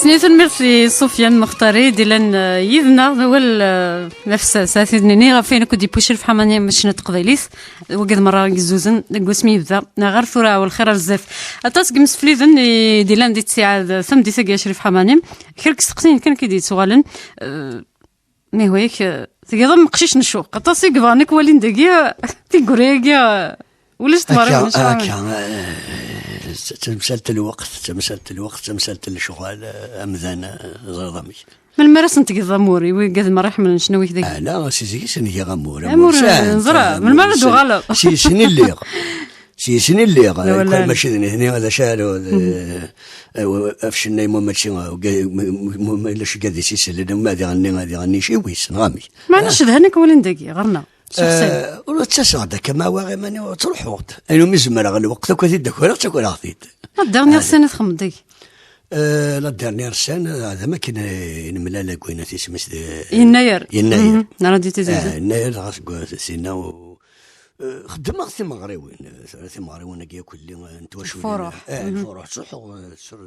Sniɣ tanemmirt i Sufyan Muxtari, d-illan, eh, yid-neɣ d awal, eh, nefs saɛtin-nni ɣef wayen akk d-yewwi Crif Ḥamani am ccna n teqbaylit, wagi d merra i yezzuzen deg wasmi yebda, neɣ ɣer tura, welxir ar zdat. Aṭas n yimsefliden i d-illan di ttiɛad tameddit-agi a Crif Ḥamani. Kra n yesteqsiyen kan i d-yettuɣalen, eh, ma ihwa-yak, eh, tgiḍ am uqcic n ccuq. Aṭas i yebɣan ad k-walin dagi, eh, tiggura-agi, eh, ulac tmeɣriwin akka, akka, eh, d tamsalt n lweqt, d tamsalt n lweqt, d tamsalt n lecɣal, eh, amdan, eh, ẓriḍ amek. Melmi ara sen-tgiḍ amur i wigad merra iḥemmlen ccna wik dagi? Ala, si zik i sen-giɣ amur. Amur, amur, eh, neẓra, melmi ara d-uɣaleḍ? Si sin i lliɣ. Si sin i lliɣ, eh, mačči d nitni, d acu ara, eh, eh, af ccna-inu mačči, eh, ga-, m-, m-, m-, ulac gad i s-isellen, ma diɣen-nni, diɣen-nni, ci wis, neɣ amek? Meɛna cedhan-ak walin dagi, ɣer-neɣ. Eh, ur ttaseɣ-d akka, ma awiɣ iman-iw, ttruḥuɣ-d. Ayen umi zemreɣ lweqt akk ad t-id-akreɣ, ttakiɣ-t-id. La dernière scène i txedmeḍ dagi? Eh, la dernière scène, eh, d am akken, eh, i nemlal deg win at isem-is d Yennayer. Yennayer. Mhm. Nara di Tizi Wezzu. Eh, Yennayer, dɣa seg wa-, sinna u-, eh, xeddmeɣ timeɣriwin, eh, timeɣriwin-agi akk lli, eh, n twacult. Lfuruḥ. Eh, mhm. Lfuruḥ, ttruḥuɣ, eh, sur,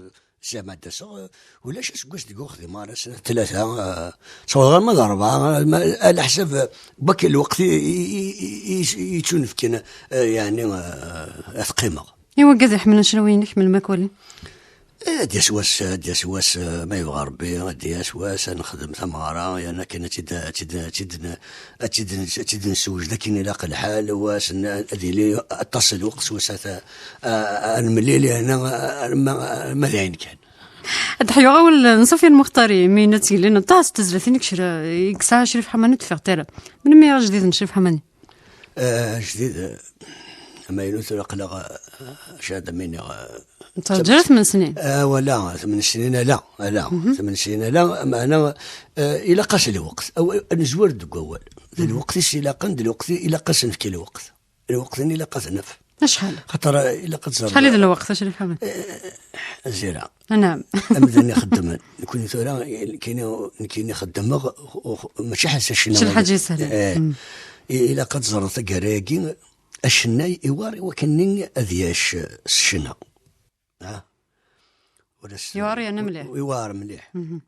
Zeɛma ad d-aseɣ, eh, ulac aseggas deg ur xdimeɣ ara snat tlata, eh, sawḍeɣ arma d rebɛa, eh, ma, ala ḥsab, eh, bakk lweqt i, i, i, i, i, i yettunefken, eh, yeɛni, eh, ad qqimeɣ. I wigad iḥemmlen ccnawi-inek, melmi ad k-walin? Eh, ad d-yas wass, ad d-yas wass, eh, ma yebɣa Rebbi, ad d-yas wass, ad nexdem tameɣra, yerna akken ad tt-id, ad tt-id, ad tt-id, ad tt-id, ad tt-id-nessewjed akken ilaq lḥal, wass n-, ad yili aṭas n lweqt s wass ad, a, a, ad nemlil, yerna, a, ma, ma d ayen kan. Ad d-ḥyuɣ awal n Sufyan Muxtari, mi yenna ttgellin aṭas n tezlatin i yecra-, i yesɛa Crif Ḥamani ur d-teffiɣ ara. Melmi ajdid n Crif Ḥamani? Eh, ajdid, eh, amaynut, aql-aɣ, eh, acu ad am-iniɣ, eh, Nettṛaǧu ara tmen snin. Eh, wala, tmen snin ala, ala, mhm, tmen snin ala, meɛna, eh, ilaq-as lweqt. Aw-, ad nezwir deg wawal. D, mhm, lweqt i s-ilaqen, d lweqt i ilaq-as nefk lweqt. Lweqt-nni ilaq ad t-naf. Acḥal? Xaṭer, eh, ilaq ad tẓer. Acḥal i d lweqt, a Crif Ḥamani? Eh, zira. Anɛam. Amdan ixeddmen. Nekni tura, nekni, nekni xeddmeɣ, u-, u-, mačči ḥaca ccna. Mačči lḥaǧa yeshlen. Eh, mm, i-, ilaq ad tẓer taggara-agi, acennay iwar i wakken-nni ad yac s ccna. Ah. Ur as-, iwar yerna mliḥ. Iwar mliḥ. Mhm.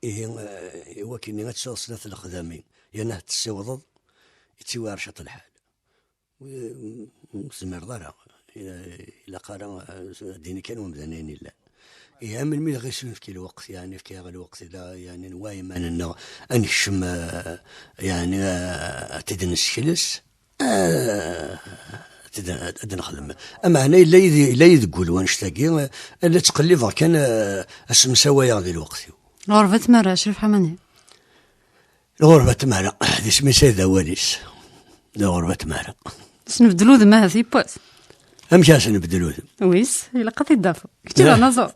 Ihi, eh, i wakken-nni ad tesɛuḍ snat lexdamin, yerna ad tessiwḍeḍ, ittiwar ciṭ lḥal. Ur tezmireḍ ara. Ila-, ilaq ara, eh, ddin kan wemdan ayen illan. Ihi, melmi dɣa i s-nefki lweqt, yeɛni, efk-aɣ lweqt, ila, yeɛni, nwa iman-nneɣ, ad nekcem, eh, yeɛni, eh, ad t-id-nessekles, eh, ad t-id-, ad t-id-nexdem. Ameɛna yella yid-, yella yid deg wul wannect-agi, eh, la ttqellibeɣ kan, eh, ad semsawayeɣ di lweqt-iw. Lɣerba tmerra, Crif Ḥamani. Lɣerba tmerra, d isem-is ay d awal-is. Lɣerba tmerra. Snebdel udem ahat yewwas. Amek ara snebdel udem? Wis, ilaq ad t-id-tafeḍ. Kečč d anaẓur.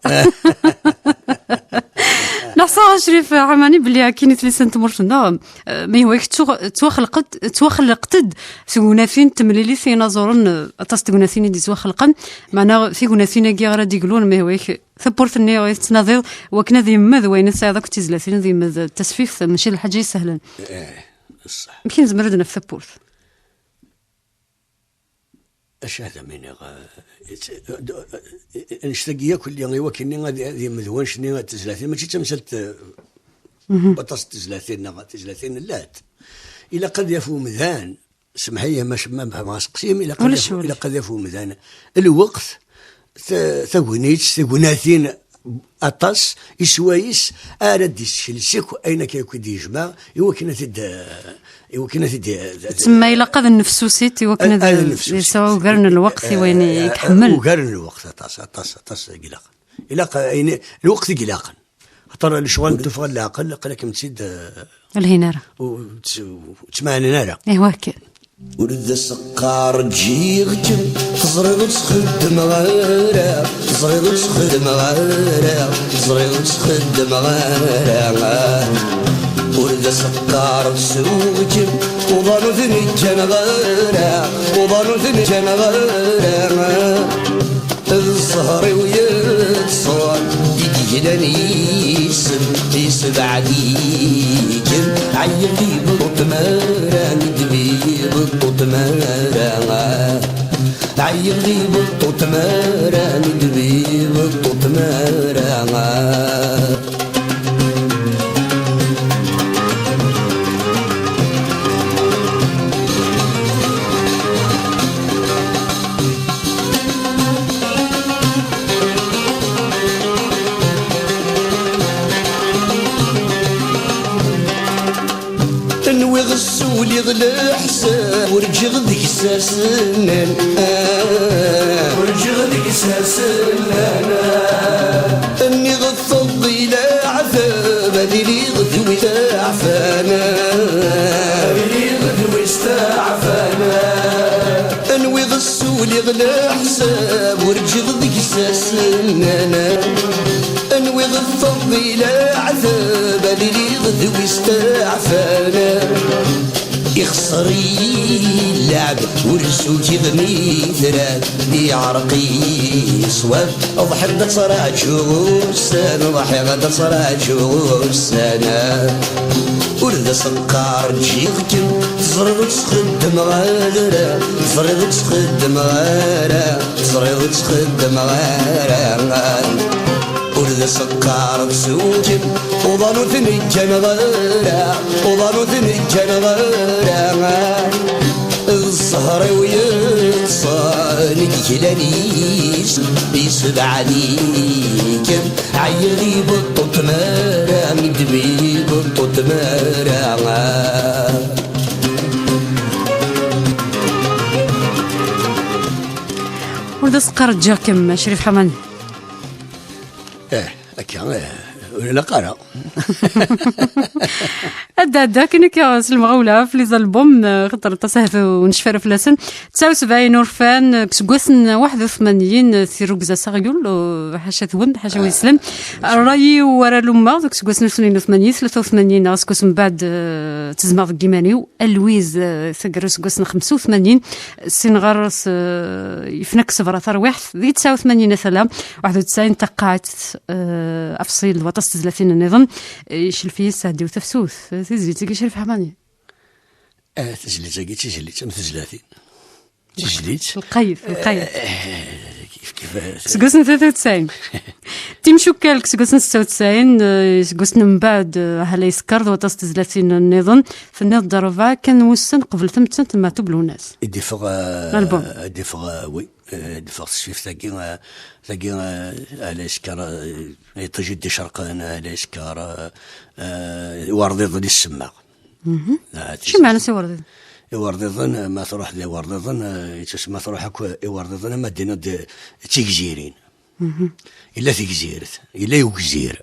Neḥsa Crif Ḥamani belli akkin i tlisa n tmurt-nneɣ, eh, ma yehwa-k, ttuɣ-, ttwaxelqet-, ttwaxelqet-d tegnatin n temlilit i yinaẓuren, eh, aṭas n tegnatin i d-yettwaxelqen. Meɛna tignatin-agi ara d-iglun, ma yehwa-k, tawwurt-nni i tettnadiḍ, wakken ad yemmed wayen i tesɛiḍ akk d tizlatin, ad yemmed tasfift, mačči d lḥaǧa isehlen. Eh, ṣṣeḥ. Amek i nezmer ad naf tawwurt? Acu ad am-iniɣ, eh, it's, eh, d-, eh, annect-agi akk lli i wakken ad, ad yemmed wannect-nni n tezlatin, mačči d tamsalt, eh, waṭas n tezlatin, neɣ tizlatin llant. Ilaq ad yaf umdan, semmeḥ-iyi, ma, ma, ma fehmeɣ aseqsi-m, ilaq ad yaf, ilaq ad yaf umdan lweqt, ta-, tagnit, tegnatin aṭas, i swayes ara d-iskel seg ayen akka akk i d-yejmeɛ, i wakken ad t-id-, i wakken ad t-id-, tsemma ilaq ad nefsusit i wakken ad, ad nefsusit, yesɛu ugar n lweqt i wayen i, eh, iḥemmel. Ugar n lweqt, aṭas, aṭas, aṭas i ilaqen. Ilaq, eh, ayen, lweqt i ilaqen. Xaṭer lecɣal n tuffɣa n leɛqel, aql-akem-tt-id, eh, ur lhin ara. Ur tt-, ur ttmeɛnen ara. Ihwa kan. Ur d as-qqar ǧǧiɣ-kem, teẓriḍ ur ttxeddmeɣ ara, teẓriḍ ur ttxeddmeɣ ara, teẓriḍ ur ttxeddmeɣ ara. Ur d as-qqar ttuɣ-kem, uḍan ur ten-ǧǧaneɣ ara, uḍan ur ten-ǧǧaneɣ ara. D zzher-iw yeṭṭsen i yeglan yis-m, yessebɛed-ikem. Ɛyiɣ di beṭṭu tmara, i d-mi beṭṭu tmara. Ɛyiɣ di beṭṭu tmara, i d-mi beṭṭu tmara. Nwiɣ ssuliɣ leḥsab, ur ǧǧiɣ deg-s asennan. Ur ǧǧiɣ deg-s asennan. Nniɣ teḍḍi leɛtab, ad iliɣ d wi teɛfan. Ad iliɣ d wi steɛfan. Nwiɣ ssuliɣ leḥsab, ur ǧǧiɣ deg-s asennan. Nwiɣ teḍḍi leɛtab, ad iliɣ d wi steɛfan. Ixṣer-iyi lɛeb, ur sukiɣ mi trab, iɛreq-iyi ṣṣwab, ḍḥiɣ-d ad ttraǧuɣ ussan, ḍḥiɣ-d ad ttraǧuɣ ussan. Ur d as-qqar ǧǧiɣ-kem, teẓriḍ ur ttxeddmeɣ ara, teẓriḍ ur ttxeddmeɣ ara, teẓriḍ ur ttxeddmeɣ ara. Ur d as-qqar tsukem, uḍan ur ten-ǧǧan ɣara, uḍan ur ten-ǧǧan ɣara. D zzher-iw yeṭṭsen i yeglan-is, yessebɛed-ikem. Ɛyiɣ di beṭṭu tmara, i d-mi beṭṭu tmara. Ur d as-qqar ǧǧiɣ-kem, a Crif Ḥamani. Eh, akka, eh, ur ilaq ara. Ad d-ɛedda akken akka s lemɣawla ɣef les albums, eh, xaṭer aṭas ahat ur necfi ara fell-asen. Tesɛa u sebɛin urfan, eh, deg useggas n waḥed u tmanyin, eh, tirrugza s aɣyul, eh, ḥaca-twen, ḥaca wi yeslan. Ṛṛay-iw ara lummeɣ, deg useggas n tnin u tmanyin, tlata u tmanyin, neɣ aseggas mbeɛd, eh, ttezmeɣ deg yiman-iw. Alwiz, eh, taggara useggas n xemsa u tmanyin, sin ɣer-s, eh, yefna-k ṣṣber a tarwiḥt, di tesɛa u tmanyin a tala, waḥed u tesɛin taqaɛet, eh, afṣil d waṭas n tezlatin nniḍen, eh, icellef-iyi Sseɛdiw Tafsut, eh, tizlit-agi Crif Ḥamani. Eh, tizlit-agi d tizlit am tezlatin. Tizlit. Lqayet, lqayet. Eh, kif, kif, eh, seg wass n tlata u tesɛin. Timcukkal seg wass n setta u tesɛin, eh, seg wass n mbeɛd, eh, Ahla Yesker d waṭas n tezlatin nniḍen. Tenniḍ-d rebɛa kan wussan qbel tamettant n Meɛtub Lwennas. I d-iffeɣ, eh, l'album. I d-iffeɣ, eh, oui, eh, i d-iffeɣ tesfift-agi, eh, tagi, eh, Ahla Yesker, eh, iṭij i d-icerqen, Ahla Yesker, eh, eh, Iwerḍiḍen i s-semmaɣ. Mhm. Ah, acu meɛna-s Iwerḍiḍen? Iwerḍiḍen, ma truḥ d Iwerḍiḍen, eh, yettusemma truḥ akk Iwerḍiḍen, ama d-tiniḍ d, d tigzirin. Mhm. Yella tigzirt, yella ugzir.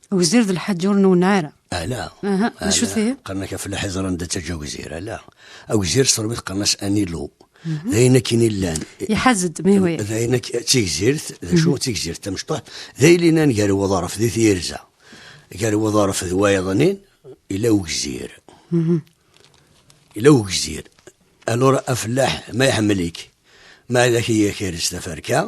Ugzir d lḥaǧa ur nwenneɛ ara. Ala. Aha, d acu-t ihi? Qqaren-ak afellaḥ iẓran d attaǧǧa ugzir, ala. Agzir s tṛumit qqaren-as anilu. D ayen akken illan. Iḥaz-d, mi hwi. D ayen ak-, d tigzirt, d acu d tigzirt tamecṭuḥt, d ayen illan gar uḍref di tyerza. Gar uḍref d wayeḍnin, ila ugzir. Ila ugzir. Alors, afellaḥ, ma iḥemmel-ik, ma ad ak-yerz taferka,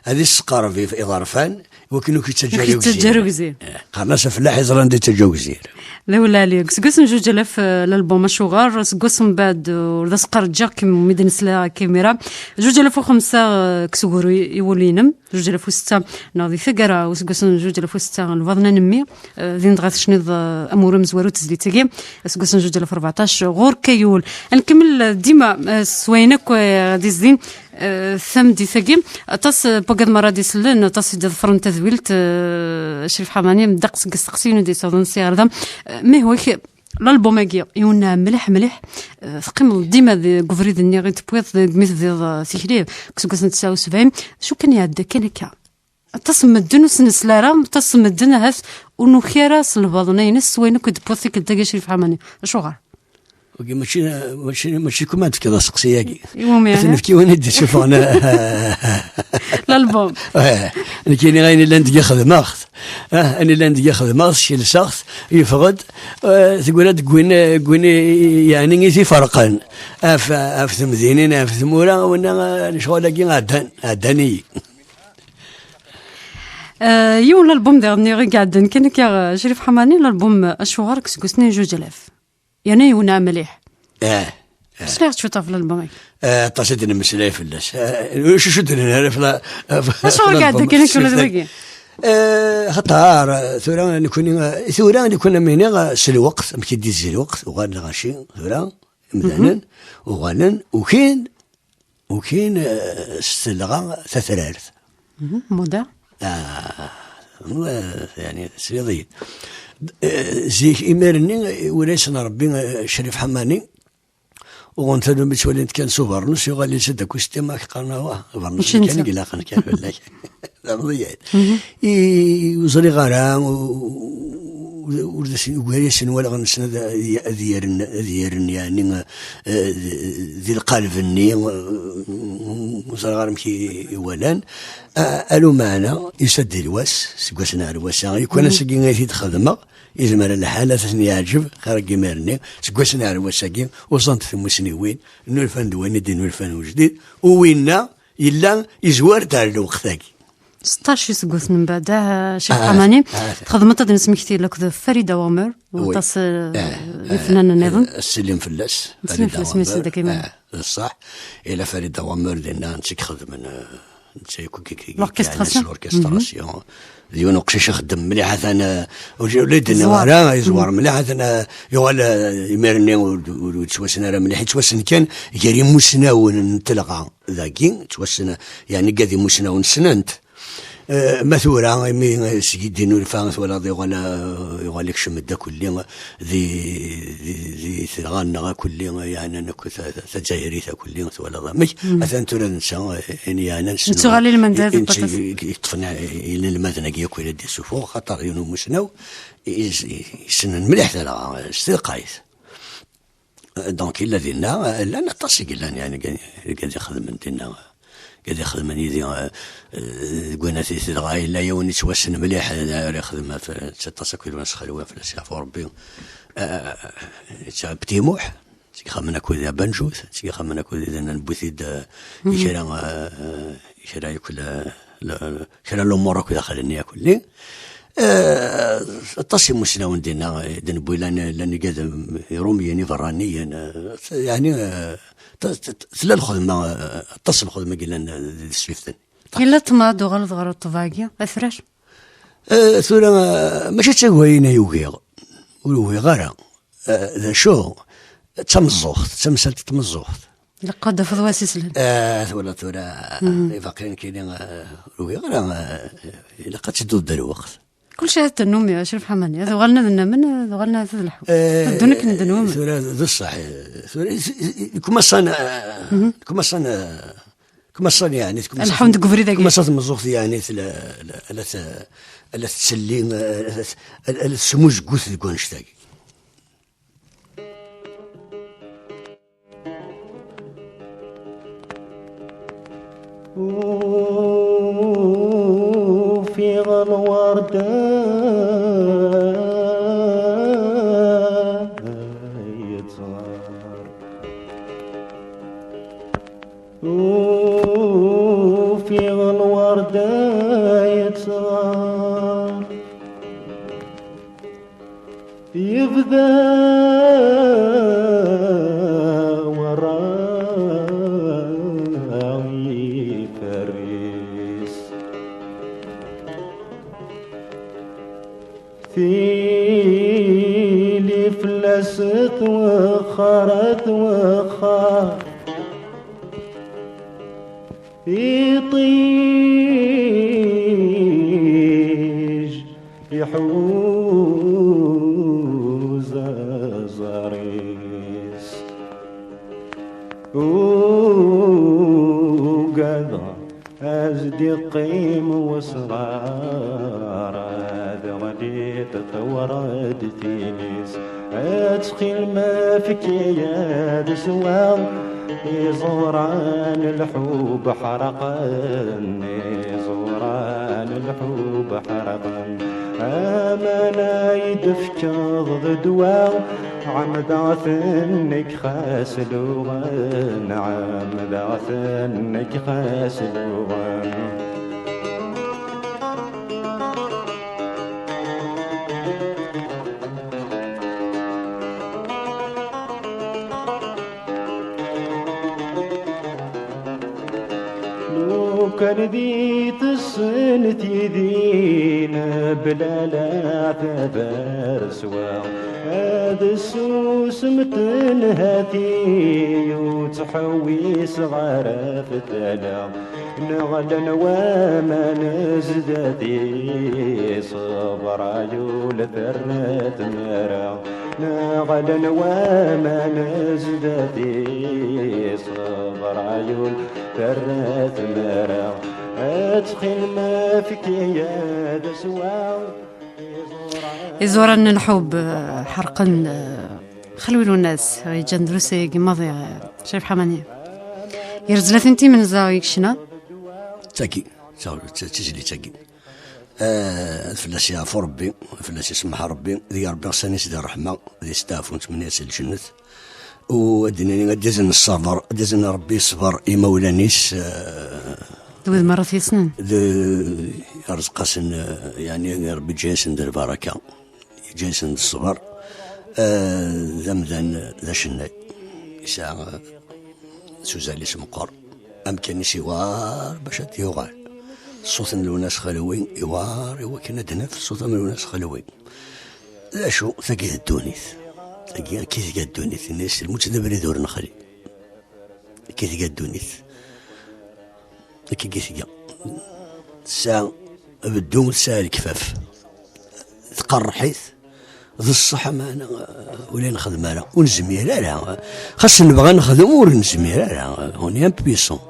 ad isqerreb if-, iḍerfan, iwakken ur k-ittaǧǧa ara ugzir. Ur k-ittaǧǧa ara ugzir. Eh, qqaren-as afellaḥ iẓran d ittaǧǧa ugzir. D awlali. Seg wass n juǧ alaf, eh, lalbum Acuɣer, seg wass n baɛd, eh, ur d as-qqar ǧǧiɣ-kem mi d-nesla akka imir-a. Juǧ alaf u xemsa, eh, deg usguri i wul-inem. Juǧ alaf u setta, neɣ di taggara useggas n juǧ alaf u setta, lbaḍna n mmi, eh, din dɣa tecniḍ, eh, amur amezwaru n tezlit-agi, aseggas n juǧ alaf u rbeɛṭac, ɣur-k ay ul. Ad nkemmel, eh, dima, eh, s wayen akk, eh, ad izdin, eh, tameddit-agi. Aṭas, eh, n wagad merra d-isellen, aṭas i d-iḍefren tadwilt, eh, Crif Ḥamani, ddeq seg isteqsiyen i d-yessawḍen sya ɣer da. Eh, mi hwa-k, Lalbum-agi iwenneɛ mliḥ, mliḥ. Eh, teqqimeḍ dima deg ubrid-nni i d-tewwiḍ deg mi tebdiḍ, eh, tikli, deg useggas n tesɛa u sebɛin. Acu kan iɛedda kan akka. Aṭas n medden ur s-nesla ara, aṭas n medden ahat ur nuki ara s lbaḍna-ines s wayen akk i d-tewwiḍ tikkelt-agi a Crif Ḥamani. Acuɣer? Wagi mačči, mačči, mačči kuma d-tefkiḍ aseqsi-agi. Iwumi, aha? Ad t-nefk i win i d-isuffɣen lalbum. Eh, nekkini ayen illan deg-i xedmeɣ-t. Ah, ayen illan deg-i xedmeɣ-t, kelseɣ-t, yeffeɣ-d, eh, teggra-d deg win, deg win i, yeɛni i t-iferqen. Af, af temdinin, af tmura, winna, eh, lecɣal-agi ɛeddan, ɛeddan-iyi. Eh, yiwen lalbum diɣen i iɛeddan kan akka, eh, Crif Ḥamani, lalbum Acuɣer deg useggas n juǧ alaf. Yerna iwenneɛ mliḥ. Eh, eh. Sliɣ cwiṭ ɣef lalbum-agi. Eh, aṭas i d-nemmeslay fell-as. Eh, ulac acu d-nenna ara f la-, f-, f-, Acuɣer iɛedda kan akka ula d wagi? Eh, xaṭer, eh, tura nekkni, eh, tura nekkni am ini, eh, s lweqt, amek i d-izzi lweqt, uɣalen lɣaci, tura, imdanen, uɣalen, ukin, ukin, eh, s telɣa tatrart. Mhm, moda? Ah, wa-, yani, tesliḍ-iyi. Eh, zik, imir-nni, ula yessen Rebbi, eh, Crif Ḥamani, uɣen tannumi ttwalin-t kan s ubernus, yuɣal yelsa-d akustim, ak qqaren, awah, abernus kan i ilaqen kan fell-ak. Tamḍiyyat. I, ur ẓriɣ ara, u-, u-, ur d asen, gar-asen walaɣ-nsen ad, ad yerren, ad yerren, yani, eh, di, di lqaleb-nni, eh, ur ẓriɣ ara amek i, i walan. A-, alumeɛna, yusa-d di lwass, seg wass-nni ar wass-a, yukan ass-agi i t-id-xedmeɣ, yezmer lḥal ad ten-yeɛǧeb, xir n yimir-nni, seg wass-nni ar wass-agi, uẓant tmusniwin, nnulfan-d wayen i d-innulfan ujdid, u winna yella yezwar-d ar lweqt-agi. Seṭṭac iseggasen mbeɛd, ah, Crif Ḥamani, ah, txedmeḍ ad nesmekti akked Farida Wamer, u aṭas, eh, ifennanen nniḍen. Ttsellim fell-as, Farida Wamer. D ṣṣeḥ, ila Farida Wamer dinna, netta i ixedmen, eh, netta i l'orchestration. L'orchestration. D yiwen uqcic ixeddem mliḥ, atan, eh, ur, ur d-nniɣ ara, yeẓwer mliḥ, atan, eh, yuɣal, eh, imir-nni ur, ur, ur yettwassen ara mliḥ, yettwassen kan gar imusnawen n telɣa dagi, yettwassen, yani, gad imusnawen ssnen-t. Eh, ma tura, imi, eh, seg i d-innulfa, twalaḍ yuɣal, eh, yuɣal ikcem-d akulli, di, di, di telɣa-nneɣ akulli, yeɛnan akk ta-, ta-, tazzayrit akulli, twalaḍ amek? Atan tura d netta, eh, ayen yeɛnan s-, nettuɣal i lmendad, yeṭṭfen i, i, inelmaden-agi akk i la d-isufuɣ, xaṭer yiwen umusnaw, i, i, yessnen mliḥ talɣa, s telqayt. Donc, illa dinna, llan aṭas i yellan, yani, gad ixedmen dinna, gad ixedmen yid-i, eh, deg wanat i telɣa, yella yiwen yettwassen mliḥ, eh, ara ixdem ɣef, aṭas akk i lwan sxelwan fell-as, yeɛfu Rebbi. Eh, yettɛeb Timuḥ, seg ixemmen akk di Banjut, seg ixemmen akk di dinna, newwi-t-id, eh, i kra, eh, i kra yakk la, la, kra n lumuṛ akk daxel-nni akk-nni. Eh, aṭas imusnawen dinna, eh, d-newwi llan, llan igad, mm, Iṛumyen, ibeṛṛaniyen, eh, yeɛni, eh, t-, t-, t-, tella lxedma, eh, aṭas n lxedma i yellan, eh, di tesfift-nni. Yella ṭṭmeɛ ad tuɣaleḍ ɣer ṭṭbeɛ-agi, afrar? Eh, tura, eh, mačči d tagwayin ay ugiɣ. Ur ugiɣ ara. Eh, d acu? D tameẓẓuɣt, d tamsalt n tmeẓẓuɣt. Ilaq ad d-tafeḍ wa s-islen. Eh, twalaḍ tura, ibaqi nekkini, eh, ur ugiɣ ara, eh, ilaq ad tedduḍ d lweqt. Kulci ad tennum, ya Crif Ḥamani. Ad uɣalen ad nnamen, ad uɣalen ad lḥu. Eh, ad ddun akken ddun waman. Tura d ṣṣeḥ, eh, tura i, i, i, kumaṣan, eh, kumaṣan, eh, Kma ṣṣan yeɛni, kma ṣṣan, lḥun deg ubrid-agi. Kma ṣṣan tmeẓẓuɣt yeɛni tla, la, la, la, la tettselli, la, la, la tesmuzgut deg wannect-agi. Ufiɣ lwerda yettɣar. Ufiɣ lwerda yettɣar. Yebda werraɣ yiferris. Tili fell-as twexxer, twexxer. Iṭij iḥuz aẓar-is. Ugadeɣ ad d-iqqim wesɣar, ad ɣli teṭwar-d tili. Ttxil-m efk-iyi ad sweɣ iẓuran n lḥub ḥerqen, iẓuran n lḥub ḥerqen. Aman ay d-tefkeḍ d ddwa, ɛemdeɣ-ten nekk xas luɣen, ɛemdeɣ-ten nekk xas luɣen. Lukan di tessen tidin bla leɛtab ar swa, ad susem tenhati ur ttḥewwis ɣer ɣef tala. Neɣlen waman zdat-i, ṣṣber ay ul terna tmara. Neɣlen waman zdat-i, ṣṣber ay ul terna tmara. Ttxil-m efk-iyi ad sweɣ. Iẓuran n lḥub, eh, ḥerqen, eh, Xalwi Lwennas, yeǧǧan drus-agi maḍi, eh, Crif Ḥamani. Yerẓ latin timenza i yecna. Tagi, d tizlit-agi. Eh, ad fell-as yeɛfu Rebbi, ad fell-as yesemmeḥ Rebbi, deg Rebbi ɣsan-is di ṛṛeḥma, di steɛfu nettmenni-as lǧennet. U ad d-nini, ad d-yazen ṣṣber, ad d-yazen Rebbi ṣṣber i imawlan-is, eh, d wid merra t-yessnen. D, yerreẓq-asen, eh, yeɛni Rebbi yeǧǧa-yasen-d lbaraka, yeǧǧa-yasen-d ṣṣber. Eh, d amdan, eh, d acennay. Yesɛa, eh, s uzal-is meqqer. Amkan-is iwar bac ad d-yuɣal. Ṣṣut n Lwennas Xalwi iwar i wakken ad d-naf ṣṣut am Lwennas Xalwi. D acu, tagi d ddunit. Tagi, akka i tga ddunit. Inna-yas, lmut d abrid ur nexli. Akka i tga ddunit. Akka i tga. Tesɛa abeddu, tesɛa lekfaf. Tqerreḥ-it. D ṣṣeḥ, meɛna, ur la nexdem ara. Ur nezmir ara. Xas nebɣa nexdem, ur nezmir ara. On est impuissant.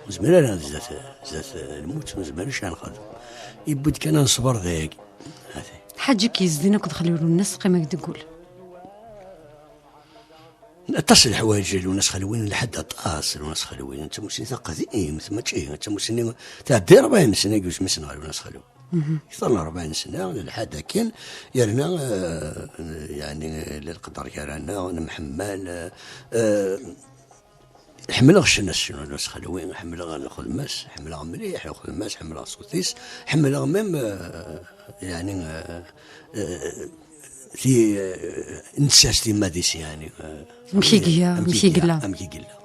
Ur nezmir ara zdat, zdat lmut, ur nezmir ara ad nexdem. Yewwi-d kan ad neṣber dayagi. Ati. Lḥaǧa i k-yezdin akked Xalwi Lwennas teqqim-ak deg wul. Aṭas n leḥwayeǧ i Lwennas Xalwi, lḥedd aṭas Lwennas Xalwi, d tamussni taqdimt, mačči, d tamussni tɛedda rebɛin sna deg usmi s-neɣ Lwennas Xalwi. Kter n rebɛin sna, lḥedd akken, yerna, eh, yeɛni, lqedder gar-aneɣ, nemḥemmal, eh, eh, Ḥemmleɣ ccna-s, ccna n Lwennas Xalwi, ḥemmleɣ lxedma-s, ḥemmleɣ mliḥ lxedma-s, ḥemmleɣ ṣṣut-is, ḥemmleɣ même, eh, yeɛni, eh, eh, ti, eh, netta s timmad-is, yeɛni, eh, amek i iga, amek i yella. Amek i yella.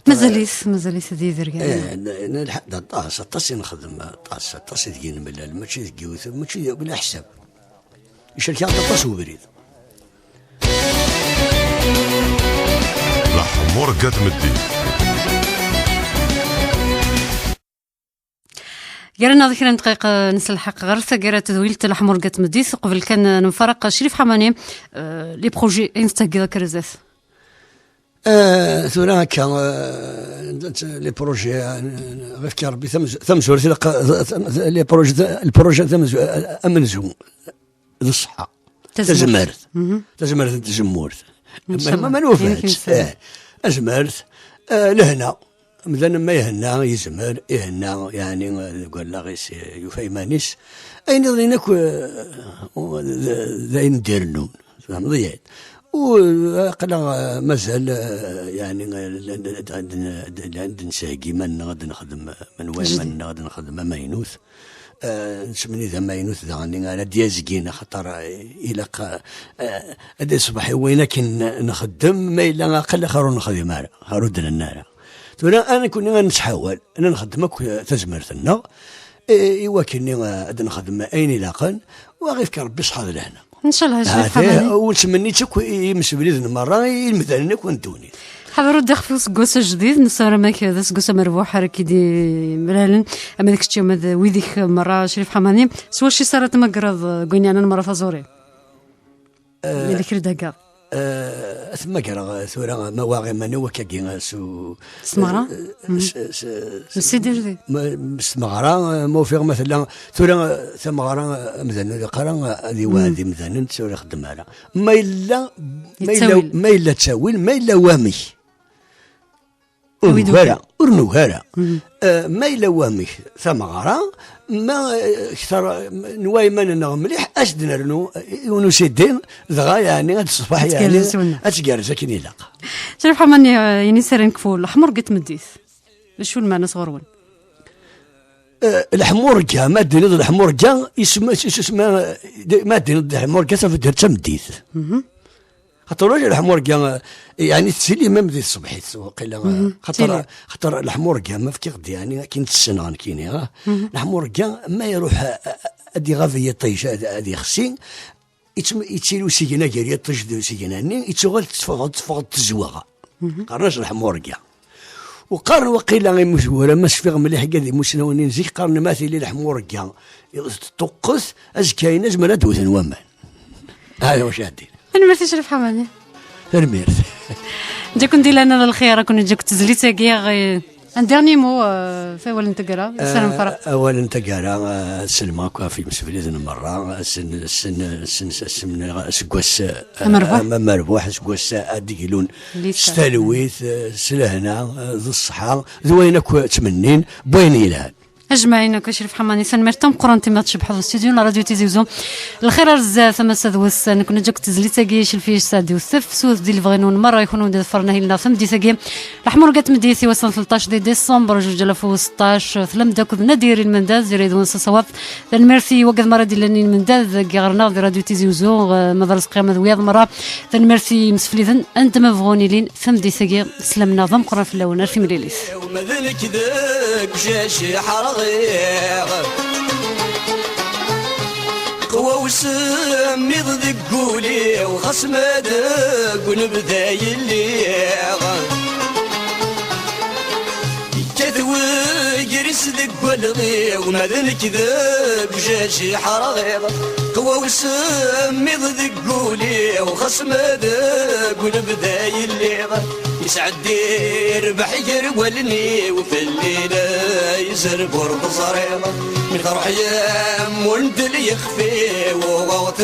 Mazal-it, mazal-it d idergaren. Eh, n-, n-, lḥ-, d aṭas, aṭas i nexdem, aṭas, aṭas i deg i nemlal, mačči deg yiwet, mačči d-, bila ḥsab. Icerk-aɣ-d aṭas ubrid. Leḥmuṛegga n tmeddit. Gar-aneɣ d kra n dqayeq, eh, neslḥeq ɣer taggara tedwilt Leḥmuṛegga n tmeddit, qbel kan, eh, nemfaraq, Crif Ḥamani, eh, les projets, ayen tettheggiḍ akka ar zdat? Eh, tura akka, eh, les projets, eh, ɣef-k Rebbi tamz-, tamezwarut ilaq, eh, les projets, les projets tamez-, eh, amenzu, d ṣṣeḥḥa. Tazmert. Tazmert. Mhm. Tazmert n tzemmurt. Ncallah. Ma, ma nufa-tt, eh, azmert, eh, lehna. Amdan ma ihenna, yezmer, ihenna, yeɛni, eh, deg wallaɣ-is, eh, yufa iman-is. Ayen iḍnin akk, eh, d, d ayen d-irennun. Tfehmeḍ-iyi-d? U, eh, aql-aɣ, eh, mazal, eh, yeɛni, eh, ad, ad, ad, ad, ad d-nsheggi iman-nneɣ, ad nexdem, eh, menwa iman-nneɣ, ad nexdem amaynut. Eh, nettmenni d amaynut daɣen ara d-yazgin, axaṭer, eh, ilaq, eh, ad iṣbeḥ i wayen akken nxeddem, ma yella aql-aɣ ur nexdim ara, ur d-nenni ara. Tura, ad nekkni ad nettḥawal, ad nxeddem akk, eh, tazmert-nneɣ, eh, i wakken, eh, ad nexdem ayen ilaqen, u ad aɣ-ifk Rebbi ṣṣeḥḥa d lehna. Ncallah, Ḥaǧi Ḥamani. U nettmenni-tt akk i yimsebliden merra, i yimdanen akk n ddunit. Ḥader uddex f useggas ajdid, nessaram-ak d aseggas amerbuḥ ara k-id-imlalen, ama d kečč, ama d wid-ik merra, Crif Ḥamani. S wacu i s ara tmagreḍ, eh, deg wayen yeɛnan merra taẓuri? Eh, yella kra d-theggaḍ? Eh, ad t-mmagreɣ, eh, tura, ma waɣ iman-iw akkagi, eh, s u-, s tmeɣra? Eh, s, s, s, s Sidi Ajdid. Ma, s tmeɣra, eh, ma ufiɣ ma tella, tura, eh, tameɣra, eh, amdan ur iqqar ara, eh, ad iweɛɛed imdanen, tura ixeddem ara. Ma yella, ma yella, ma yella ttawil, ma yella wamek. Ur nugi ara, ur nugi ara. Eh, ma yella wamek tameɣra, ma, eh, kter, eh, nwa iman-nneɣ mliḥ, ad s-d-nernu, eh, yiwen usidi, dɣa, yeɛni, ad tṣefḥ, yeɛni, ad tgerrez akken ilaq. Crif Ḥamani, eh, ini sara nekfu, leḥmuṛegga n tmeddit. D acu lmeɛna-s ɣur-wen? Eh, leḥmuṛegga, ma d-tiniḍ leḥmuṛegga, isem-, is-, isem-, ma d-tiniḍ leḥmuṛegga, tafeddart d tameddit. Mhm. Xaṭer ulac leḥmuṛegga, eh, yeɛni tettili même di tṣebḥit, waqila, eh, xaṭer, xaṭer leḥmuṛegga, ma fkiɣ-d, yeɛni, akken tt-ssneɣ nekkini, ah. Mhm. Leḥmuṛegga, ma iruḥ, eh, eh, ad iɣab yiṭij, ad, ad ixsi, Yettm-, yettili usigna gar yiṭij d usigna-nni, yettuɣal teffeɣ-, teffeɣ-d tezweɣ. Mhm. Qqaren-as leḥmuṛegga. U qqaren waqila imuswura, ma cfiɣ mliḥ, igad imusnawen n zik, qqaren ma tili leḥmuṛegga teṭṭuqqet, azekka-ines, nezmer ad d-wten waman. Hada wacu ad d-inin. Tanemmirt i Crif Ḥamani. Tanemmirt. Ǧǧa-ken di lehna d lxir, ad ken-ǧǧ akk tezlit-agi, eh, Un dernier mot, euh, f awal n taggara, yessaram Ferḥ. Eh, awal n taggara, eh, ad sellmeɣ akk ɣef yimsefliden merra, sen, sen, sen, sen, aseggas, eh, amerbuḥ, am-, amerbuḥ, aseggas ad d-glun s talwit, eh, s lehna, eh, d ṣṣeḥḥa, d wayen akk ttmennin, n wayen yelhan. Ajmaɛin akk, Crif Ḥamani, tanemmirt tameqqrant imi tcebḥeḍ studio n Radio Tizi Uzzu. Lxir ar zdat, a massa d wussan, ad ken-ǧǧ akk tezlit-agi, Crif Ḥamani, tefsut di lebɣi-nwen merra, i kunwi d-iḍefren ahil-nneɣ tameddit-agi. Leḥmuṛegga n tmeddit i wass n tleṭṭac di décembre zuǧ alaf u seṭṭac, tlam-d akked Nadir Ilmendad di Rayed Wen Sasawa. Tanemmirt i wagad merra d-illan Ilmendad deg ɣer-neɣ di Radio Tizi Uzzu, eh, ma d Arezqi ama d wiyaḍ merra. Tanemmirt i yimsefliden, anda ma bɣun ilin tameddit-agi, sslam-nneɣ d ameqqran fell-awen, ar timlilit. Ma d nekk deg ujaci ḥerɣiɣ. Qwa usemmiḍ deg wul-iw, xas ma deg unebda yelliɣ. Yekkat wegris deg walɣiw, ma d nekk deg ujaci ḥerɣiɣ. Qwa usemmiḍ deg wul-iw, xas ma deg unebda yelliɣ. Yesɛeddi rrbeḥ gar wallen-iw, fell-i la yezreb ur t-ẓriɣ. Mi truḥ yammunt lyex-iw, uɣeɣ-tt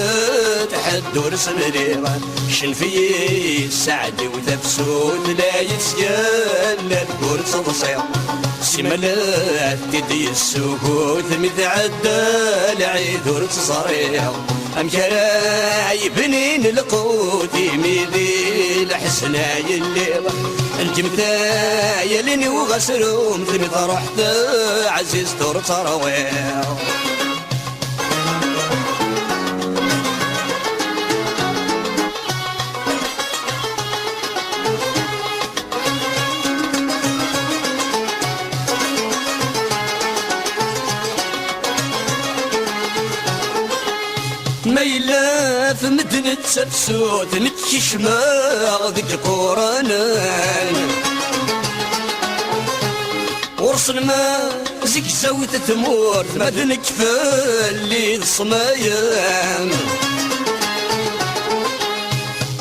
tḥedd ur s-mliɣ. Ccenf-iyi sseɛd-iw, tafsut la yettgalla deg ur tt-ḍsiɣ. Simmal ad t-id-yessugut mi tɛedda lɛid ur tt-ẓriɣ. Amek ara yebnin lqut imi di leḥzen ay lliɣ? Neǧmemt ay allen-iw ɣas rumt mi truḥ teɛzizt ur tt-ṛwiɣ. Ma yella f medden d tafsut, nekk kecmeɣ deg iquranen. Ɣur-sen ma zegzawet tmurt, ma d nekk fell-i d ṣṣmayem.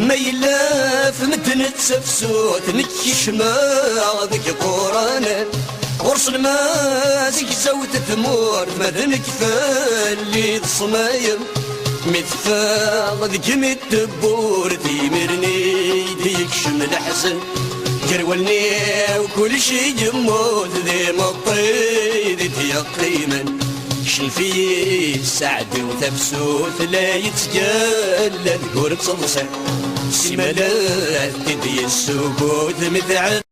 Ma yella f medden Tafsut nekk kecmeɣ deg iquranen, ɣur-s lmaz gezawt tmurt, ma d nekk fell-i d ṣṣmayem. Mi teffeɣ deg imi tewwurt, imiren i d-yekcem leḥzen. Gar wallen-iw kullec yemmut, d imeṭṭi i d-yeqqimen. Kcem-iyi sseɛd-iw, tafsut la yettgalla deg ur tt-ḍsiɣ. Simalat-id yessugut mi tɛedda.